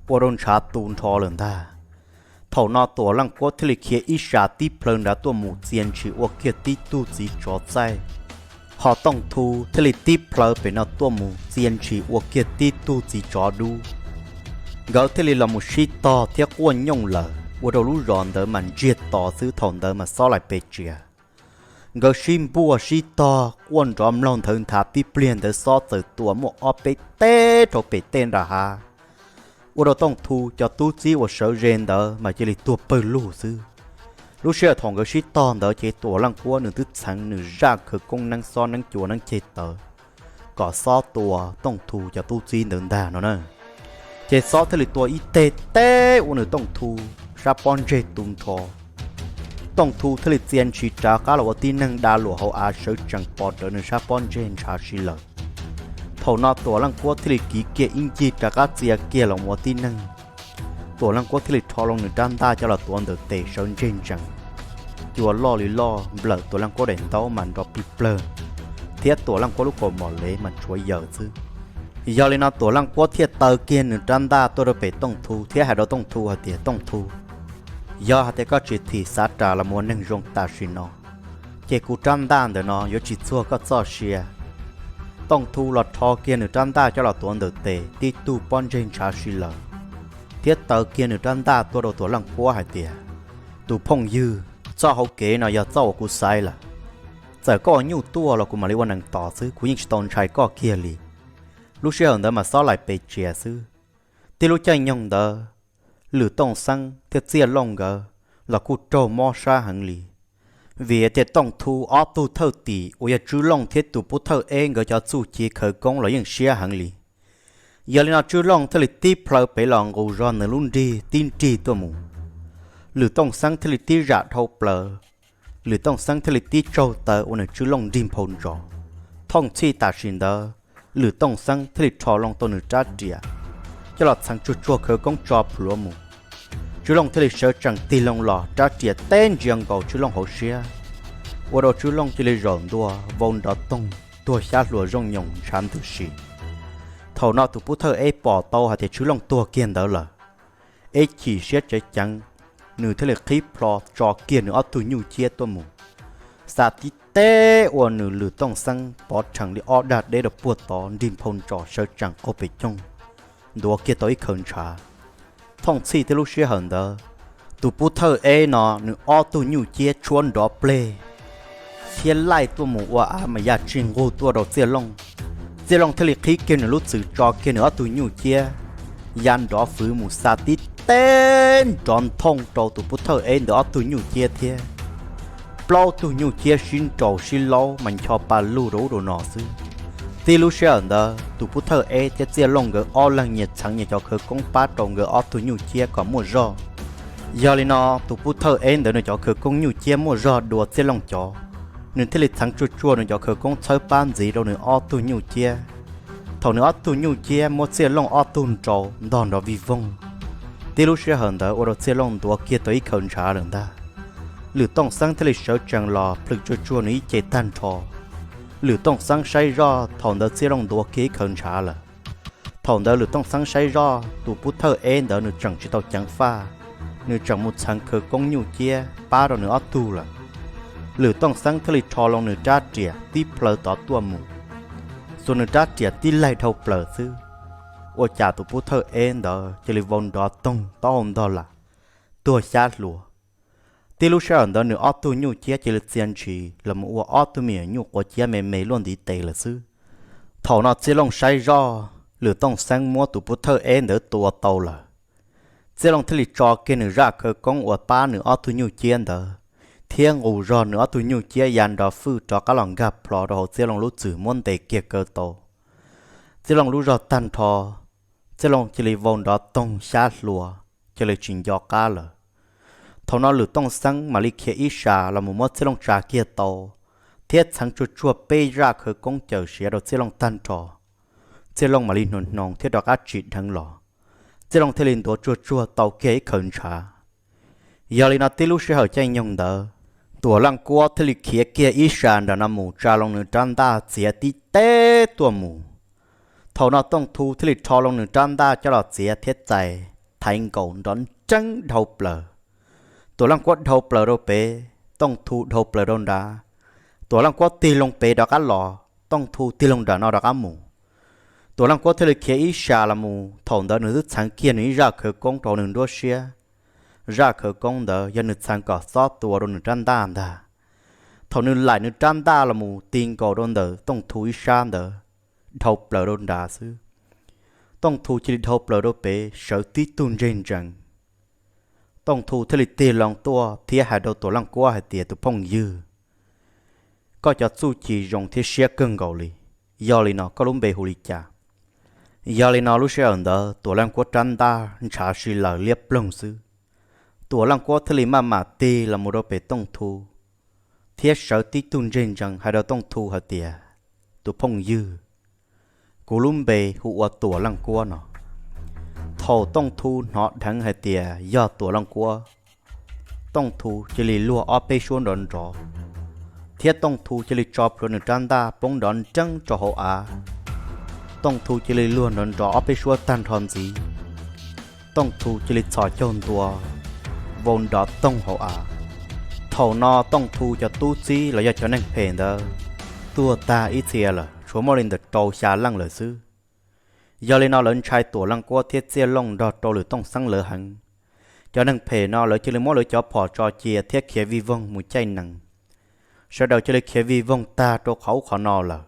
ua rau ntshav tu nrho lawm ntag. Thaum no Tuam Leej Kuab thiaj li khiav ib sab tib plhaw nrad tuaj mus txia ntshis ua kiag tib tug txiv tsov txaij. Ho Tooj Thu thiaj li tib plhaw pem no tuaj mus txia ntshis ua kiag tib tug txiv tsov dub. Nkawd thiaj li los mus sib tog thiab quaj nyooj lawm, ua rau lub zos ntawd mas ntsiag to xwb, thaum ntawd mas xob laim pes tsia. Nkawd sib npuaj sib tog quaj nrov mlaug nthawv nthav tib pliag ntawd xob txawm tua muaj ob peb teg rau pem tej nram hav, ua rau Tooj Thu cov tub txib uas sawv ze ntawd mas cia li tuag pawg lug xwb. Lub sij hawm thaum nkawd sib tog ntawd ces Tuam Leej Kuab nws twb txheev nws zaj khawv koob neeb xob neeb cua neeb ceg tawv kom xob tua Tooj Thu cov tub txib ntawd ntag no na. Ces xob thiaj li tua ib teg teb ua nws Tooj Thu sab pob ntseg tu nrho. Tooj Thu thiaj li txia ntshis rov qab los ua tib neeg da luam hauv av sawv tsees pov rawv nws sab pob ntseg ntshav si lawm. Thaum no Tuam Leej Kuab thiaj li kiv kiag ib ncig rov qab txia kiag los ua tib neeg. Tuam Leej Kuab thiaj li rho loo nws rab ntaj coj los tuav ntawm tes sawv ntseg ntsees. Cua loj li loj nplawm Tuam Leej Kuab daim ntaub mas nrov plig plawg, thiab Tuam Leej Kuab lub kaus mom lev mas tshuav yaws xwb. Yog li no Tuam Leej Kuab thiaj taw kiag nws rab ntaj tuaj rau pem Tooj Thu thiab hais rau Tooj Thu hais tias, Tooj Thu, yog hais tias koj tsis thim xav ras los mus ua neeg zoo tam sim no, ces kuv rab ntaj ntawm no yuav tsis txuag koj txoj sia. Tooj Thu los rho kiag nws rab ntaj coj los tuav ntawm tes tib tug pob ntseg ntshav si lawm, thiab taw kiag nws rab ntaj tuaj rau Tuam Leej Kuab hais tias, Tus phooj ywg, txoj hauv kev no yog txoj uas kuv xaiv lawm. Txawm koj ua nyuj tuaj los kuv mam li ua nees tos xwb, kuv yeej tsis tau ntshai koj kiag li. Lub sij hawm ntawd mas xob laim pes tsia xwb. Tib lub caij nyoog ntawd, Lwm Tooj Xeeb thiab Txiaj Looj nkawd los kuj raug mob sab heev li. Vim tias Tooj Thu ob tug thawj tim uas yog Tswb Looj thiab tus Pub Thawj Eb nkawd cov txuj ci khawv koob los yeej siab heev li. Yog li no Tswb Looj thiaj li tib plhaw pem los nqus zog nws lub nrig tib nrig tuaj mus. Lwm Tooj Xeeb thiaj li tib zam dhau plaws. Lwm Tooj Xeeb thiaj li tib tsaug taw ua nws Tswb Looj nrig nphau ntsos. Thooj txhij tam sim ntawd, Lwm Tooj Xeeb thiaj li rho loo tau nws rab riam coj los txheev tsuag tsuag khawv koob tso plhuav mus. Tswb Looj thiaj li sawv tsees tig loo los rab riam teb ntsia nkaus Tswb Looj hauv siab, ua rau Tswb Looj cia li zaum ntua vau nrov toog tuag xyab hluas zooj nyoos ntshav ntws si. Thaum no tus Pub Thawj Eb pom tau hais tias Tswb Looj tuag kiag ntawd lawm, ib chim siab tsev ceev, nws thiaj li qhib plho tso kiag nws ob tug nyuj ciab tuaj mus, xa tib teb ua nws Lwm Tooj Xeeb pov rhees li ob dag deb rau puag tod nrig nphau ntsos sawv tsees qaug pes coog, ntuav kiag tau ib khaws ntshav. Thooj txhij thiab lub sij hawm ntawd, tus Pub Thawj Eb no nws ob tug nyuj ciab tshuab nrov pleg thiab laij tuaj mus ua av mas yaj tsij nqug tuaj rau Txiaj Looj. Txiaj Looj thiaj li qhib kiag nws lub txwm tso kiag nws ob tug nyuj ciab ya nrov fwv mus xa tib teb nrov nthooj rau tus Pub Thawj Eb ntawd ob tug nyuj ciab thiab. Plaub tug nyuj ciab sib nraus sib laub mas ncho pa lug rau ub rau no xwb. Tib lub sij hawm ntawd tus Pub Thawj Eb thiab Txiaj Looj nkawd ob leeg nyias txheev nyias cov khawv koob pab rau nkawd ob tug nyuj ciab kom muaj zog. Yog li no tus Pub Thawj Eb ntawd nws cov khawv koob nyuj ciab muaj zog dua Txiaj Looj cov, nws thiaj li txheev tsuag tsuag nws cov khawv koob txhawb pab ntxiv rau nws ob tug nyuj ciab. Thaum nws ob tug nyuj ciab muab Txiaj Looj ob tug nrau ntog nrov vij voog, tib lub sij hawm ntawd ua rau Txiaj Looj ntuav kiag tau ib khaws ntshav lawm ntag. Lwm Tooj Xeeb thiaj li sawv tsees los plhws tsuag tsuag nws ib ce tag nrho. Lwm Tooj Xeeb saib zoj thaum ntawd Txiaj Looj ntuav kiag ib khaws ntshav lawm. Thaum ntawd Lwm Tooj Xeeb saib zoj tus Pub Thawj Eb ntawd nws tseem tsis tau ceev faj, nws tseem mus txheev khawv koob nyuj ciab pab rau nws ob tug lawm. Lwm Tooj Xeeb thiaj li rho loo nws rab riam tib plhaw tod tuaj mus, xuas nws rab riam tib laig dhau plaws xwb, ua cas tus Pub Thawj Eb ntawd cia li vau nrov toog taub hau ntog lam, tuag xyab hluas. Tib lub sij hawm ntawd nws ob tug nyuj ciab cia li txia ntshis los mus ua ob tug me nyuam nyuj quav ciab me me luaj ntiv tes lawm xwb. Thaum no Txiaj Looj saib zoj Lwm Tooj Xeeb muab tus Pub Thawj Eb ntawd tua tau lawm, Txiaj Looj thiaj li tso kiag nws zaj khawv koob uas pab nws ob tug nyuj ciab ntawd, thiab nqus zog nws ob tug nyuj ciab ya nrov fwj rov qab los nkag plho rau hauv Txiaj Looj lub txwm muab ntes kiag kaw tau. Txiaj Looj lub zog tag nrho, Txiaj Looj cia li vau nrov toog xyab hluas, cia li tsis nco qab lawm. Thaum no Lwm Tooj Xeeb mam li khiav ib sas los mus muab Txiaj Looj tsa kiag tau, thiab txheev tsuag tsuag peb zaj khawv koob cawm siav rau Txiaj Looj tag nrho. Txiaj Looj mam li hnoos hnoos thiab rov qab tsim dheev los. Txiaj Looj thiaj li ntuav tsuag tsuag tau kiag ib khaws ntshav. Yog li no tib lub sij hawm caij nyoog ntawd, Tuam Leej Kuab thiaj li khiav kiag ib sas nram no mus tsa loo nws rab ntaj txiav tib teb tuaj mus. Thaum no Tooj Thu thiaj li rho loo nws rab ntaj coj los txiav thiab txais, thaiv nkaus nrov nreeb dhau plaws. Tuam Leej Kuab dhau plaws rau pem, Tooj Thu dhau plaws rau nrad. Tuam Leej Kuab tig loo pem rov qab los, Tooj Thu tig loo nram no rov qab mus. Tuam Leej Kuab thiaj li khiav ib sas los mus, thaum ntawd nws twb txheev kiag nws ib zaj khawv koob rau nws nruab siab. Zaj khawv koob ntawd yog nws txheev kom xob tua rau nws rab ntaj ntag. Thaum nws laim nws rab ntaj los mus ti nkaus rau ntawm Tooj Thu ib sab ntawd, dhau plaws rau nrad xwb. Tooj Thu cia li dhau plaws rau pem sawv tib tug ntseg ntsees. Tooj Thu thiaj li tig loo tuaj thiab hais rau Tuam Leej Kuab hais tias, Tus phooj ywg, koj cov txuj ci zoo thiab siab kawg nkaus li. Yog li no koj lub npe hu li cas? Yog li no lub sij hawm ntawd Tuam Leej Kuab rab ntaj ntshav si laws liab ploog xwb. Tuam Leej Kuab thiaj li maj mam tig los mus rau pem Tooj Thu, thiab sawv tib tug ntseg ntsees hais rau Tooj Thu hais tias, Tus phooj ywg, kuv lub npe hu ua Tuam Leej Kuab no. Thaum Tooj Thu hnov dheev hais tias yog Tuam Leej Kuab, Tooj Thu cia li luag ob peb suab nrov nrov, thiab Tooj Thu cia li tso plhuav nws rab ntaj poob nrov nreeb rau hauv av. Tooj Thu cia li luag nrov nrov ob peb suab tag nrho ntxiv, Tooj Thu cia li txhos caug ntua, vau nrov toog hauv av. Thaum no Tooj Thu cov tub txib los yog cov neeg phem ntawd tuag tag ib txhia lawm, tshuav muaj li ntawm rau xya leej lawm xwb. Yog li no lawv ntshai Tuam Leej Kuab thiab Txiaj Looj nrog rau Lwm Tooj Xeeb lawv heev. Cov neeg phem no lawv cia li muab lawv cov phom tso cia thiab khiav vij voog mus caij nees. Sawv daws cia li khiav vij voog tag rau qhov ub qhov no lawm.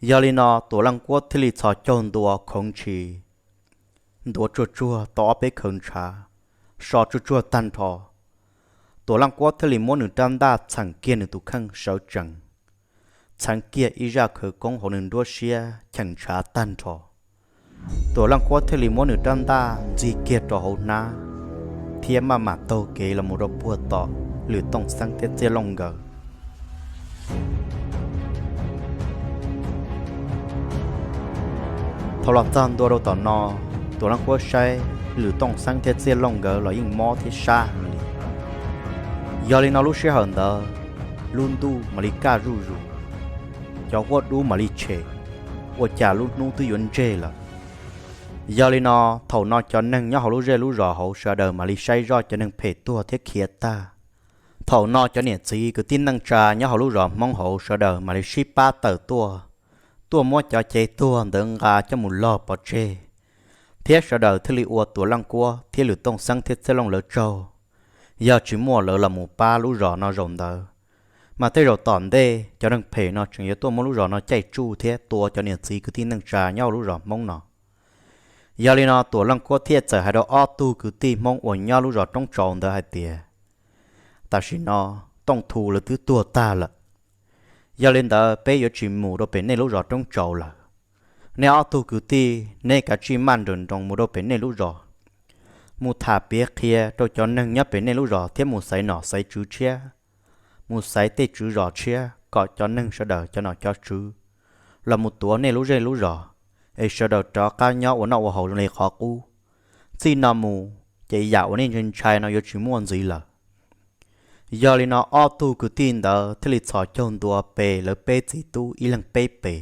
Yog li no Tuam Leej Kuab thiaj li txhos caug ntua khoov ntshis, ntuav tsuag tsuag tau ob peb khaws ntshav, so tsuag tsuag tag nrho, Tuam Leej Kuab thiaj li muab nws rab ntaj txheem kiag nws tus kheej sawv tsees, txheev kiag ib zaj khawv koob hauv nws nruab siab cheem ntshav tag nrho. Tuam Leej Kuab thiaj li muab nws rab ntaj ntxig kiag rau hauv hnab, thiab maj mam taug kev los mus rau puag tom Lwm Tooj Xeeb thiab Txiaj Looj nkawd. Thaum los txog ntua rau tom no, Tuam Leej Kuab saib Lwm Tooj Xeeb thiab Txiaj Looj nkawd los yeej mob thiab sab heev li. Yog li no lub sij hawm ntawd, lub ntuj mam li kaj zuj zus, cov huab dub mam li tshem, ua cas lub hnub twb yuav ntseg lawm. Yog li no, thaum no cov neeg nyob hauv lub zej lub zos hauv sawv daws mam li saib zoj cov neeg phem tuag thiab khiav tag. Thaum no cov niam txiv kwv tij neej tsa nyob hauv lub zos Hmoob hauv sawv daws mam li sib pab tawm tuaj, tuaj muab cov cev tuag ntawd nqa coj mus log pov tseg, thiab sawv daws thiaj li ua Tuam Leej Kuab thiab Lwm Tooj Xeeb thiab Txiaj Looj lawv tsaug. Yog tsis muaj lawv los mus pab lub zos no zaum ntawd, mas tej zaum tom ntej cov neeg phem no tseem yuav tuaj muab lub zos no caij tsuj thiab tua cov niam txiv kwv tij neej tsa nyob hauv lub zos Hmoob no. Yog li no Tuam Leej Kuab thiaj txawm hais rau ob tug kwv tij Hmoob uas nyob lub zos Roob Tsau ntawd hais tias, tam sim no Tooj Thu lawv twb tuag tag lawm. Yog li ntawd peb yuav tsis mus rau pem nej lub zos Roob Tsau lawm. Nej ob tug kwv tij neb kav tsij maj nroos nroos mus rau pem nej lub zos, mus tham piav qhia rau cov neeg nyob pem nej lub zos thiab mus xaiv nom xaiv tswv tshiab, mus xaiv tej tswv zos tshiab kom cov neeg sawv daws cov nom cov tswv los mus tuav nej lub zej lub zos, es sawv daws rov qab nyob ua noj ua haus zoo li qhov qub. Txij no mus ces yam uas nej ntshai ntshai no yuav tsis muaj ntxiv lawm. Yog li no ob tug kwv tij ntawd thiaj li txhos caug ntua pe lawv peb txiv tub ib leeg peb pe,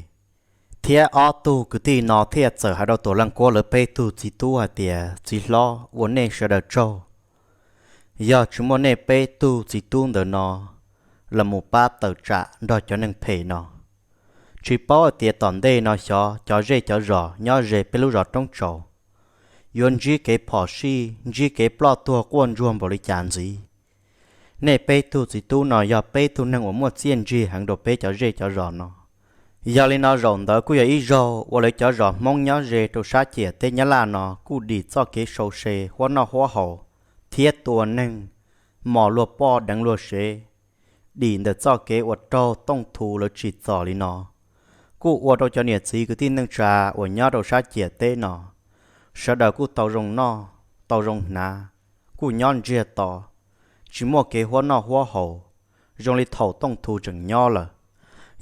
thiab ob tug kwv tij no thiaj txawm hais rau Tuam Leej Kuab lawv peb tug txiv tub hais tias, txiv hlob, ua nej sawv daws tsaug. Yog tsis muaj nej peb tug txiv tub ntawm no los mus pab tawm tsam nrog cov neeg phem no, tsis paub hais tias tom ntej no xyov cov zej cov zos nyob ze peb lub zos Roob Tsau yuav ntsib kev phom sij, ntsib kev ploj tuag quaj ntsuag npaum li cas ntxiv. Nej peb tug txiv tub no yog peb tug neeg uas muaj txiaj ntsig heev rau peb cov zej cov zos no. Yog li no zaum ntawd kuj yog ib zaug uas lawv cov zos Hmoob nyob ze rau sab ciam teb Nyab Laj no kuj dim txoj kev sau se huab noj huab haus thiab tua neeg, mos luag poj deev luag sev, dim ntawm txoj kev uas raug Tooj Thu lawv tsim txom li no, kuj ua rau cov niam txiv kwv tij neej tsa uas nyob rau sab ciam teb no sawv daws kuj tau zoo noj tau zoo hnav, kuj nyob ntsiag to, tsis muaj kev huab noj huab haus zoo li thaum Tooj Thu tseem nyob lawm.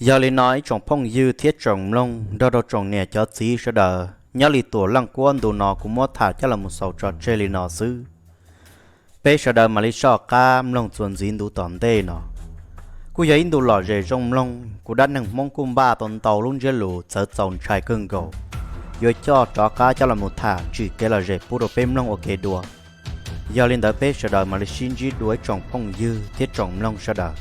Yog li no ib tsoom phooj ywg thiab tsoom mloog nrog rau tsoom niam cov txiv sawv daws, nyob li Tuam Leej Kuab ntu no kuv muab tham coj los mus xaus tso tseg li no xwb. Peb sawv daws mam li soj qab mloog txuas ntxiv ntu tom ntej no. Kuj yog ib ntu lom zem zoo mloog, kuv dab neeg Hmoob kuj npaj tau ntau lub ntsiab lus txawv txaus ntshai kawg nkaus, yuav coj rov qab coj los mus tham tsim kev lom zem pub rau peb mloog ua ke dua. Yog li ntawd peb sawv daws mam li sib ntsib dua ib tsoom phooj ywg thiab tsoom mloog sawv daws.